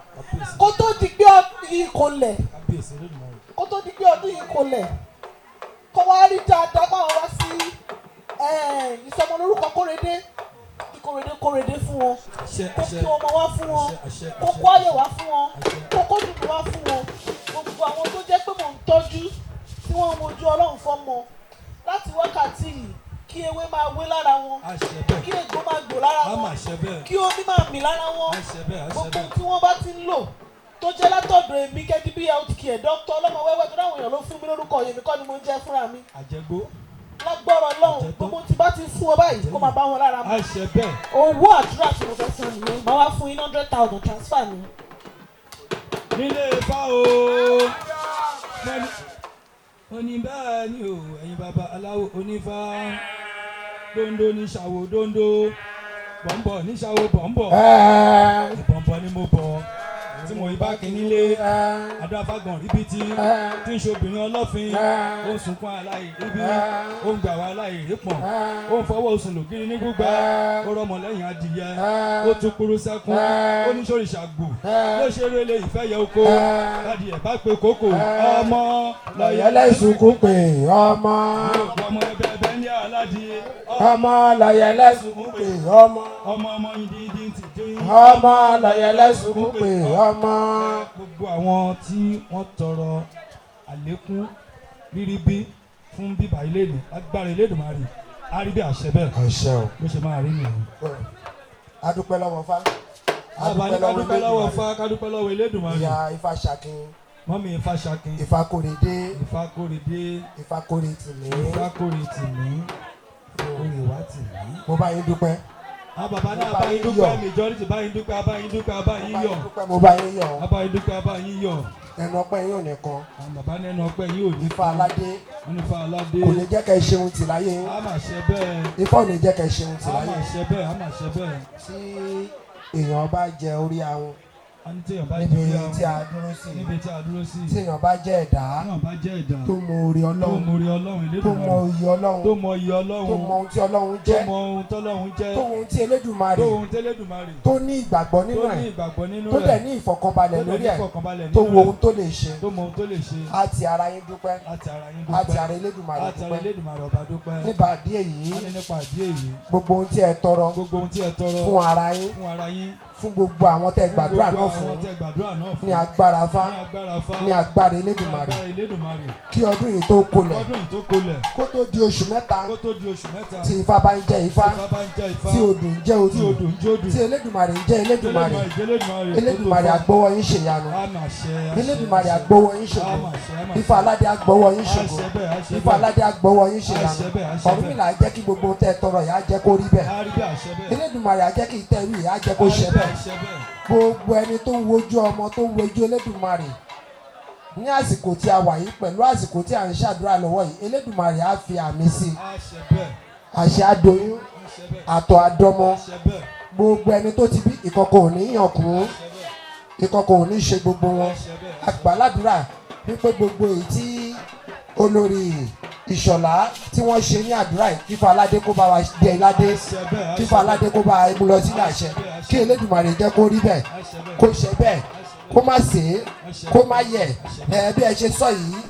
kó tó di pé ọdún yìí kò lẹ̀, kó tó di pé ọdún yìí kò lẹ̀, kó wá rí dáadáa báwọn wá sí ìsọmọlórúkọ Kórèdé, kí Kórèdé Kórèdé fún wọn, kó kí ọmọ wá fún wọn, kó kó ayọ̀ wá fún wọn, kó kó dùnú wá fún wọn. Gbogbo àwọn tó jẹ́ pé mò ń tọ́jú wọ́n ń wojú Ọlọ́run fọ́mọ láti wákàtí yìí, kí ewé máa wé lára wọn, Àṣẹ bẹ́ẹ̀. kí egbò máa gbò lára A wọn, máa ṣe bẹ́ẹ̀. kí omi máa mì lára wọn. Àṣẹ bẹ́ẹ̀, àṣẹ Gbogbo bẹ́ẹ̀. tí wọ́n bá ti ń lò tó jẹ́ látọ̀dọ̀ èmi KDB Healthcare, dókítà ọlọ́mọ wẹ́wẹ́, tó dáwọn èèyàn ló fún mi lórúkọ yèmí kọ́ ni mo ń jẹ́ fúnra mi. Àjẹgbó. Lágbọ́rọ̀ Ọlọ́run, gbogbo tí bá ti fún ọ báyìí, kó máa bá wọn lára mu. Àṣẹ bẹ́ẹ̀. Owó àdúrà tí mo fẹ́ san nìyẹn, màá wá fún yín 100,000 transfer mi. Nílé Ifá o. Mo ní bẹ́ẹ̀ ni o, ẹ̀yin baba aláwo onífá. Dondo ní ṣàwo dondo, bọ̀m̀bọ̀ ní ṣàwo bọ̀m̀bọ̀. Ìbọ̀m̀bọ̀ ni mo bọ̀ tí mo ibà kí nílé. Adáfágàn ríbitì tí ń ṣobìnrin ọlọ́fin, ó ń sunkún aláìríbí, ó ń gbà wá aláìrípọ̀n, ó ń fọwọ́ sùn lògiri ní gbígbà, ó rọmọ lẹ́yìn adìyẹ, ó tún kúrú sẹ́kún, ó ní sóríṣà gbò ló ṣe eré ìfẹ́ yẹ oko ládìyẹ bá pe kókò ọmọ Lọ̀yẹ́lẹ́ sunkún pé ọmọ. Ọmọ ẹbẹ ẹbẹ ní aládìyẹ. Ọmọ lọ̀yẹ́lẹ́ sunkún pé ọmọ. Ọmọ ọmọ yìí dídí ti dín. Ọmọ lọ̀yẹ́lẹ́ sunkún pé ọmọ. Gbogbo àwọn tí wọ́n tọrọ àlékún rírí bí fún bíbá ilé ní agbára Elédùmarè á rí bí àṣẹ bẹ́ẹ̀. Àṣẹ o. Bó ṣe máa rí nìyẹn. A dúpẹ́ lọ́wọ́ Fá. Àbá ní ká dúpẹ́ lọ́wọ́ Fá, ká dúpẹ́ lọ́wọ́ Elédùmarè. Ìyá Ifá Ṣakin. Mọ́mí Ifá Ṣakin. Ifá Kórèdé. Ifá Kórèdé. Ifá Kórè tìmí. Ifá Kórè tìmí. Kórè wá tìmí. Mo bá yín dúpẹ́. Àwọn bàbá náà bá yín dúpẹ́, majority bá yín dúpẹ́, bá yín dúpẹ́, bá yín yọ̀. Mo bá yín yọ̀. Bá yín dúpẹ́, bá yín yọ̀. Ẹnu ọpẹ́ yín ò ní kan. Àwọn bàbá ní ẹnu ọpẹ́ yín ò ní Ifá Aládé. Wọ́n ní Ifá Aládé. Kò ní jẹ́ kẹ́ ẹ ṣeun tì láyé. A máa ṣe bẹ́ẹ̀. Ifá ò ní jẹ́ kẹ́ ẹ ṣeun tì A láyé. máa ṣe bẹ́ẹ̀, a máa ṣe bẹ́ẹ̀. Tí èèyàn bá jẹ orí ahun. A ní tí èèyàn bá jẹ Níbi orí ahun. tí a dúró sí. Níbi tí a dúró sí. Tí èèyàn bá jẹ́ ẹ̀dá. Tí èèyàn bá jẹ́ ẹ̀dá. Tó mọ oore Ọlọ́run. Tó mọ oore Ọlọ́run, Tó mọ Elédùmarè. iyì Ọlọ́run. Tó mọ iyì Ọlọ́run. Tó mọ ohun tí Ọlọ́run jẹ́. Tó mọ ohun tọ́lọ́run jẹ́. Tó ohun tí Elédùmarè. Tó ohun tẹ́lẹ̀dùmarè. Tó ní ìgbàgbọ́ nínú Tó ẹ̀. ní ìgbàgbọ́ nínú Tó rẹ̀. dẹ̀ ní ìfọ̀kànbalẹ̀ Tó dẹ̀ lórí ní ẹ̀. ìfọ̀kànbalẹ̀ Tó nínú wo rẹ̀. ohun tó lè ṣe. Tó mọ ohun tó lè ṣe. Á ti ara yín dúpẹ́. Á ti ara yín Á ti dúpẹ́. ara Elédùmarè Á ti ara dúpẹ́. Elédùmarè ọba dúpẹ́. Nípa ìdí èyí. Á ní nípa ìdí èyí. Gbogbo ohun tí ẹ tọrọ. Gbogbo ohun tí ẹ tọrọ. Fún ara yín. Fún ara yín. Fún gbogbo àwọn tẹ́ gbàdúrà Fún náà gbogbo fún. àwọn tẹ́ gbàdúrà náà fún. Ní agbára Fá. Ní agbára Fá. Ní agbára Elédùmarè. Ní agbára Elédùmarè. Kí ọdún yìí tó kolẹ̀. Ọdún yìí tó kolẹ̀. Kó tó di oṣù mẹ́ta. Kó tó di oṣù mẹ́ta. Tí Ifá bá ń jẹ́ Ifá. Tí Ifá bá ń jẹ́ Ifá. Tí odù ń jẹ́ odù. Tí odù ń jẹ́ odù. Tí Elédùmarè ń jẹ́ Elédùmarè. Elédùmarè jẹ́ Elédùmarè. Elédùmarè àgbọ́wọ́ yín ṣèyanu. A máa ṣe, a ṣe, Elédùmarè a ṣe. àgbọ́wọ́ yín ṣògo. A máa ṣe, a máa ṣe. Ifá Aládé àgbọ́wọ́ yín A ṣògo. ṣe bẹ́ẹ̀, a ṣe Ifá bẹ́ẹ̀. Aládé àgbọ́wọ́ yín A ṣèyanu. ṣe bẹ́ẹ̀, a ṣe bẹ́ẹ̀. Ọ̀rúnmìlà á jẹ́ kí gbogbo ohun tẹ́ ẹ tọrọ yìí á jẹ́ kó rí bẹ́ẹ̀. A rí bẹ́ẹ̀, a ṣe bẹ́ẹ̀. Elédùmarè á jẹ́ kí ìtẹ́rù yìí á jẹ́ kó A rí ṣe bẹ́ẹ̀, bẹ́ẹ̀. a ṣe bẹ́ẹ̀. Gbogbo ẹni tó ń wojú ọmọ tó ń wojú Elédùmarè ní àsìkò tí a wà yìí pẹ̀lú àsìkò tí à ń ṣàdúrà lọ́wọ́ yìí, Elédùmarè á fi àmì sí i. A ṣe bẹ́ẹ̀. Àṣẹ àdoyún, A ṣe bẹ́ẹ̀. àtọ̀ àdọmọ. A ṣe bẹ́ẹ̀. Gbogbo ẹni tó ti bí ìkọ̀kọ̀ ò ní yàn kún, ìkọ̀kọ̀ ò ní ṣe gbogbo wọn. A ṣe bẹ́ẹ̀. Àgbàládùra wípé gbogbo èyí tí olórí Ìṣọ̀lá tí wọ́n ṣe ní àdúrà yìí, kí Ifá Aládé kó bá wa dé ládé, A ṣe bẹ́ẹ̀, a kí ṣe Ifá Aládé kó bá wa mú lọ sílé àṣẹ, kí Elédùmarè jẹ́ kó rí bẹ́ẹ̀, A ṣe bẹ́ẹ̀. kó ṣe bẹ́ẹ̀, kó má ṣe é, kó má yẹ̀. Ẹ bí ẹ ṣe sọ yìí,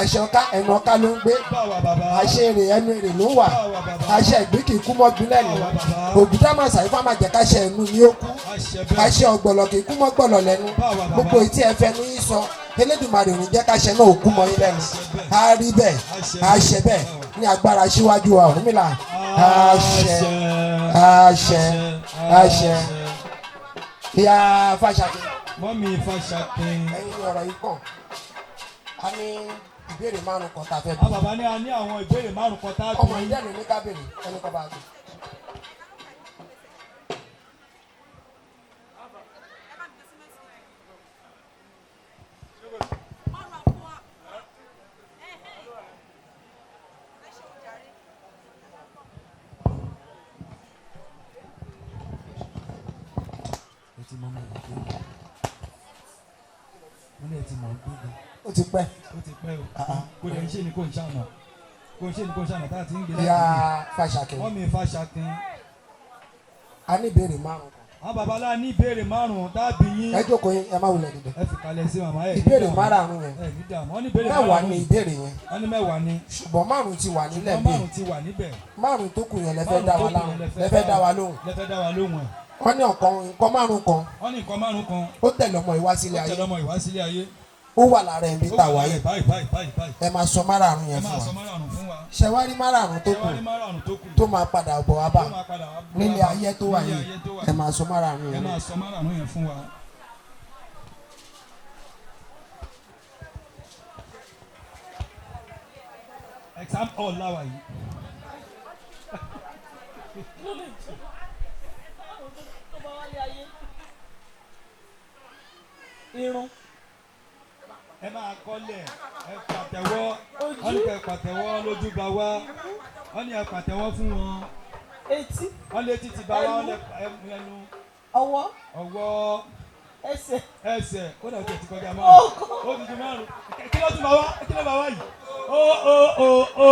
àṣẹ ọká ẹnu ọká ló ń gbé, Báwa bàbá. àṣẹ èrè ẹnu èrè ló ń wà, Báwa bàbá. àṣẹ ìgbín kì í kú mọ́gbín lẹ́nu, Báwa bàbá. ògùdá màsà Ifá má jẹ́ káṣẹ ẹnu ni ó kú, A ṣe bẹ́ẹ̀. àṣẹ ọ̀gbọ̀lọ̀ kì í kú mọ́ gbọ̀lọ̀ lẹ́nu. Báwa bàbá. Gbogbo èyí tí ẹ fẹnu yín sọ, Elédùmarè ò ní jẹ́ káṣẹ náà ó kú mọ́ yín lẹ́nu. Á rí bẹ́ẹ̀, á ṣe bẹ́ẹ̀ ní agbára síwájú wa Ọ̀rúnmìlà. Àṣẹ, àṣẹ, àṣẹ. Ìyá Fáṣakin. Mọ́mí Fáṣakin. Ẹ̀yin ni ọ̀rọ̀ yìí kàn. A ní ìbéèrè márùn-ún kan tá a fẹ́ Àwọn bí. bàbá ní a ní àwọn ìbéèrè márùn-ún kan tá a bí. Ọmọ ìdẹ́nu ní ká béèrè, ẹni kan bá a gbé. Ẹ ti mọ ọmọ yìí pé wọ́n lè ti mọ̀ ọ́ gbé gan. Ó ti pẹ́. Ó ti pẹ́ o. Kò lè ń ṣe ni kò ń ṣàná. Kò ń ṣe ni kò ń ṣàná tá a ti ń gbé Ìyá láti Fáṣakin. Mọ́mí Fáṣakin. A ní ìbéèrè márùn-ún kan. Àwọn bàbá lá ní ìbéèrè márùn-ún tá a bí yín. Ẹ jókòó yín, ẹ má wulẹ̀ dìde. Ẹ fi kalẹ̀ sí màmá ẹ̀ ní Ìbéèrè dààmú. márààrún yẹn. Ẹ ní dààmú. Wọ́n ní ìbéèrè Mẹ́wàá márùn-ún. ni ìbéèrè yẹn. Wọ́n ní mẹ́wàá ni. Ṣùgbọ́n márùn-ún ti wà nílẹ̀ Ṣùgbọ́n bí. márùn-ún ti wà níbẹ̀. Márùn-ún tó kù yẹn lẹ fẹ́ dá wa Márùn-ún tó kù láhùn. yẹn Lẹ fẹ́ dá wa lóhùn. Lẹ fẹ́ dá wa lóhùn ẹ̀. Wọ́n ní ọ̀kan nǹkan márùn-ún kan. Wọ́n ní nǹkan márùn-ún kan. Ó tẹ̀lé ọmọ ìwá sílé Ó ayé. tẹ̀lé ọmọ ìwá sílé ayé. Ó wà lára ẹ̀mí Ó tá a wà wáyé. lára ẹ̀ báyìí báyìí báyìí báyìí. Ẹ máa sọ márààrún Ẹ yẹn máa fún sọ wa. márààrún fún wa. Ṣé wá rí márààrún tó Ẹ kù wá rí márààrún tó kù. tó máa padà bọ̀ wá bá Tó máa padà wá bọ̀ nílé wá bá ayé tó wà nílé yìí. ayé tó wà Ẹ máa sọ márààrún Ẹ yẹn. máa sọ márààrún yẹn fún wa. Exam hall láwa yìí. Ló lè jẹ́ àwọn tó bá wálé ayé. Irun, Ẹ máa kọ́lẹ̀, ẹ pàtẹ́wọ́, ojú, wọ́n ní kẹ́ ẹ pàtẹ́wọ́ lójú bá wá, wọ́n ní ẹ pàtẹ́wọ́ fún wọn, etí, wọ́n lé títí bá wá, wọ́n lé ẹnu, ọwọ́, ọwọ́, ẹsẹ̀, ẹsẹ̀, kódà ó ti kọjá márùn-ún, ọkọ̀. ó ti ju márùn-ún, kí ló tún bá wá, kí ló bá wá yìí? Ó ó ó ó,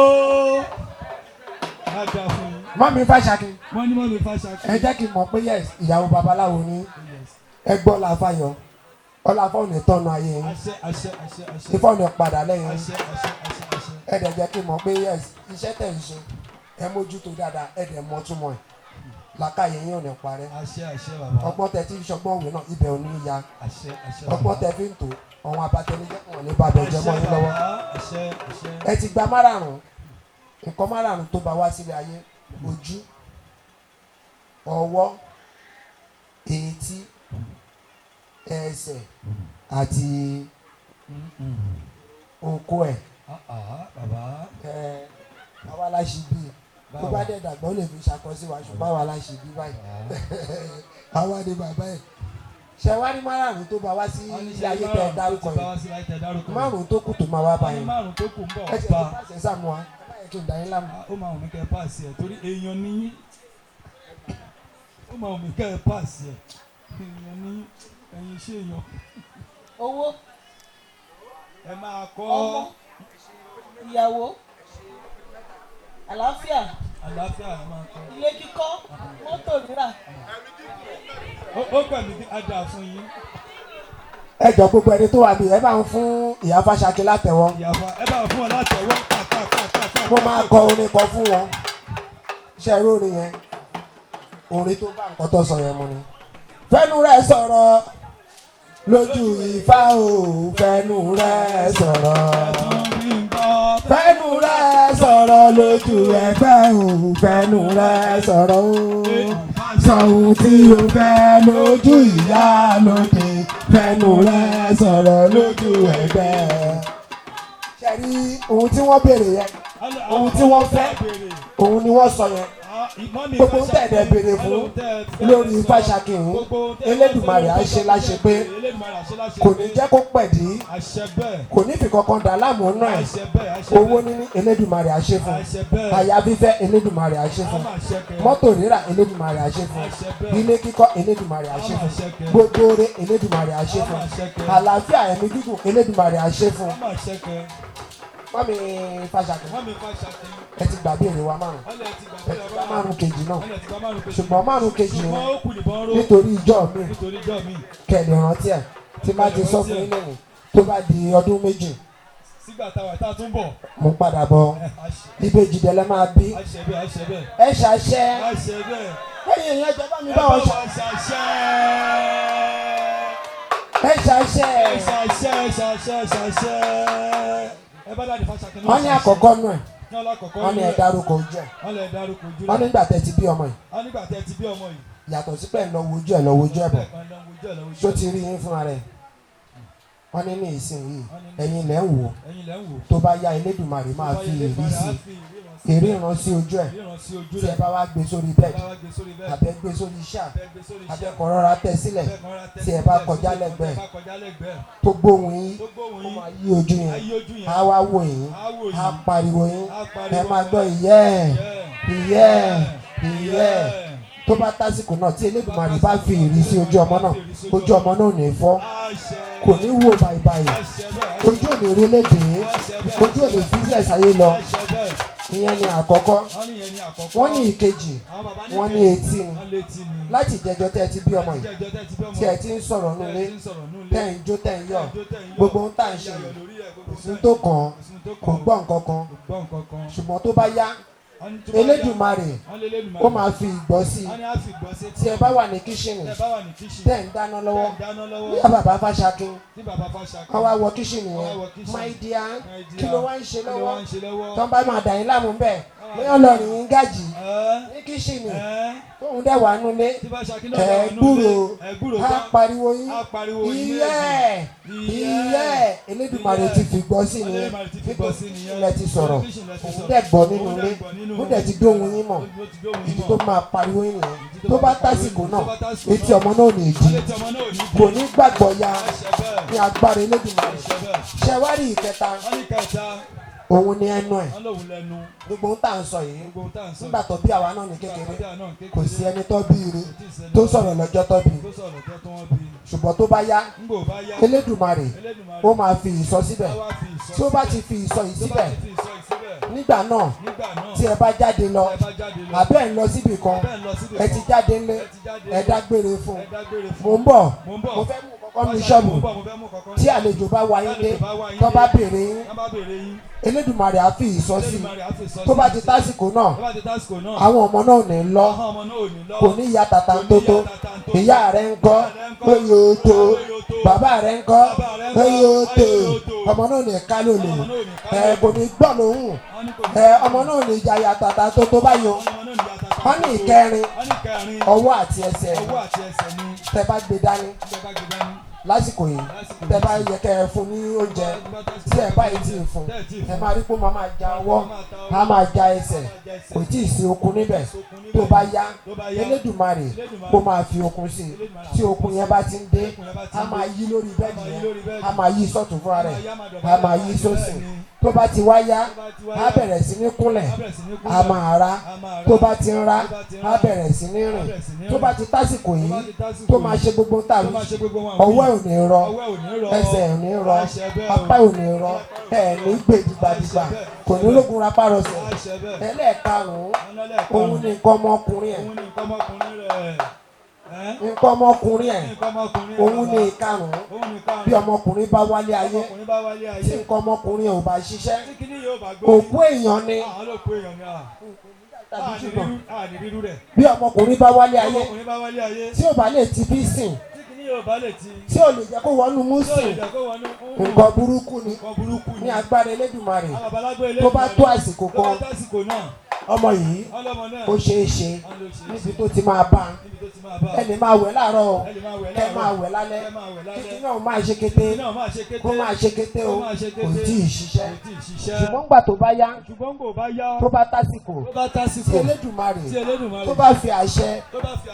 á dà fún yín. Mọ́mí Fáṣakin, Wọ́n ní mọ́mí Fáṣakin. ẹ jẹ́ kí n mọ̀ pé yes, ìyàwó babaláwo ni. Ẹ gbọ́ Láfáyọ̀. Ọláfọ́ ò ní tọ́nu ayé yín. Àṣẹ àṣẹ àṣẹ àṣẹ. Ifá ò ní padà lẹ́yìn yín. Àṣẹ àṣẹ àṣẹ àṣẹ. Ẹ dẹ̀ jẹ́ kí n mọ̀ pé yes, iṣẹ́ tẹ̀ ń ṣe, ẹ mójútó dáadáa, ẹ dẹ̀ mọ̀ túmọ̀ ẹ̀. Làákàyè yín ò ní parẹ́. Àṣẹ àṣẹ bàbá. Ọgbọ́n tẹ tí ń ṣọgbọ́n òwe náà, ibẹ̀ ò ní ya. Àṣẹ àṣẹ Ọgbọ́n bàbá. tẹ fi ń tò, àwọn abatẹnijẹ́ wọn ní bàbẹ̀ jẹ́ mọ́ yín lọ́wọ́. Àṣẹ àṣẹ. Ẹ ti gba márààrún, nǹkan márààrún tó bá wá sílé ayé: ojú, ọwọ́, etí, ẹsẹ̀ àti okó ẹ̀. Ah bàbá. Ẹ àwa la ṣì bí tó bá dẹ̀ dàgbà ó lè fi ṣàkọsí wa, ṣùgbọ́n àwa la ṣì bí báyìí, àwa ni bàbá ẹ̀. Ṣe wá ní márààrún tó bá wá sí ilé ayé tẹ ẹ dárúkọ yìí, márùn tó kù tó máa wá báyìí, Márùn tó kù ń bọ̀ ẹ ṣe bá. ti pàṣẹ sàmú wa, ẹ má yẹ kí n dà yín láàmú. Ó máa wù mí kẹ́ ẹ páàsì ẹ̀ torí èèyàn níyín. Ó máa wù mí kẹ́ ẹ páàsì ẹ̀. Èèyàn níyín, ẹ̀yin iṣẹ́ èèyàn. Owó, Ẹ máa kọ́ ọmọ, ìyàwó, àlàáfíà, àlàáfíà ẹ máa kọ́. ilé kíkọ́, mọ́tò rírà. Ó pẹ̀lú bí a dà fún yín. Ẹ jọ gbogbo ẹni tó wà bí, ẹ bá ń fún ìyá Fáṣakin látẹ̀wọ́. Ìyàwó ẹ bá fún ọ látẹ̀wọ́ pàpàpàpà. Mo máa kọ orin kan fún wọn. Ṣe irú orin yẹn, orin tó bá nǹkan tó sọ yẹn mu ni. Fẹ́nu rẹ̀ sọ̀rọ̀ lójú Ifá o, fẹ́nu rẹ̀ sọ̀rọ̀. Fẹ́nu rẹ̀ sọ̀rọ̀ lójú ẹgbẹ́ o, fẹ́nu rẹ̀ sọ̀rọ̀ o. Sọ ohun tí o fẹ́ lójú ìyá lóde, fẹ́nu rẹ̀ sọ̀rọ̀ lójú ẹgbẹ́. Ṣe rí ohun tí wọ́n béèrè yẹn, ohun tí wọ́n fẹ́, òun ni wọ́n sọ yẹn. Gbogbo ń tẹ̀lé béèrè fún lórí Fáṣakin, Elédùmarè á ṣe láṣẹ pé kò ní jẹ́ kó pẹ̀dí, kò ní fi kankan dà láàmú náà ẹ̀. Owó níní, Elédùmarè á ṣe fún. Àyà fífẹ́, Elédùmarè á ṣe fún. Mọ́tò rírà, Elédùmarè á ṣe fún. Ilé kíkọ́, Elédùmarè á ṣe fún. Gbogbo oore, Elédùmarè á ṣe fún. Àlàáfíà, ẹ̀mí gígùn, Elédùmarè á ṣe fún. Mọ́mí Fáṣakin, ẹ ti gbàgbé èrè wa márùn, ẹ ti gba márùn kejì náà, ṣùgbọ́n márùn kejì yẹn, nítorí ìjọ mi kẹ̀lé rántí ẹ̀ tí má ti sọ fún yín lẹ́yìn tó bá di ọdún 2 Sígbà táwa tá a tún bọ̀. Mo padà bọ̀, ìbejì dẹ̀lẹ́ máa bí. Àṣẹ bẹ́ẹ̀, àṣẹ bẹ́ẹ̀. Ẹ ṣàṣẹ. Àṣẹ bẹ́ẹ̀. Ẹ̀yin èèyàn, ìjọba mi Ẹ bá bá wọn wa ṣe. ṣàṣẹ. Ẹ ṣàṣẹ. Ẹ ṣàṣẹ, ẹ ṣàṣẹ, ẹ ṣàṣẹ. Ẹ bá dáàdì Fáṣakin náà Wọ́n ní ṣàṣẹ. àkọ́kọ́ nù ẹ̀, Ní alákọ̀ọ́kọ́ wọ́n ní nù ẹ ẹ̀. dárúkọ ojú ẹ̀. Wọ́n lè dárúkọ ojú Wọ́n rẹ̀. nígbà tẹ́ ti bí ọmọ yìí, Wọ́n nígbà tẹ́ ti bí ọmọ yìí. yàtọ̀ sí pé ń lọ wojú ẹ̀, lọ wojú ẹ̀ bọ̀, ṣó ti rí yín fúnra rẹ̀? Wọ́n ní ní ìsinyìí ẹ̀yin lẹ́ ń wò. Ẹ̀yin lẹ́ ń wò. Tó bá yá, Elédùmarè máa fi ìrísí ìríran sí ojú ẹ̀. Tí ẹ bá wá gbé sórí bed, àbẹ gbé sórí iṣẹ́, àbẹ kọ̀ rọra tẹ́ sílẹ̀, tí ẹ bá kọjá lẹ́gbẹ̀ẹ́ tó gbóhùn yín, ó máa yí ojú yẹn, á wá wò yín, á pariwo yín, ẹ máa gbọ́ ìyẹ́ ẹ̀, ìyẹ́ ẹ̀, ìyẹ́ ẹ̀. Tó bá tásìkò náà, tí Elédùmarè bá fi ìrísí ojú ọmọ náà, ojú ọmọ náà ò ní fọ́, kò ní wò bàìbàì, ojú ò ní rí lédè, ojú ò ní fi sílẹ̀ sáyé lọ. Ìyẹn ni àkọ́kọ́. Wọ́n ní ìkejì, wọ́n ní etí ni. Láti ìjẹjọ tẹ́ ẹ ti bí ọmọ yìí, tí ẹ ti ń sọ̀rọ̀ nulẹ̀, tẹ́ ń jó, tẹ́ ń yọ̀, gbogbo ohun tá à ń ṣe yìí, kò sí tó kàn án, kò gbọ́ nǹkan kan. Ṣùgbọ́n tó bá yá, Elédùmarè ó máa fi ìgbọ́ sí i. Tí ẹ bá wà ní kíṣìnì tẹ́ ń dáná lọ́wọ́, bí bàbá Fáṣakin wọ́n wá wọ kíṣìnì yẹn, my dear, kí ló wá ń ṣe lọ́wọ́? Tó ń bá máa dà yín láàmú bẹ́ẹ̀, bóyá lọ rìn yín gàjì ní kíṣìnì tóun dẹ̀ wà nulẹ̀, ẹ̀ gbúrò á pariwo yín, iyẹ́ iyẹ́. Elédùmarè ti fi gbọ́ sí nìyẹn, nítorí ti sọ̀rọ̀, òun dẹ̀ gbọ́ nínú ilé, òun dẹ̀ ti dóhun yín mọ̀. Ìdí tó máa pariwo yín nìyẹn. Tó bá tásìkò náà, etí ọmọ náà ò ní di, kò ní gbàgbọ́ ya ní agbára Elédùmarè. Ṣẹwárí ìkẹta, òun ni ẹnu ẹ̀. Gbogbo ohun tá à ń sọ yìí, nígbà tó bí àwa náà ní kékeré, kò sí ẹni tó bí ire tó sọ̀rọ̀ lọ́jọ́ tó bí. Ṣùgbọ́n tó bá yá, Elédùmarè ó máa fi ìsọ síbẹ̀. Tí ó bá ti fi ìsọ yìí síbẹ̀, nígbà náà tí ẹ bá jáde lọ àbẹ́ ẹ̀ ń lọ síbì kan, ẹ ti jáde ńlé, ẹ dágbére fún un, mò ń bọ̀, mo fẹ́ mú kọ́kọ́ mi ṣọ́ọ̀bù. Tí àlejò bá wá yín dé, tó bá béèrè yín, Elédùmarè á fi ìsọ sí i. Tó bá ti tásìkò náà, àwọn ọmọ náà ò ní lọ, kò ní ya tata tótó. Ìyá rẹ̀ ń kọ́ oyè òtò, bàbá rẹ̀ ń kọ́ oyè òtò, ọmọ náà ní ká lòlò, ẹ kò ní gbọ́ lóhùn, ẹ ọmọ náà ní ya tata tótó báyìí. Wọ́n ní ìkẹrin, ọwọ́ àti ẹsẹ̀ tẹ bá gbé dání lásìkò yìí, tẹ bá yẹ kẹ ẹ fún ní oúnjẹ, tí ẹ báyìí tí ì fún, ẹ máa rí pé ó máa ja ọwọ́, á máa ja ẹsẹ̀, kò tí ì sí okun níbẹ̀. Tó bá yá, Elédùmarè kó máa fi okun sí i. Tí okun yẹn bá ti ń dé, á máa yí lórí bẹ́ẹ̀dì yẹn, á máa yí sọ́tún fúnra rẹ̀, á máa yí sósì. Tó bá ti wá yá, á bẹ̀rẹ̀ sí ní kúnlẹ̀, á máa rá. Tó bá ti ń rá, á bẹ̀rẹ̀ sí ní rìn. Tó bá ti tásìkò yìí, tó máa ṣe gbogbo tàbí ọwọ́ ẹ̀ ò ní rọ, ẹsẹ̀ ò ní rọ, apá ò ní rọ, ẹ̀ ní gbè dìgbàdìgbà, kò ní lógun rapá rọsẹ̀. Ẹlẹ́ẹ̀karùn-ún, òun ni nǹkan ọmọkùnrin ẹ̀. Nǹkan ọmọkùnrin ẹ̀ òun ni ìkarùn-ún. Bí ọmọkùnrin bá wálé ayé, tí nǹkan ọmọkùnrin ẹ̀ ò bá ṣiṣẹ́, òkú èèyàn ni. Bí ọmọkùnrin bá wálé ayé, tí ò bá lè ti bí sìn, tí ò lè jẹ́ kó wọnú mùsùn, nǹkan burúkú ni ní agbára Elédùmarè. Tó bá tó àsìkò kan, ọmọ yìí ó ṣeé ṣe níbi tó ti máa bá ẹ lè máa wẹ̀ láàárọ̀, ẹ máa wẹ̀ lálẹ́, kíkí náà máa ṣe kété, kó máa ṣe kété o, kò tí ì ṣiṣẹ́. Ṣùgbọ́n gbà tó bá yá, tó bá tásìkò, tí Elédùmarè tó bá fi àṣẹ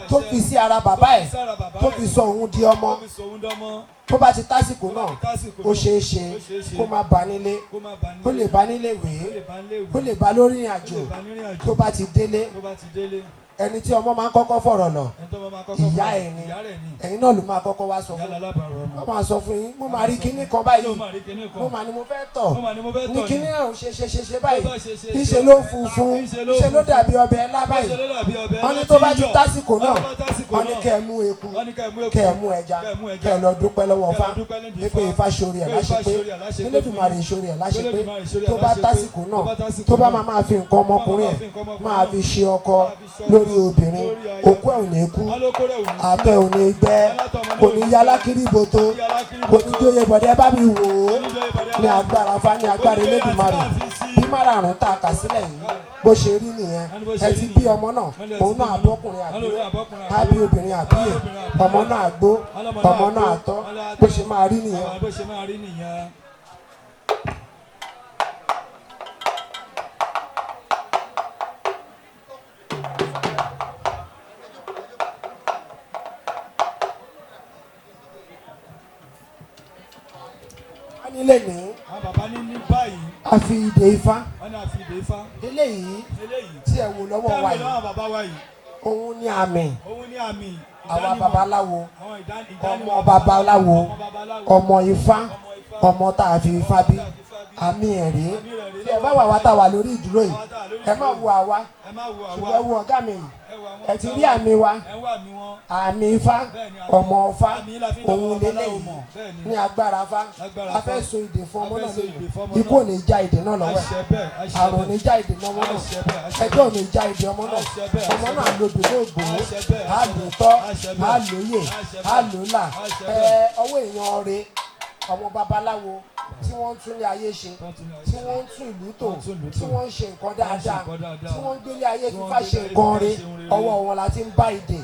tó fi sí ara bàbá ẹ̀, tó fi sọ òun di ọmọ, tó bá ti tásìkò náà, ó ṣeé ṣe kó má bá nílé, kó lè bá nílé wèé, kó lè bá lórí ìrìn àjò. Tó bá ti délé, ẹni tí ọmọ máa ń kọ́kọ́ fọ̀rọ̀ lọ, ìyá ẹ̀ ni, ẹ̀yin náà ló máa kọ́kọ́ wá sọ fún un. Wọ́n máa sọ fún yín, mo máa rí kinní kan báyìí, mo máa ní mo fẹ́ tọ̀, ní kinní náà ṣe ṣe ṣe ṣe báyìí, ìṣe ló funfun, ìṣe ló dàbí ọbẹ̀ ẹlá báyìí. Wọ́n ní tó bá ti tásìkò náà, wọ́n ní kẹ́ ẹ mú eku, kẹ́ ẹ mú ẹja, kẹ́ ẹ lọ dúpẹ́ lọ́wọ́ Ifá, pé Ifá ṣorí ẹ̀ láṣẹ pé, Elédùmarè ṣorí ẹ̀ láṣẹ pé. Tó bá tásìkò náà, tó bá máa fi nǹkan ọmọkùnrin ẹ̀ máa fi ṣe ọkọ lórí obìnrin, òkú ẹ̀ ò ní kú, àtọ̀ ẹ̀ ò ní gbẹ, kò ní yá lákìrí ibòtó, kò ní jóye bọ̀dẹ́ bá mi wò ó. Ní agbára Ifá, ní agbára Elédùmarè, bí márààrún tá a kà sílẹ̀ yìí bó ṣe rí nìyẹn. Ẹ ti bí ọmọ náà, òun náà àbọ́kùnrin àbí àbí obìnrin àbíyè, ọmọ náà àgbó, ọmọ náà àtọ́, bó ṣe máa rí nìyẹn. Nílé ní a fi ìdè Ifá eléyìí tí ẹ wò lọ́wọ́ wa yìí, òun ní àmì àwa babaláwo, ọmọ babaláwo, ọmọ Ifá, ọmọ tá a fi Ifá bí. Àmì ẹ̀rí tí ẹ bá wà wá tá a wà lórí ìdúró yìí, ẹ má wo àwa, ṣùgbọ́n ẹ wo ọ̀gá mi yìí, ẹ ti rí àmì wa, àmì ifá, ọmọ ọfá, òun lélẹ́yìí ní agbára afá. A fẹ́ so ìdè fún ọmọ náà lónìí. Ikú ò ní já ìdè náà lọ́wọ́ ẹ̀, àrùn ò ní já ìdè náà ọmọ náà, ẹjọ́ ò ní já ìdè ọmọ náà. Ọmọ náà lòdì lóògbò, á lò tọ́, á lóye, á lò là. Ẹ ọwọ́ èèyàn rẹ̀, ọmọ babaláwo tí wọ́n ń tún ilé ayé ṣe, tí wọ́n ń tún ìlú tò, tí wọ́n ń ṣe nǹkan dáadáa, tí wọ́n ń gbélé ayé fífa ṣe nǹkan re, ọwọ́ wọn la ti ń bá ìdè.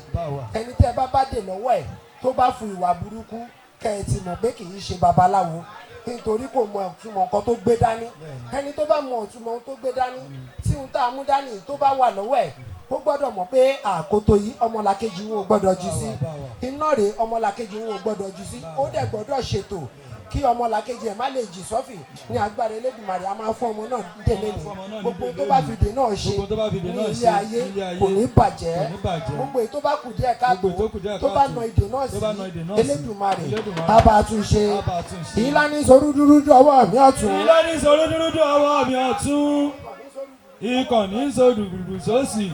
Ẹni tẹ́ ẹ bá bá dè lọ́wọ́ ẹ̀ tó bá fún ìwà burúkú, kẹ́ ẹ ti mọ̀ pé kì í ṣe babaláwo, nítorí kò mọ ìtumọ̀ nǹkan tó gbé dání. Ẹni tó bá mọ ìtumọ̀ ohun tó gbé dání, tí ohun tá a mú dání tó bá wà lọ́wọ́ ẹ̀, ó gbọ́dọ̀ mọ̀ pé àkótó yìí ọmọlàkejì wọn ò gbọ́dọ̀ jù sí iná rèé, ọmọlàkejì wọn ò gbọ́dọ̀ jù sí. Ó dẹ̀ gbọ́dọ̀ ṣètò kí ọmọlàkejì ẹ̀ má lè jì sọ́fì. Ní agbára Elédùmarè, a máa fún ọmọ náà délé ní gbogbo tó bá fi dè náà ṣe ní ilé ayé kò ní bàjẹ́. Gbogbo èyí tó bá kù díẹ̀ káàtó, tó bá na ìdè náà sí, Elédùmarè á bá tún ṣe. Ìlànà ìsorúdúrúdú ọwọ́ mi ọ̀tún. Ìlànà ìsorúdúrúdú ọwọ́ mi ọ̀tún. Ikọ̀ ní sódùdùdù sósì.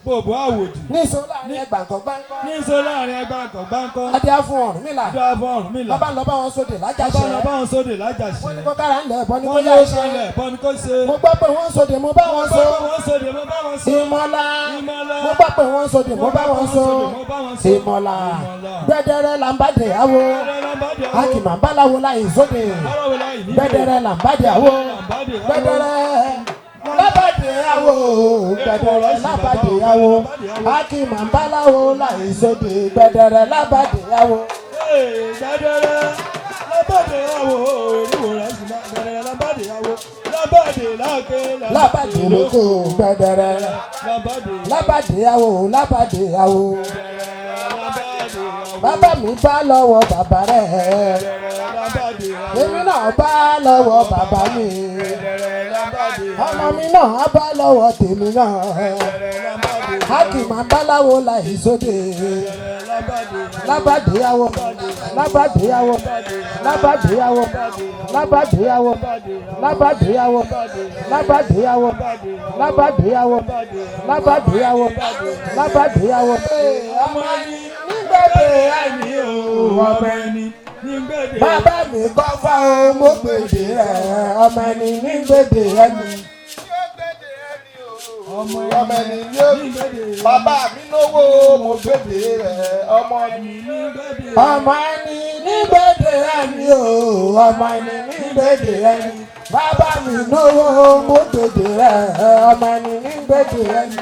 Bòbò àwòdì. Níṣó láàrin ẹgbàǹkan gbáǹkọ́. Níṣó láàrin ẹgbàǹkan gbáǹkọ́. Adé fún Ọ̀rúnmìlà. Adé fún Ọ̀rúnmìlà. Bàbá lọ bá wọn sóde lájàṣẹ́. Bàbá lọ bá wọn sóde lájàṣẹ́. Wọ́n ní kó kára ńlẹ̀ bọ́ ní kó yá ṣe. Wọ́n ní kó ní kó ṣe. Mo gbọ́ pé wọ́n sóde, mo bá wọn so. Mo gbọ́ pé wọ́n sóde, mo bá wọn so. Ìmọ̀lá. Ìmọ̀lá. Mo gbọ́ pé wọ́n sóde, mo bá wọn so. Ìmọ̀lá. Gbẹdẹrẹ là ń bá dè àwo. Akìmọ̀ báláwo láì sóde. Gbẹdẹrẹ là ń bá dè àwo. Gbẹdẹrẹ lábàdé àwo, gbẹdẹrẹ lábàdé àwo, akìmọ̀ báláwo láì sóde, gbẹdẹrẹ lábàdé àwo. Gbẹdẹrẹ lábàdé àwo, ènìwò rẹ̀ sì máa gbẹdẹrẹ lábàdé àwo, lábàdé láàké, lábàdé lóko, gbẹdẹrẹ lábàdé àwo, lábàdé àwo. Bàbá mi bá lọ́wọ́ bàbá rẹ̀, èmi náà bá lọ́wọ́ bàbá mi, ọmọ mi náà á bá lọ́wọ́ tèmi náà. Akìmọ̀ báláwo láì sóde. Lábàdé àwọ̀, lábàdé àwọ̀, lábàdé àwọ̀, lábàdé àwọ̀, lábàdé àwọ̀, lábàdé àwọ̀, lábàdé àwọ̀, lábàdé àwọ̀, lábàdé àwọ̀. Ọmọ ẹni nígbàdé ẹni o, ọmọ ẹni nígbàdé. Bàbá mi kọ́ fá o, mo gbèdè rẹ̀, ọmọ ẹni nígbèdè ẹni. Ọmọ ọmọ ẹni ní ó bàbá mi lówó, mo gbèdè rẹ̀, ọmọ ẹni nígbàdé. Ọmọ ẹni nígbèdè ẹni o, ọmọ ẹni nígbèdè ẹni. Bàbá mi lówó, mo gbèdè rẹ̀, ọmọ ẹni nígbèdè ẹni.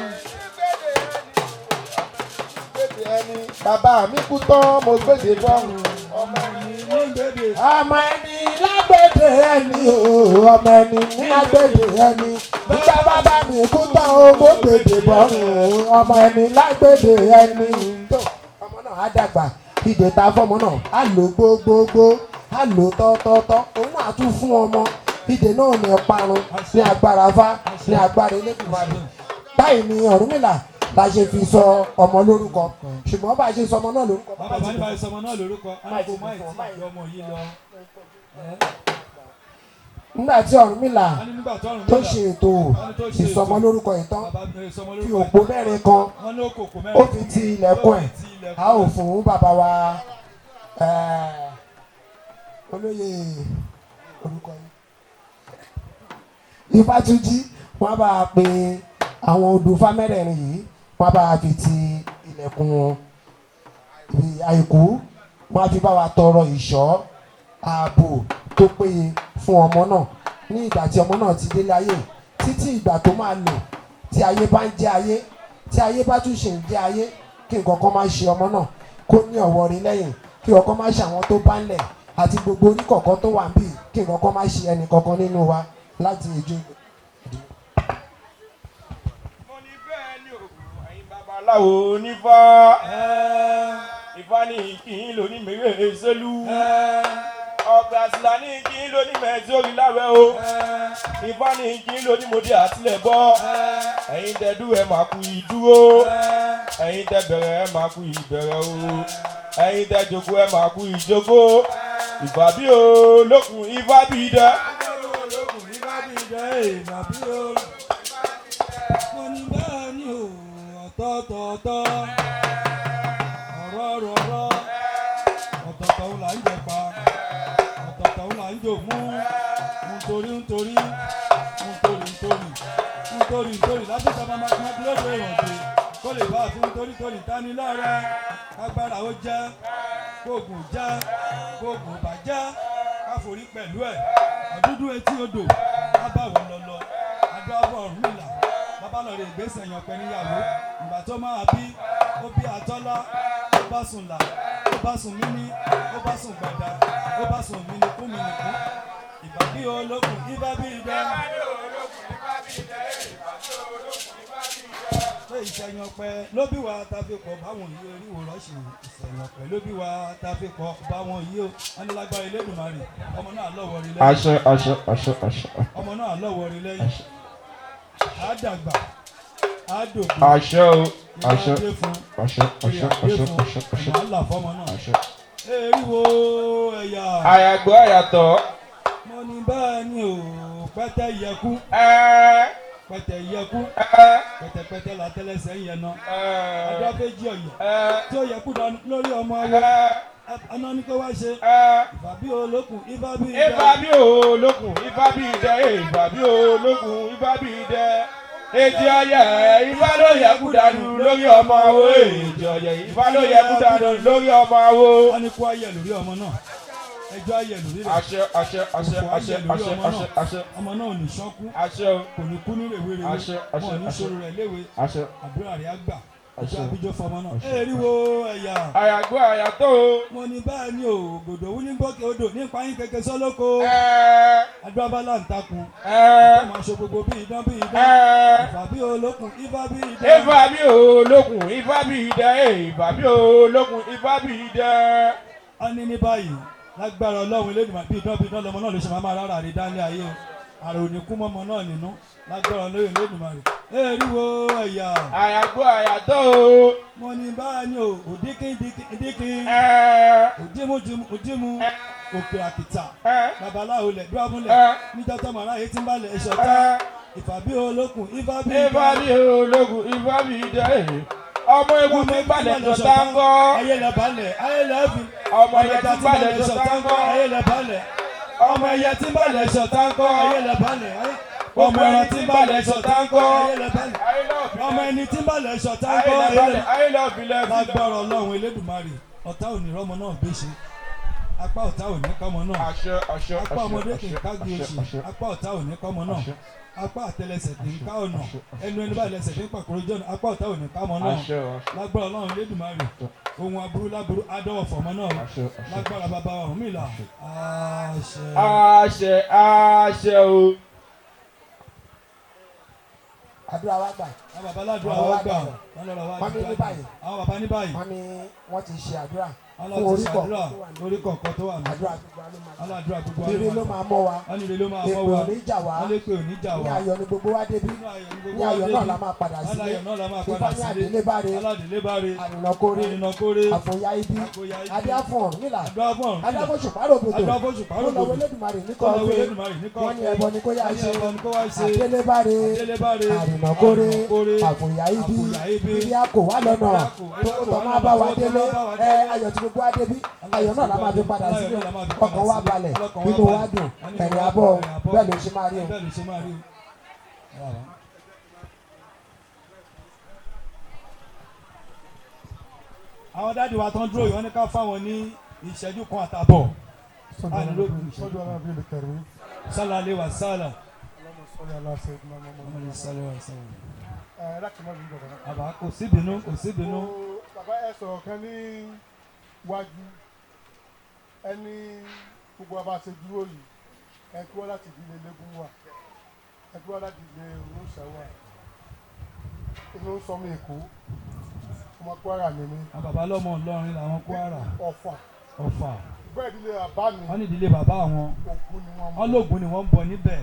Gbèdè ẹni, bàbá mi kú tán, mo gbèdè bọ́rùn, ọmọ ẹni nígbàdé. Ọmọ ẹni lágbèdè ẹni o, ọmọ ẹni lágbèdè ẹni. Nígbà bàbá mi kú tán o, mo gbèdè bọ́rùn, ọmọ ẹni lágbèdè ẹni. Tó ọmọ náà á dàgbà, ìdè ta fọmọ náà á lò gbogbogbò, á lò tọ́tọ́tọ́, òun náà á tún fún ọmọ. Ìdè náà ní parun ní agbára fá, ní agbára Elédùmarè. Báyìí ni Ọ̀rúnmìlà la ṣe fi sọ ọmọ lórúkọ, ṣùgbọ́n bá a ṣe sọ ọmọ náà lórúkọ, Bàbá ní báyìí sọmọ náà lórúkọ, á ní kó má ì tí ì ọmọ yìí lọ. Nígbà tí Ọ̀rúnmìlà Wọ́n ní nígbà tó Ọ̀rúnmìlà tó ṣe ètò ìsọmọ lórúkọ ìtàn, bàbá mi sọmọ fi lórúkọ òpó mẹ́rin kan, wọ́n ní òkòkò ó mẹ́rin. fi ti ilẹ̀kùn ẹ̀. A ò fún bàbá wa olóyè orúkọ yìí Ifátúnjí, wọ́n bá a pe àwọn odùfá mẹ́rẹ̀ẹ̀rin yìí, wọ́n bá a fi ti ilẹ̀kùn ibi àìkú, wọ́n á fi bá wa tọrọ ìṣọ́ ààbò tó péye fún ọmọ náà ní ìgbà tí ọmọ náà ti délé ayé títí ìgbà tó máa lò, tí ayé bá ń jẹ́ ayé, tí ayé bá tún ṣe ń jẹ́ ayé, kí nǹkan kan má ṣe ọmọ náà, kó ní ọ̀wọ́ rí lẹ́yìn, kí ọkọ má ṣe àwọn tó bá ń lẹ̀ àti gbogbo orí kọ̀ọ̀kan tó wà níbí, kí nǹkan kan má ṣe ẹnì kankan nínú wa láti ìjọ. Mo ní bẹ́ẹ̀ ni òògùn ẹ̀yin babaláwo onífá. Ifá ní kí n lò ní mèrè sólú. Ọ̀gbà àsìlá ní kí n lò ní mẹ́sórí láwẹ́ o. Ifá ní kí n lò ní mòdì àtìlẹ̀ bọ́. Ẹ̀yin tẹ dúró ẹ̀ máa kú ìdúró. Ẹ̀yin tẹ bẹ̀rẹ̀ ẹ̀ máa kú ìbẹ̀rẹ̀ o. Ẹ̀yin tẹ jókòó ẹ̀ máa kú ìjókòó. Ìfà bí o lókun, ifá bí idẹ. idẹ ìbàbí o. Mo ní bẹ́ẹ̀ ni o, ọ̀tọ̀ọ̀tọ̀ ọ̀rọ̀ rọ̀rọ̀ ọ̀tọ̀ọ̀tọ̀ ń là ń jẹ̀pa ọ̀tọ̀ọ̀tọ̀ ń là ń jòmú nítorí nítorí nítorí nítorí nítorí nítorí láti sábà máa máa lóde ìrọ̀jò kó lè bá a fún nítorí torí tání lọ́rẹ́ kágbára ó jẹ́ kóògùn jẹ́ kóògùn bá jẹ́ káforí pẹ̀lú ẹ̀ ọ̀dúndún etí odò ábàwọ̀ lọ́lọ́ adúláwọ̀ Ọ̀rúnmìlà babalọ̀rẹ̀ ìgbésẹ̀ yàn pẹ̀ níyàwó ìgbà tó máa bí ó bí àtọ́lá ó bá sùn là ó bá sùn mímí ó bá sùn gbàdá ó bá sùn mí nìkú mí nìkú ìbàbí olókùn ibà bí idẹ. Pé ìṣẹ̀yìn ọ̀pẹ ló bí wa ta fi pọ̀ báwọn yìí oríwo rọ́ọ̀ṣì ìṣẹ̀yìn ọ̀pẹ ló bí wa ta fi pọ̀ báwọn yìí o wọ́n ní lágbára Elédùmarè ọmọ náà lọ́wọ́ rí lẹ́yìn. Àṣẹ àṣẹ àṣẹ àṣẹ. Ọmọ náà lọ́wọ́ rí lẹ́yìn. Á dàgbà á dògbò. Àṣẹ o àṣẹ àṣẹ àṣẹ àṣẹ àṣẹ àṣẹ. Wàhálà fọmọ náà. Àṣẹ. Eriwo ẹ̀yà. Àyàgbọ́ àyàtọ̀. Mo ní bẹ́ẹ̀ ni o pẹ́tẹ́ yẹkú. Pẹ́tẹ́ yẹkú. Pẹ́tẹ́pẹ́tẹ́ la tẹ́lẹsẹ̀ ń yẹn ná. Adáfẹ́jì ọ̀yẹ̀. Tí ó yẹkú dànù lórí ọmọ wo. Aná ní kó wá ṣe. Ìfà bí olókùn ifá bí idẹ. Ifá bí olókùn ifá bí idẹ. Ifá bí olókùn ifá bí idẹ. Èjì ọ̀yẹ̀ ifá ló yẹkú dànù lórí ọmọ wo. Èjì ọ̀yẹ̀ ifá ló yẹkú dànù lórí ọmọ wo. Wọ́n ní kó ayẹ̀ lórí ọmọ náà. Ẹjọ́ ayẹ̀ lórí rẹ̀. Àṣẹ àṣẹ àṣẹ àṣẹ àṣẹ àṣẹ àṣẹ. Ọmọ náà ò ní ṣọ́kú. Àṣẹ o. Kò ní kú ní rèwerèwe. Àṣẹ àṣẹ Wọn ò ní àṣẹ. ṣòro rẹ̀ léwe. Àṣẹ. Àdúrà rẹ̀ á gbà. Ẹjọ́ Àṣẹ. àbíjọ fọmọ náà. Eriwo ẹ̀yà. Àyàgbọ́ àyàtọ̀ o. Mo ní báyìí ní ògòdò wú ní gbọ́kẹ́ odò nípa yín kẹ̀kẹ́ sọ́lọ́kọ. Adúlábálà ń takùn. Ìjọba máa ṣe gbogbo bí idán bí idán. Ìfà bí olókùn ifá bí idán. Ifá bí olókùn ifá bí idẹ. Ifá bí olókùn ifá bí idẹ. A ní ní báyìí lágbára Ọlọ́run Elédùmarè bí idán bí idán lọmọ náà ló ṣe máa máa rárá rí dálé ayé o. Àrò òní kú mọ́mọ náà nínú lágbára Ọlọ́run Elédùmarè. Eriwo ẹ̀yà. Àyàgbọ́ àyàtọ̀ o. Mo ní báyìí ní o òdíkín díkín. Òdìmú òdìmú òkè àkìtà. Babaláwo lẹ̀ dúrámúlẹ̀. Níjọ́ tọ́mọ aráyé tí ń balẹ̀ ẹ̀ṣọ́ tá. Ìfà bí olókùn ifá bí idẹ. Ifá bí olókùn ifá bí idẹ. Ọmọ ewu tí balẹ̀ tó tá ń kọ́. Ayé lẹ balẹ̀ ayé lẹ fi. Ọmọ ẹyẹ tí balẹ̀ tó tá ń kọ́. Ayé lẹ balẹ̀. Ọmọ ẹyẹ tí balẹ̀ ṣọ̀ tá ń kọ́. Ayé lẹ balẹ̀. Ọmọ ẹran tí balẹ̀ ṣọ̀ tá ń kọ́. Ayé lẹ balẹ̀. Ọmọ ẹni tí balẹ̀ ṣọ̀ tá ń kọ́. Ayé lọ filẹ̀ filẹ̀. Lágbára Ọlọ́run Elédùmarè ọ̀tá ò ní rọ́mọ náà gbé ṣe. Apá ọ̀tá ò ní kọ́mọ náà. Àṣẹ àṣẹ Apá ọmọdé kì í kági àṣẹ oṣù. àṣẹ. Apá ọ̀tá ò ní kọ́mọ náà. Àṣẹ. Apá àtẹlẹsẹ̀ kì í ká ọ̀nà. Ẹnu ẹni báyìí lẹsẹ̀ fi ń pàkúrò jọ̀nà. Apá ọ̀tá ò ní kámọ náà. Àṣẹ o. Lágbára Ọlọ́run Elédùmarè ohun aburú láburú adọ́wọ̀ fọmọ náà. Àṣẹ àṣẹ. Lágbára bàbá Ọ̀rúnmìlà. Àṣẹ. Àṣẹ àṣẹ o. Àdúrà wa gbà. Àwọn bàbá aládùúrà wa gbà. Wọ́n lọ́rọ̀ wa Wọ́n ní ní báyìí. Àwọn bàbá ní báyìí. Wọ́n ní wọ́n ti ṣe àdúrà Wọ́n fún lọ ti orí ṣàdúrà kọ̀ọ̀kan. orí kọ̀ọ̀kan tó wà ní. Àdúrà gbogbo wa ló máa gbà. Aládùúrà gbogbo wa Ire ló máa mọ́ wa. Wọ́n ní ire ló máa mọ́ Èpè wa. ò ní jà wá. Wọ́n lé pé ò ní jà Ní wá. ayọ̀ ni gbogbo wa débi. Nínú ayọ̀ ni gbogbo Ní wa ayọ̀ náà débi. la máa padà sílé. Aláyọ̀ náà la máa Ifá padà ní sílé. àdélébáre. Aládélébáre. Àrìnàkórè. Àrìnàkórè. Àfòyà ibi. Àfòyà ibi. Adé fún Ọ̀rúnmìlà. Àdúrà fún Ọ̀rúnmìlà. Adé fún Ṣùpáròbòtò. Àdúrà fún Ṣùpáròbòtò. Ó lọ́wọ́ Elédùmarè ní Ó lọ́wọ́ kọ́ọ̀fẹ́. Elédùmarè ní Wọ́n ní kọ́ọ̀fẹ́. ẹbọ ni kó yá Wọ́n ní ṣe. ẹbọ ni kó wá ṣe. Àdélébáre. Àdélébáre. Àrìnàkórè. Àrìnàkórè. Àfòyà ibi. Àfòyà ibi. Ibi a kò wá lọ́nà. Ibi a kò- Tó tọ́ máa bá wa délé. Ẹ ayọ̀ tí gbogbo wa débí. Ayọ̀ náà la máa fi padà Ayọ̀ sílé. náà la máa fi padà Ọkàn wa sílé. balẹ̀. Ọkàn wa Inú wa balẹ̀. dùn. Wọ́n ní Ẹ̀rìn inú wa abọ́. dùn, ẹ̀rìn abọ́. Bẹ́ẹ̀ ló ṣe máa rí o. Bẹ́ẹ̀ ló ṣe máa rí o. Àwọn dáàdi wa tán dúró yìí wọ́n ní ká fáwọn ní ìṣẹ́jú kan àtàbọ̀. Sálà lè wà sálà. Bàbá kò síbínú kò síbínú. Bàbá ẹ sọ̀rọ̀ kan ní wájú ẹni gbogbo wa bá ṣe dúró yìí ẹ kí wọ́n láti ìdílé lẹ́gùn wà ẹ kí wọ́n láti ìdílé olóòṣà wà inú ń sọ mí Èkó ọmọ Kwara ni mí. Àwọn bàbá lọ́mọ Ìlọrin làwọn Kwara. Ọ̀fà. Ọ̀fà. Bẹ́ẹ̀ ìdílé bàbá mi. Wọ́n ní ìdílé bàbá àwọn. Ògún ni wọ́n ń bọ̀. Wọ́n lóògùn ni wọ́n ń bọ̀ níbẹ̀.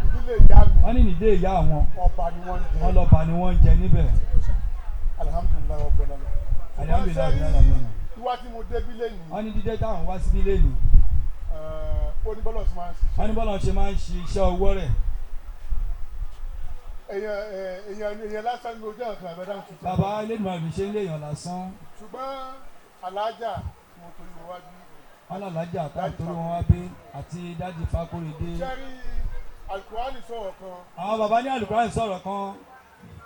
Ìdílé ìyá mi. Wọ́n ní ìdílé ìyá àwọn. Ọba ni wọ́n ń jẹ. Wọ́n lọ́ba ni wọ́n ń jẹ níbẹ̀. Alhamdulilayi rabbil alamin. Alhamdulilayi rabbil alamin. Ìwá tí mo débí lẹ́yìn. Wọ́n ní dídé táwọn wá síbí lẹ́yìn. Ó ní bọ́lọ̀ ṣe máa ń ṣiṣẹ́. Wọ́n ní bọ́lọ̀ ṣe máa ń ṣe iṣẹ́ ọwọ́ rẹ̀. Èèyàn lásán ní ojú àkàrà àbẹ̀dá tuntun. Bàbá Elédùmarè ṣe ń léèyàn lásán. Ṣùgbọ́n alájà mo torí wọn wá bí. Wọn làlájà táwọn torí wọn wá bí àti Daddy Fakorede. Sẹ́rí Alukurani sọ̀rọ̀ kan. Àwọn bàbá ní Alukurani sọ̀rọ̀ kan.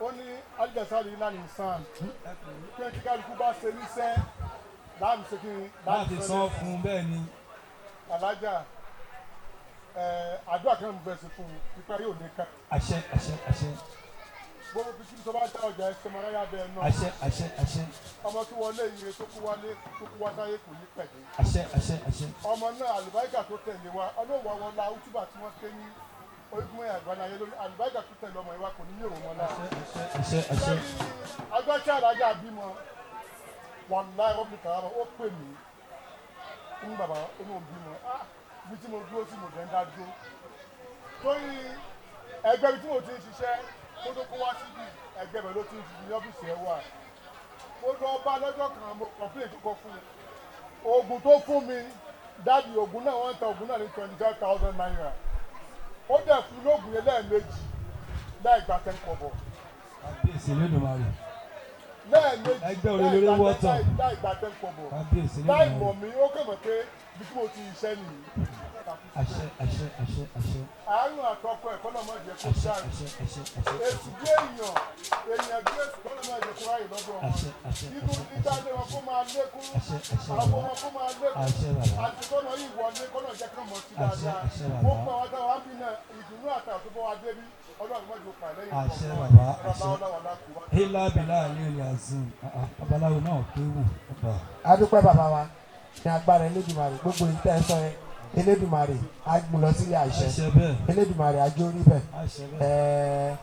Ó ní alijasari ńlá ní sàn. Pé kí kálukú bá ṣe níṣẹ́ láàmì ṣe kí ni. Láti san fún bẹ́ẹ̀ ni. Alájà àdúrà kan mo fẹ́ ṣe fún un pípa yóò ní ká. Àṣẹ àṣẹ àṣẹ. Gbogbo bíi tó bá dá ọjà ẹsẹ̀ mọ́ra yá bẹ́ẹ̀ náà. Àṣẹ àṣẹ àṣẹ. Ọmọ tó wọlé ire tó kú wálé tó kú wá sáyé kò ní pẹ̀lú. Àṣẹ àṣẹ àṣẹ. Ọmọ náà àlùbáríkà tó tẹ̀lé wa ọlọ́wọ́ àwọn ọlá útúbà tí wọ́n ké ní orígun àgbáláyé lórí àlùbáríkà tó tẹ̀lé ọmọ ìwà kò ní yòrò wọn lára. Àṣẹ àṣẹ. Agbáṣẹ́ alájà bímọ wàláì rọ́bì kàrà ó pè mí ní bàbá ó ní òun bímọ bí tí mo dúró sí mo dẹ̀ ń dá dúró. Torí ẹgbẹ́ bí tí mo ti ń ṣiṣẹ́ kó tó kó wá síbi ẹgbẹ́ bẹ̀ ló ti ń ṣiṣẹ́ ní ọ́fíìsì ẹ̀ wà. Mo lọ bá lọ́jọ́ kan mo kọ̀m̀pléè tó kọ fún un. Oògùn tó fún mi dáàdi oògùn náà wọ́n ń ta oògùn náà ní 25,000 naira. Ó dẹ̀ fún lóògùn yẹn lẹ́ẹ̀mejì láì gba 10 kọ́bọ̀. Kábíyèsí Elédùmarè. Lẹ́ẹ̀mejì ẹgbẹ́ olólórí wọ́tọ̀. láì gba 10 kọ́bọ̀. Kábíyèsí láì Elédùmarè. mọ̀ mí ó kàn mọ̀ pé bí tí mo ti ṣiṣẹ́ nìyí. Àṣẹ àṣẹ àṣẹ àṣẹ. Àánú àtọkọ ẹ̀ kọ́nà máa jẹ́ kó Àṣẹ dáa. àṣẹ àṣẹ àṣẹ. Èsì bí èèyàn èèyàn bí èsì kọ́nà máa jẹ́ kó ráyè lọ́dọ̀ wọn. Àṣẹ àṣẹ Inú àṣẹ. dídájọ́ wọn kó máa lékún. Àṣẹ àṣẹ Àwọn bàbá. ọmọ kó máa lékún. Àṣẹ bàbá. Àti kọ́nà yìí wọlé kọ́nà jẹ́ kán mọ̀ sí Àṣẹ dáadáa. àṣẹ bàbá. Gbogbo àwọn táwọn á bí náà ìdùnnú àtàwọn tó bọ́ wa dé bí Ọlọ́run mọ́jú pa lẹ́yìn Àṣẹ kọ̀ọ̀kan. bàbá Bàbá àṣẹ. ọlọ́wọ́ lákùú wá. Hílà bìlà àlè azim. Babaláwo náà kéwù. A dúpẹ́ bàbá wa ní agbára Elédùmarè gbogbo ìtẹ́ ẹ sọ yẹn Elédùmarè á mú lọ sílé àṣẹ. Àṣẹ bẹ́ẹ̀. Elédùmarè á jó rí bẹ́ẹ̀. Àṣẹ bẹ́ẹ̀.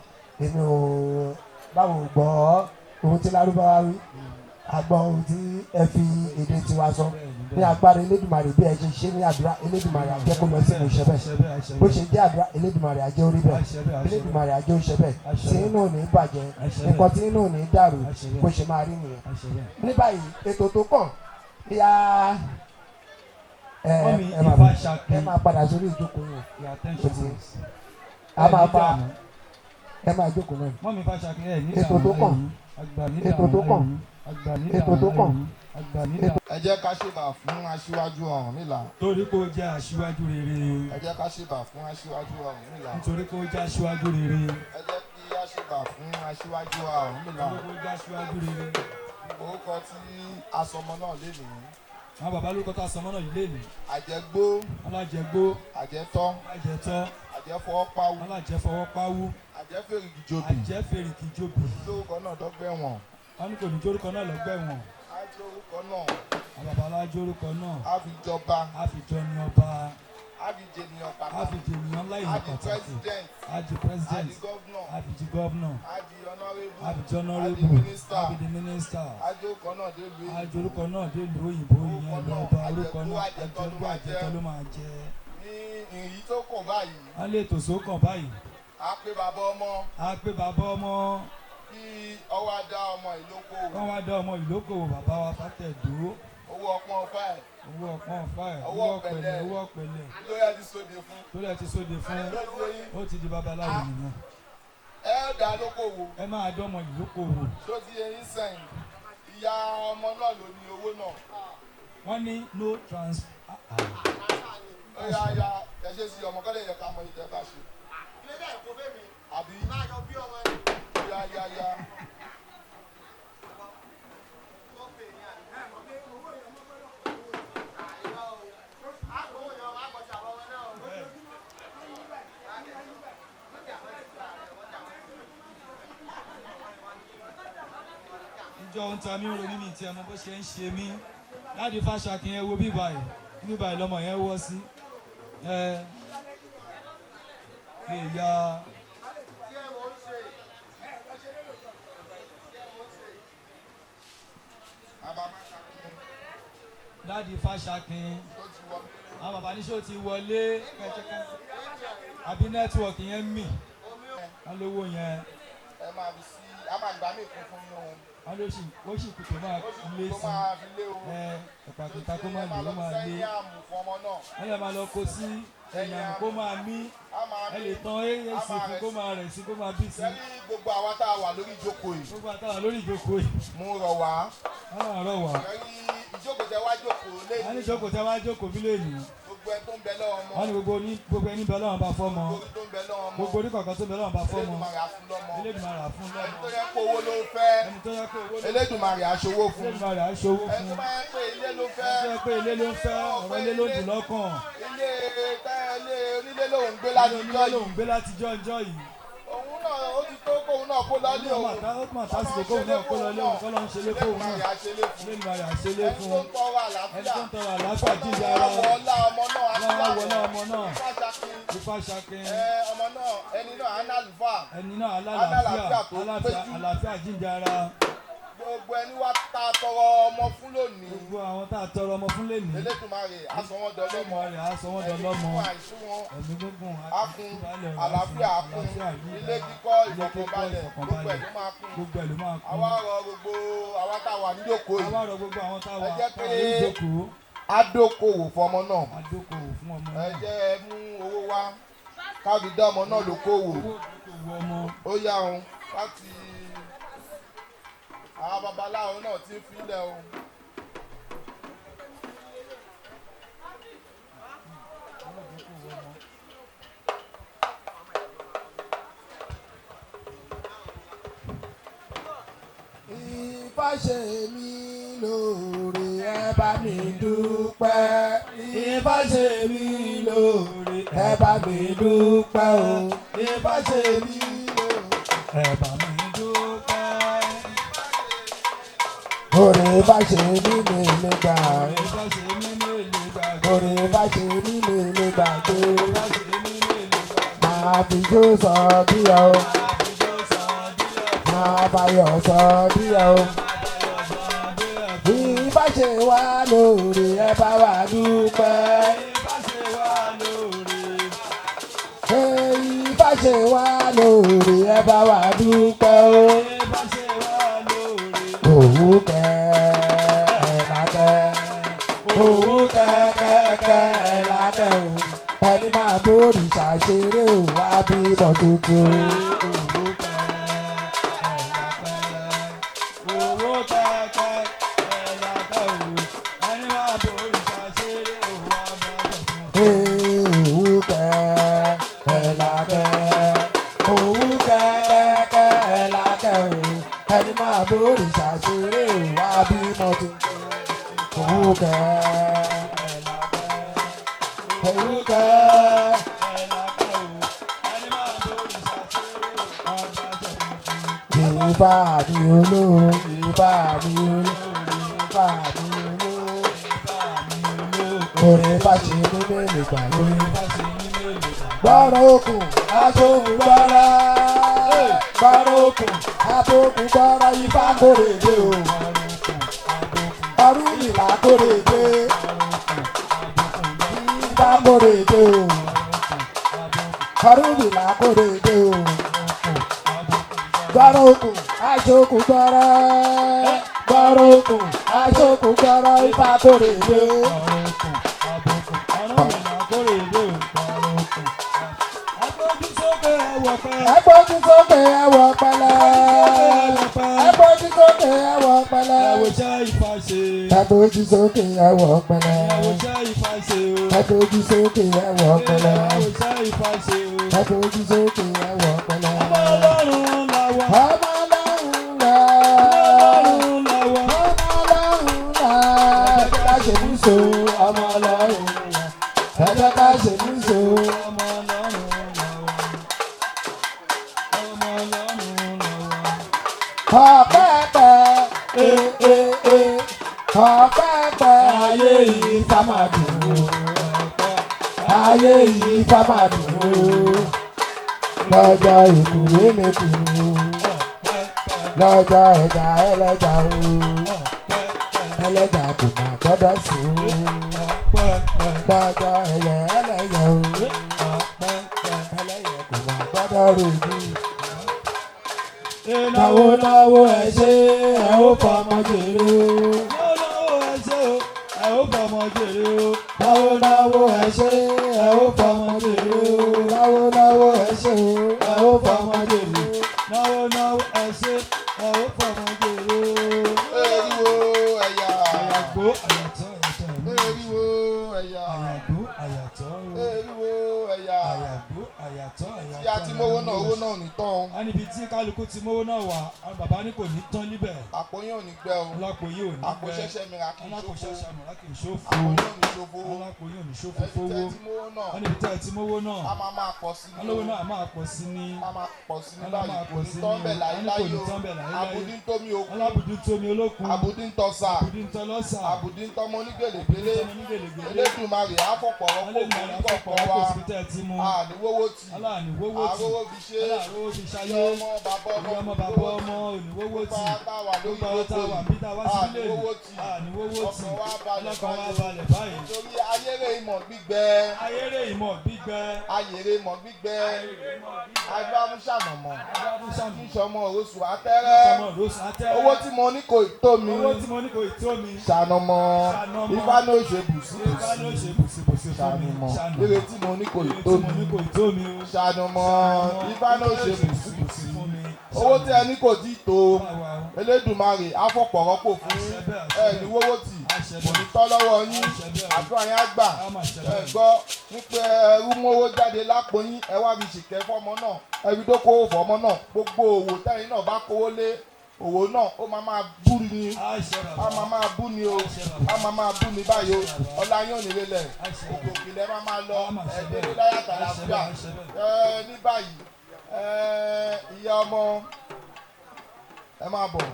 Èmi ò báwo gbọ́ ohun tí Lárúbáwá wí a gbọ́ ohun tí ẹ fi èdè tiwa sọ ní agbára Elédùmarè bí ẹ ṣe ṣe ní àdúrà Elédùmarè á jẹ́ kó lọ sí ìmúṣẹ bẹ́ẹ̀ bó ṣe jẹ́ àdúrà Elédùmarè á jẹ́ orí bẹ́ẹ̀ Elédùmarè á jẹ́ oṣẹ bẹ́ẹ̀ tí inú ò ní bàjẹ́ nǹkan tí inú ò ní dàrú bó ṣe máa rí nìyẹn. Ní báyìí ètò tó kàn bí a Mọ́mí ẹ máa Ifá Ṣakí. ẹ máa padà sórí ìjókòó yẹn. Your attention please. A máa fa ẹ máa jókòó náà. Mọ́mí Ifá Ṣakí ẹ̀ ní Ètò tó kàn. Àgbà ní Ètò tó kàn. Àgbà ní Ètò tó kàn. Àgbà ní Ẹ jẹ́ ká ṣèbà fún aṣíwájú Ọ̀rúnmìlà. Torí kó jẹ́ aṣíwájú rere. Ẹ jẹ́ ká ṣèbà fún aṣíwájú Ọ̀rúnmìlà. Nítorí kó jẹ́ aṣíwájú rere. Ẹ jẹ́ kí a ṣèbà fún aṣíwájú Ọ̀rúnmìlà. Torí kó jẹ́ aṣíwájú rere. Orúkọ tí asọmọ náà lè ní. Àwọn bàbá lórúkọ tá a sọmọ náà yìí lè ní. Àjẹgbó. Alájẹgbó. Àjẹtọ́. Àjẹtọ́. Àjẹfọwọ́páwú. Alájẹfọwọ́páwú. Àjẹfèrìgìjòbì. Àjẹfèrìgìjòbì. Lórúkọ náà dọ́gbẹ̀wọ̀n. Wọ́n ní kò ní jórúkọ náà lọ́gbẹ̀wọ̀n. Ajórúkọ náà. Àwọn bàbá alájórúkọ náà. A fi jọba. A fi jọ ní ọba. A fi jènìyàn pàtàkì. A fi jènìyàn ńlá A ìlú di pàtàkì. president. A di president. A di governor. A fi di governor. A di honourable. A fi di honourable. A di minister. A fi di minister. Ajórúkọ náà délùú òyìnbó. Ajórúkọ náà délùú òyìnbó ìyẹn ìlú ọba orúkọ náà Àjẹgbó àjẹgbó àjẹtọ́ ló máa jẹ. Ní ìyí tó kàn báyìí. Wọ́n lè tò sókàn báyìí. A pé bàbá ọmọ. A pé bàbá ọmọ. Kí ọwọ́ á dá ọmọ ìlókòwò. Kán wá dá ọmọ ìlókòwò bàbá wa Fátẹ̀dó. Owó ọpọ́n fáì. Owó ọpọ́n fáì. Owó ọ̀pẹ̀lẹ̀. Owó ọ̀pẹ̀lẹ̀. Lórí ẹ ti sóde fún. Lórí ẹ ti sóde fún. Ó ti di babaláwo nìyẹn. Ẹ dá lókòwò. Ẹ máa dá ọmọ ìlókòwò. Ṣó ti eyín sẹ́yìn? Ìyá ọmọ náà ló ní owó náà. Wọ́n ní no trans. Ó yá ya ẹ ṣe sí ọmọ kọ́lé yẹ ká mọ ìtẹ́ bá ṣe. Àbí? Ó yá ya ya. Ìjọ ń ta mí ń ronú mi tí ẹ mọ bó ṣe ń ṣe mí. Láti Fáṣakí yẹn wo bíbá yìí, bíbá yìí lọmọ yẹn wọ́ sí. Ẹ lè ya. Láti Fáṣakí, àwọn bàbá ní ṣó ti wọlé àbí nẹ́tíwọ̀kì yẹn mì. Wọ́n lówó yẹn. Ẹ máa fi sí, a máa gbà mí kún fún yín o. Wọ́n ló sì ó sì kù tó máa lé Tó sí máa fi lé o. ẹ ẹ̀pà kìta kó máa lè ó máa lé. Sẹ́yìn àmù fún ọmọ náà. Wọ́n lè máa lọ kó sí Ẹ̀yìn àmù kó máa mí. Ẹ lè tan AC fún kó máa rẹ̀ sí kó máa bí sí. Sẹ́rí gbogbo àwa tá a wà lórí ìjókòó yìí. Gbogbo àwa tá a wà lórí ìjókòó yìí. Mo rọ̀ wá. Wọ́n máa rọ̀ wá. Sẹ́rí ìjókòó tẹ wá jókòó lẹ́yìn. Wọ́n ní ìjókòó tẹ wá jókòó bí lẹ́yìn. Gbogbo ẹni tó ń bẹ lọ́wọ́ ọmọ. Wọ́n ní gbogbo ẹni bẹ lọ́wọ́ bá fọ́mọ. Gbogbo orí kọ̀ọ̀kan tó ń bẹ lọ́wọ́ bá fọ́mọ. Elédùmarè á fún lọ́mọ. Elédùmarè á fún lọ́mọ. Ẹni tó yẹ kó owó ló ń fẹ́. Ẹni tó yẹ kó owó ló ń fẹ́. Elédùmarè á ṣòwò fún. Elédùmarè á ṣòwò fún. Ẹni tó bá yẹ pé ilé ló fẹ́. Ẹni tó yẹ pé ilé ló ń fẹ́. Ọ̀rọ̀ ilé ló dùn lọ́kàn. Ilé ilé onílé lòún gbé láti jọ́ Onílé lòún gbé láti jọ́ ìjọ́ yìí. Òun náà ó ti tó kóun náà kó lọ́lé òun. Ó mà tásìkò kóun náà kó lọ́lé òun kọ́ ló ń ṣe lé fóun náà. Elédùmarè á ṣe lé fún. Elédùmarè á ṣe lé fún. Ẹni tó ń tọrọ àlàáfíà. Ẹni tó ń tọrọ àlàáfíà jíjẹ ara. Ọlọ́run á wọlá ọmọ náà á Ọlọ́run á wọlá ọmọ náà. Ifá ṣakin. Ifá ṣakin. Ọmọ náà ẹni náà á nálùfáà. Ẹni náà Á nálàáfíà tó péjú. àlàáfíà jíjẹ ara. Gbogbo ẹni wá ta tọrọ ọmọ fún lónìí. Gbogbo àwọn tá a tọrọ ọmọ fún lónìí. Elédùmarè á sọ wọ́n dọlọ́mọ. Elédùmarè á sọ wọ́n dọlọ́mọ. Ẹ̀mí gígùn àìsí wọn. Ẹ̀mí gígùn á kún. Àlàáfíà á kún. Ilé kíkọ́ ìfọ̀kànbalẹ̀. Gbogbo ẹ̀ ló máa kún. Gbogbo ẹ̀ ló máa kún. Àwa rọ gbogbo àwa tá a wà níjókòó yìí. Àwa rọ gbogbo àwọn tá a wà Ẹ jẹ́ pé níjókòó. á dókòwò fún ọmọ náà. Á dókòwò fún ọmọ náà. Ẹ jẹ́ ẹ mú owó wá. Ká fi dá ọmọ náà lókòwò. Ó yá o láti àwọn babaláwo náà ti ń filẹ̀ o. Ifá ṣe mí lóore ẹ bá mi dúpẹ́. Ifá ṣe mí lóore ẹ bá mi dúpẹ́ o. Ifá ṣe mí lóore ẹ bá mi dúpẹ́. Oore bá ṣe mí mi lè gbà. Oore bá ṣe mí mi lè gbàgbé. Màá fi jó sọ bí ọ. Màá fayọ̀ sọ bí ọ. Ifá ṣe wá lóore ẹ bá wa dúpẹ́. Ifá ṣe wá lóore ẹ bá wa dúpẹ́ o. Òwú kẹ́ ẹ̀ lákẹ́. Òwú kẹ́kẹ́kẹ́ ẹ̀ lákẹ́ o. Ẹni máa bórí ṣàṣeré o, wá bímọ tuntun. Òwú kẹ́ ẹ̀ lákẹ́. Òwú kẹ́kẹ́ ẹ̀ lákẹ́ o. Ẹni máa bórí ṣàṣeré o, wá bímọ tuntun. Òwú kẹ́ ẹ̀ lákẹ́. Òwú kẹ́kẹ́kẹ́ ẹ̀ lákẹ́ o. Ẹni máa bórí ṣàṣeré o, wá bímọ tuntun. Òwú kẹ́ ẹ̀ lákẹ́. Òwú kẹ́ ẹ̀ lákẹ́ o. Ẹni máa bórí ṣàṣeré o, wá bímọ tuntun. Ifá mi olóore, Ifá mi olóore, Ifá mi olóore. Oore bá ṣe mí mélòó gbàgbé. Gbọ́rọ̀ okùn, aṣóhun gbọ́rọ̀. Gbọ́rọ̀ okùn, aṣóhun gbọ́rọ̀. Ifá kórè dé o. Ọ̀rúnmìlà kórè dé. Ifá kórè dé o. Ọ̀rúnmìlà kórè dé o. Gbọ́rọ̀ okùn, aṣóhun gbọ́rọ̀. Gbọ́rọ̀ okùn, aṣóhun gbọ́rọ̀. Ifá kórè dé o. Ẹgbójú sókè ẹwọ pẹ̀lẹ́. Ẹgbójú sókè ẹwọ pẹ̀lẹ́. Ẹgbójú sókè ẹwọ pẹ̀lẹ́. Ẹgbójú sókè ẹwọ pẹ̀lẹ́. Ẹgbójú sókè ẹwọ pẹ̀lẹ́. Ọmọ Ọlọ́run làwa. Ọmọ Ọlọ́run là. Ọmọ Ọlọ́run là. Ẹ jẹ́ ká ṣe mú so ọmọ Ọlọ́run là. Ẹ jẹ́ ká ṣe mú so. Ọmọ Ọlọ́run làwa. Ọmọ Ọlọ́run làwa. Ọ̀pẹ̀pẹ̀ ee ee ee ọ̀pẹ̀pẹ̀ ayé yìí ká máa dùn ó. Ayé yìí ká máa dùn ó. Lọ́jọ́ ìkúrú mi kú. Lọ́jọ́ ẹja ẹlẹ́ja o. Ẹlẹ́ja kò má gbọ́dọ̀ sí o. Lọ́jọ́ ẹyẹ ẹlẹ́yẹ o. Ẹlẹ́yẹ kò má gbọ́dọ̀ rojú. Náwó náwó ẹ ṣé ẹ ó fọmọ jèrè o. Náwó náwó ẹ ṣé o, ẹ ó ó fọmọ jèrè o. Náwó náwó ẹ ṣé ẹ ó fọmọ jèrè o. Náwó náwó ẹ ṣé o, ẹ ó fọmọ jèrè. Náwó náwó ẹ ṣé ẹ ó fọmọ jèrè o. Eriwo ẹ̀yà. Àyàgbó àyàtọ̀ àyàtọ̀ ẹ̀mí. Eriwo ẹ̀yà. Àyàgbó àyàtọ̀ o. Eriwo ẹ̀yà. Àyàgbó àyàtọ̀ àyàtọ̀. Tí a ti mówó náà, owó náà ò ní tán o. A níbi tí kálukú ti mówó náà wà, àwọn bàbá ní kò ní tán níbẹ̀. Àpò yín ò ní gbẹ o. Alápò yìí ò ní gbẹ. Àpò ṣẹ̀ṣẹ̀ mìíràn kì í Alápò ṣòfò. ṣẹ̀ṣẹ̀ mìíràn kì í ṣòfò. Àpò yín ò ní ṣòfò. Alápò yìí ò ní ṣòfò Ẹni tẹ́ fowó. ti mówó náà. Wọ́n níbi tí a ti mówó náà. A máa máa pọ̀ sí ni o. Alówó náà a máa pọ̀ sí ni. A máa pọ̀ sí ni A máa báyìí. Kò pọ̀ ní sí tán ni bẹ̀ o. láyéláyé Kò ní o. tán bẹ̀ láyéláyé. Àbùdí ń tómi òkun. Alábùdí ń tómi olókun. Àbùdí ń tọ́sà. Àbùdí ń tọ́lọ́sà. Àbùdí ń tọ́mọ onígèlègélé. Àbùdí ń tọ́mọ onígèlègélé. Elédùmarè á fọ̀pọ̀ rọ́pò Elédùmarè á fún fọ̀pọ̀ kọ̀ọ̀kan rọ́pò wa. síbi tẹ́ ẹ ti mú. Àní wówó tì. Aláàní wówó tì. Àrówó fi ṣe. Aláàrówó fi ṣayé. Ìyá ọmọ bàbá ọmọ Ìyá ọmọ bàbá ọmọ òní wówó tì. Gbogbo àwọn tá a wà lórí Gbogbo àwọn tá a wà bí tá a wá sí Àní ilé wówó tì. Àní wówó tì. Ọkàn wa balẹ̀ Ọlọ́kàn wa báyìí. balẹ̀ báyìí. Nítorí ayéré ìmọ̀ gbígbẹ. Ayéré ìmọ̀ gbígbẹ. Ayéré ìmọ̀ gbígbẹ. Agbámúṣànàmọ̀. Kíṣọmọ òrosù atẹ́rẹ́. Kíṣọmọ òrosù atẹ́rẹ́. Owó tí mo ní kò tó mi. Owó tí mo ní kò tó mi. Ṣànàmọ̀. Ṣànàmọ̀. Ifá ní ó ṣe bùsíbùsí. Ifá ní ó ṣe bùsíbùsí fún mi. Ṣànàmọ̀. Ṣànàmọ̀. Ire tí mo ní kò Ire tó tí mo mi. ní kò tó mi o. Ṣànàmọ̀. Ifá ní ó ṣe bùsíbùsí. Owó tí ẹ ní kò tí tó. Elédùmarè á fọ̀pọ̀ rọ́pò fún yín. Ẹ ní wówó tì. Kò ní tọ́ lọ́wọ́ yín. Àdúrà yín á gbà. Ẹ gbọ́ wípé ẹrú mówó jáde lápò yín. Ẹ wá fi ṣìkẹ́ fọ́mọ náà. Ẹ fi dókòwò fọ́mọ náà. Gbogbo òwò tẹ́yìn náà bá kówó lé òwò náà ó máa máa bú ni. A máa máa bú ni o. A máa máa bú ni báyìí o. Ọlá yín ò ní lélẹ̀. Òkè òkè lẹ máa máa lọ. Ẹ délé láyà tàlàáfíà. Ẹ ní báyìí. Ẹ ìyá ọmọ ẹ máa bọ̀.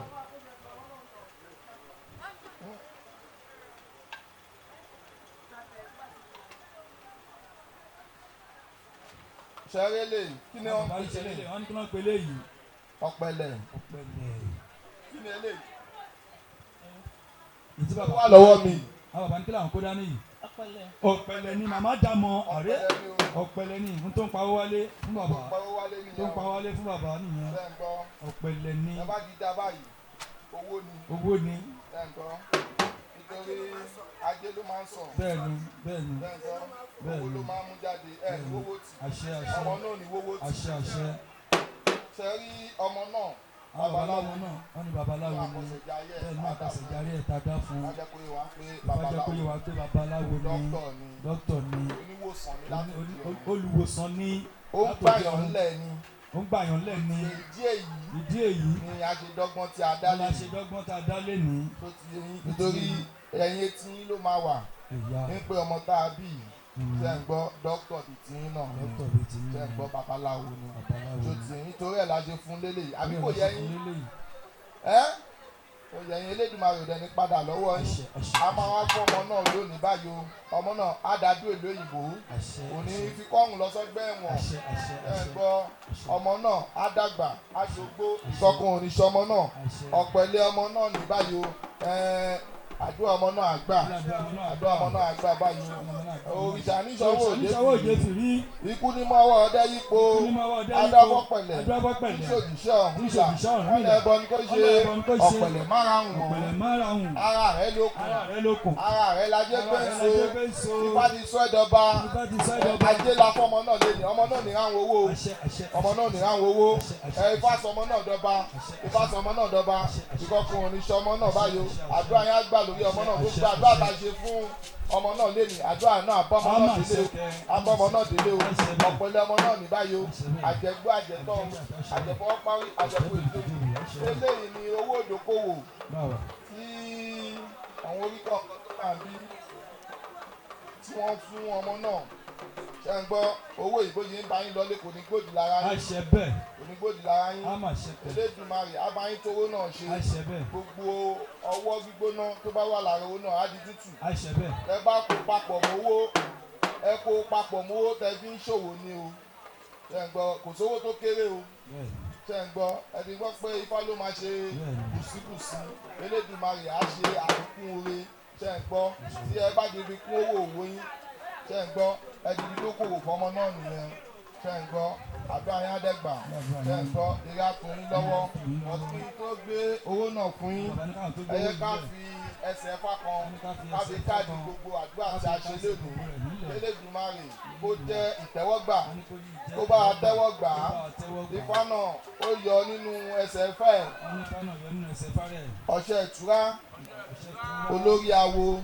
Ṣẹ́rẹ́ lè kí ni wọ́n Bàbá ń ní pè ṣẹlẹ̀ lè? wọ́n ní kí wọ́n pe léyìí. Ọ̀pẹ̀lẹ̀. Ọ̀pẹ̀lẹ̀. Kí ni eléyìí? Ìtí bàbá Ó wà lọ́wọ́ mi. Àwọn bàbá ní kí làwọn kó dání yìí. Ọ̀pẹ̀lẹ̀. Ọ̀pẹ̀lẹ̀ ni màmá dàmọ̀ ọ̀rẹ́. Ọ̀pẹ̀lẹ̀ ni n tó ń pawó wálé fún bàbá. Pawó wálé nìyẹn Tó ń pawó wálé fún bàbá nìyẹn. Ṣé ń gbọ́? Ọ̀pẹ̀lẹ̀ ni Ẹ bá di dá báyìí, owó ni. owó ni. Ṣé ń gbọ́? Nítorí ajé ló máa ń sọ. Bẹ́ẹ̀ni bẹ́ẹ̀ni. Ṣé ń gbọ́? Bẹ́ẹ̀ni. Owó ló máa ń mú jáde. Ẹ ní wówó tì. Àṣẹ àṣẹ. Ọmọ náà ní wówó tì. Àṣẹ àṣẹ. Ṣé rí ọmọ náà? Àwọn babaláwo náà wọ́n ní babaláwo ni. Bẹ́ẹ̀ni máa kàṣẹ̀járí ẹ̀ tá a dá fún. Ìfájẹ́kóyè wa pé Ìfájẹ́kóyè wa pé babaláwo ni. Dókítà ni. Dókítà ni. Oníwòsàn ni láti òde ọ̀run. Olùwòsàn ni. Ó ń gbàyàn ńlẹ̀ ni. Ó ń gbàyàn ńlẹ̀ ni. Ìdí èyí. Ìdí èyí. Ni a ṣe dọ́gbọ́n tí a dá Ni a lé. ṣe dọ́gbọ́n tá a dá lé ní. Tó ti yé yín. Nítorí ẹ̀yin etí yín ló máa wà. Ìyá. Ní pé ọmọ tá a bí yìí. Ṣé ń gbọ́ dókítà bíi ti yín náà ni. Dókítà bíi ti yín Ṣé ń ni. gbọ́ babaláwo ni. Babaláwo Tó ni. ti yé yín. Nítorí ẹ̀ la ṣe fún lélẹ̀. Àbí kò Torí ẹ̀ yẹ la ṣe fún yín? lélẹ̀. Ẹ́ ó yẹ yín Elédùmarè ò dẹ̀ ní padà lọ́wọ́ yín. A máa wá fún ọmọ náà lónìí báyìí o. Ọmọ náà á dájú èlò òyìnbó. Kò ní fi kọ́rùn lọ sọ́gbẹ́ ẹ̀wọ̀n. Ẹ gbọ́ ọmọ náà á dàgbà á ṣogbó. Ìkọkùn ò ní ṣọmọ náà. Ọ̀pẹ̀lẹ̀ ọmọ náà ní báyìí o. Ẹ àdúrà ọmọ náà á gbà. Àdúrà ọmọ náà á gbà báyìí o. Òrìṣà níṣọwọ́ Òrìṣà níṣọwọ́ òde fìrí. Ikú ní mọ́wọ́ ọdẹ yípo. Ikú ní mọ́wọ́ ọdẹ yípo. Adáfọ́pẹ̀lẹ̀. Adáfọ́pẹ̀lẹ̀. Níṣòjìṣẹ́ ọ̀hún ìlà. Níṣòjìṣẹ́ ọ̀hún Wọ́n ìlà. lẹ́bọ ni kò ṣe. Wọ́n lẹ́bọ ni kò ṣe. Ọ̀pẹ̀lẹ̀ márààrún. Ọ̀pẹ̀lẹ̀ márààrún. Ara rẹ̀ lókun. Ara rẹ̀ lókun. Ara rẹ̀ lajẹ́ Ara gbé rẹ̀ ń so. lajẹ́ gbé ń so. Ifá ti sọ ẹ́ dọba. Ifá ti sọ ẹ́ dọba. Ajé la fún ọmọ náà lé ní. Ọmọ náà ní ráhùn owó. Ọmọ náà ní ráhùn owó. Ẹ Ifá sọ ọmọ náà dọba. Ifá sọ ọmọ náà dọba. Ìkọkùn oníṣẹ́ ọmọ náà báyò. Àdúrà yẹn á gbà lórí ọmọ náà. Gbogbo àdúrà tá a ṣe fún ọmọ náà lé ní. Àdúrà náà bọ́ ọmọ náà délé o. Abọ́ ọmọ náà délé o. Ọ̀pẹ̀lẹ̀ ọmọ náà ní báyìí o. Àjẹgbó àjẹtọ́ o. Àjẹfọwọ́parí àjẹkù ètò. Eléyìí ni owó ìdókòwò tí àwọn orí kọ̀ọ̀kan tó wà bí tí wọ́n fún ọmọ náà. Ṣé ń gbọ́ owó ìbòjì ń bá yín lọlé kò ní gbòdì lára yín. Àṣẹ bẹ́ẹ̀. Kò ní gbòdì lára yín. Á mà ṣe bẹ́ẹ̀. Elédùmarè á bá yín tówó náà ṣe. Àṣẹ bẹ́ẹ̀. Gbogbo ọwọ́ gbígbóná tó bá wà lára owó náà á di tútù. Àṣẹ bẹ́ẹ̀. Ẹ bá kó papọ̀ mówó ẹ kó papọ̀ mówó tẹ fi ń ṣòwò ni o. Ṣé ń gbọ́ kò sówó tó kéré o. Ṣé ń gbọ́ ẹ ti gbọ́ pé Ifá ló máa ṣe kùsíkùsí. Elédùmarè á ṣe àfikún oore. Ṣé ń gbọ́ tí ẹ bá ti fi kún owó òwò yín. Ṣé ń gbọ́ ẹ ti fi dókòwò fọmọ náà nìyẹn. Ṣé ń gbọ́ àdúrà yín á dẹ́gbà. Ṣé ń gbọ́ eré á tún yín lọ́wọ́. Ọ̀sìn tó gbé owó náà fún yín. Ẹ yẹ ká fi ẹsẹ̀ ẹ̀fà kan ká fi káàdì gbogbo àdúrà tí a ṣe lónìí. Elédùmarè kó jẹ́ ìtẹ́wọ́gbà, kó bá a tẹ́wọ́ gbà á. Ifá náà ó yọ nínú ẹsẹ̀ ẹ̀fà ẹ̀ ọṣẹ ìtura olórí awo.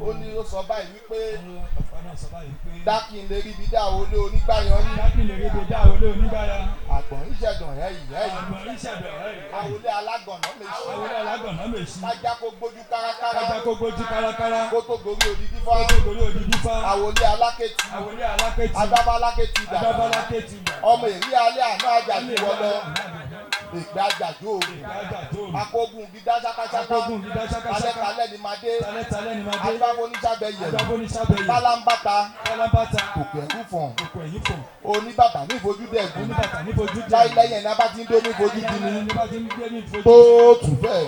Ó ní ó sọ báyìí wípé dákìn lè ríbi dá olé onígbàyàn ní. Àgbọ̀n ìṣẹ̀dàn ẹ̀yìn ẹ̀yìn. Àwọlé alágànná mèṣí. Kájá kó gbójú kárakára. Kó tó gorí odidi fá. Àwọlé alákẹ́tù. Adábálákẹ́tù dà. Ọmọ èrí alẹ́ àná àjàdí wọlọ. Ìgbà àjàdó òògùn. Akógun dídá ṣákáṣáká. Talẹ́talẹ́ ni máa dé. Agbábóníṣàbẹ̀ yẹ̀. Pálábàtà. Kòkò ẹ̀kú fọ̀n. Oníbàtà ní ìfojúdẹ̀gùn. Láìlẹ́yìn ẹni abá ti ń dé ní ìfojú di ni. Tóòtù bẹ́ẹ̀.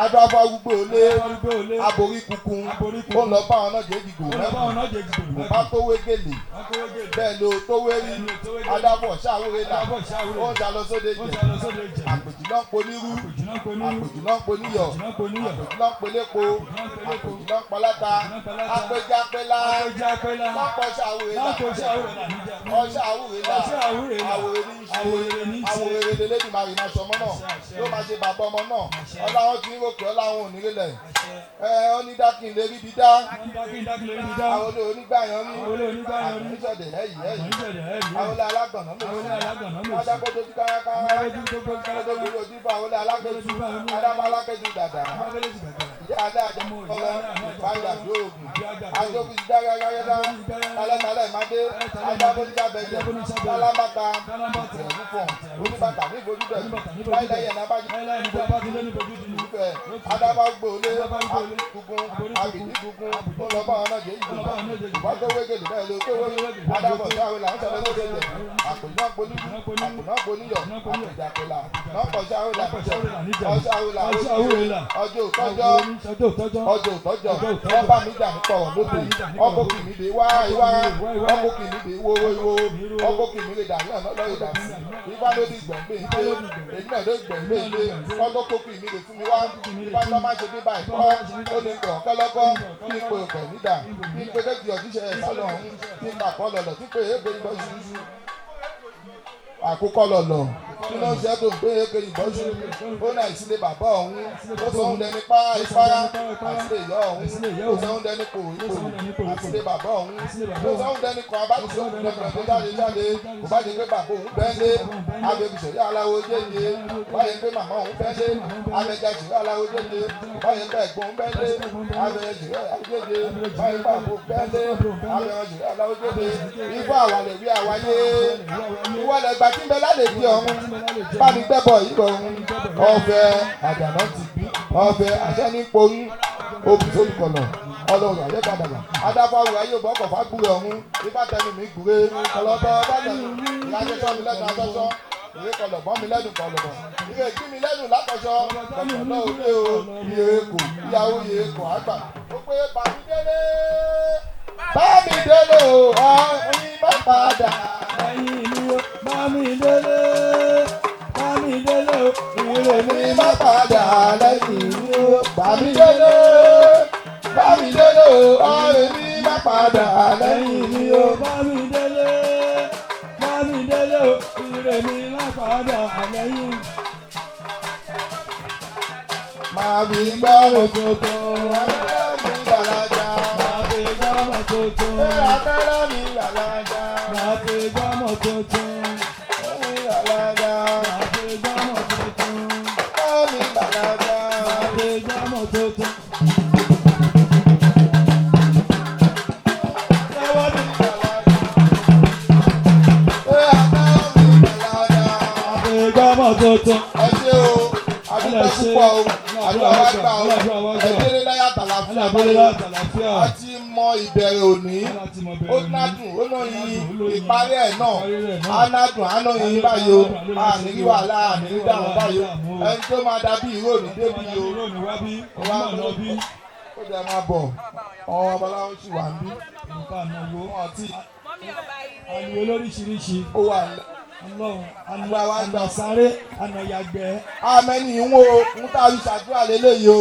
Adáfọ́ arúgbó olé. Aborí kunkun. Ó ń lọ bá àwọn náà jẹ́ ìdìgbò mẹ́kùn. Kò bá tó wé gèlè. Bẹ́ẹ̀ ló tó wé rí. Adáfọ̀ ṣàwúre là. Ó ń ṣàlọ sóde jẹ. Àpèjì náà ń ponírú. Àpèjì náà ń poníyọ̀. Àpèjì náà ń pelépo. Àpèjì náà ń paláta. Apẹja pẹlá. Lápọ̀ ṣàwúre là. Ọṣàwúre là. Àwòrè ní í ṣe. Àwòrè lélẹ́dùmarè máa ṣọmọ náà. Ló máa ṣe bàbá ọmọ náà. Ọláwọn ti ń ròkè ọláwọn ò ní rélẹ̀. Ẹ ó ní dákìn lè ríbi dá. Àwọn olè onígbàyàn ní. Àgbọ̀nrísọ̀dẹ̀ ẹ̀yìn ẹ̀yìn. Àwọn olè alágbọ̀nà méjì. Adákó dojú kárakára. Kótó gbèrò ojú fún àwọn olè alákẹ́tù. Adámọ́ alákẹ́tù dàdà. Ìyá alẹ́ àjọ ọlọ ìfàyà dóògùn. Ajókòó ti dára. Talẹ́talẹ́ máa dé. Adábóníṣàbẹ̀jẹ̀. Tálábàtà. Ìrẹ̀lúfọ̀n. Oníbàtà ní ìfojúdẹ̀. Láìlẹ́yìn ẹ̀ náà bá ìfẹ́. Adábágbólé. Gugun. Àbìdí gugun. Ó lọ bá ọ̀nà jẹ́ ìgbò. Ìbá tó wégele bẹ́ẹ̀ ló tó wé. Adábọ̀ sáwé là ń sọ lọ́dọ̀ jẹ̀. Àpèjì polúkú. Àpèjì poníyọ̀. Àpèjàpèlà. Nọ́pọ̀ sáwé là ń jẹ. Ọ̀sáwé là ó ọjọ́ òtọ́jọ́. Ọjọ́ òtọ́jọ́. Ọba mi jà ní kọ̀rọ̀ lóde. Ọkọ̀ kì mí dé wá ìwá. Ọkọ̀ kì mí dé wóró ìwó. Ọkọ̀ kì mí lè dà náà lọ́yẹ̀ dà sí. Ifá ló di gbẹ̀ngbẹ̀ ilé. Èmi náà ló gbẹ̀ngbẹ̀ ilé. Ọkọ̀ kò kì mí lè fún mi wá. Ifá ló máa ṣe bí báyìí kọ́. Ó ní pè ọ̀kẹ́lọ́kọ́. Kí n pe òpè nídà. Kí n pe kéjì ọ̀jíṣẹ́ ẹ̀ sálọ̀ ọ̀hún. Kí n pàkọ́ lọ̀lọ̀. Kí n pe èébé ìbọn ṣuṣu. Àkókò lọ̀lọ̀. Kí ló ń ṣe tó ń gbé èké ìbọn ṣu? Ó náà ìsílẹ̀ bàbá ọ̀hún. Ó sọ òun dẹni pa ìpara. Àsílẹ̀ ìyá ọ̀hún. Ó sọ òun dẹni kò ipò. Àsílẹ̀ bàbá ọ̀hún. Ó sọ òun dẹni kan abájú tó ń dẹni tó jáde jáde. Kò bá jẹ́ pé bàbá òun bẹ́ńlé. Abẹ́bí sọ̀rí aláwo jẹ́jẹ́. Kò bá jẹ́ pé màmá òun bẹ́ńlé. Abẹ́jà sọ̀rí aláwo jẹ́jẹ́. Kò bá jẹ́ pé ẹ̀gbọ́n òun bẹ́ńlé. Abẹ́rẹ́ sọ̀rí aláwo jẹ́jẹ́. Kò bá jẹ́ pé àbò bẹ́ńlé. Abẹ́rẹ́ sọ̀rí aláwo jẹ́jẹ́. Ifá àwàlẹ̀ wí àwáyé. Ìwọlẹ̀ gbà tí ń bẹ lálẹ́ bí ọ̀run. Bá mi gbẹ́bọ̀ yìí rọrùn. Ọ̀fẹ́ àjànà ti bí. Ọ̀fẹ́ àṣẹ ní porí. Obì sólùkọ̀lọ̀. Ọlọ́run àyè padàgbà. Adáfáwò ayé òbọ̀ ọkọ̀ fágbúre ọ̀hún. Ifá tẹnu mi gbúre. Ọlọ́tọ̀ bá tẹnu. Ìyájọ́ sọ mi lẹ́nu asọ́sọ́. Ìwé kọlọ̀ bọ́ mi lẹ́nu kọlọ̀bọ̀. Ìwé kí mi lẹ́nu látọ̀ṣọ́. Kọ̀kọ̀ òde o. Ìyè kò. Ìyàwó ìyè kò àgbà. Ó pé bàmí délé. Bàmí délé o. Ọ̀hún má padà. Ẹyin mi o, bàmí délé. Bàmí délé o. Ìrè mi má padà lẹ́yìn mi o. Bàmí délé. Bàmí délé o. Ọ̀rẹ́ mi má padà lẹ́yìn mi o. Bàmí délé. Bàmí délé o. Ìrè mi má padà lẹ́yìn. Màá fi gbọ́rọ̀ tuntun. Abẹ́rẹ́ mi làlájà. Màá fi gbọ́mọ̀ tuntun. Abẹ́rẹ́ mi làlájà. Màá fi gbọ́mọ̀ tuntun. Mi làlájà. Màá fi gbọ́mọ̀ tuntun. Abẹ́rẹ́ mi làlájà. Màá fi gbọ́mọ̀ tuntun. Abẹ́rẹ́ mi làlájà. Abẹ́rẹ́ mi làlájà. Màá fi gbọ́mọ̀ tuntun. Ẹ ṣé o, àdúgbò púpọ̀ o, àdúrà wa gbà o, ẹ délé láyà tàlàfíà Tàlàfíà. A ti mọ ìbẹ̀rẹ̀ òní, ó nádùn, ó lóyin, ìparí ẹ̀ náà, á nádùn, á lóyin báyìí o, a ní rí wàhálà, a ní rí dààmú báyìí o, ẹni tó máa dàbí ìró òní débi o, ó dẹ̀ máa bọ̀, àwọn babaláwo sì wà ń bí, wọn ti Àlùwẹ̀ lóríṣiríṣi. ó wà ń Ọlọ́run Àdúrà wa gbà. àná sáré àná yàgbẹ́. Amẹ́ni ìwọ̀n o, ń tá a fi ṣàdúrà lélẹ́yìí o.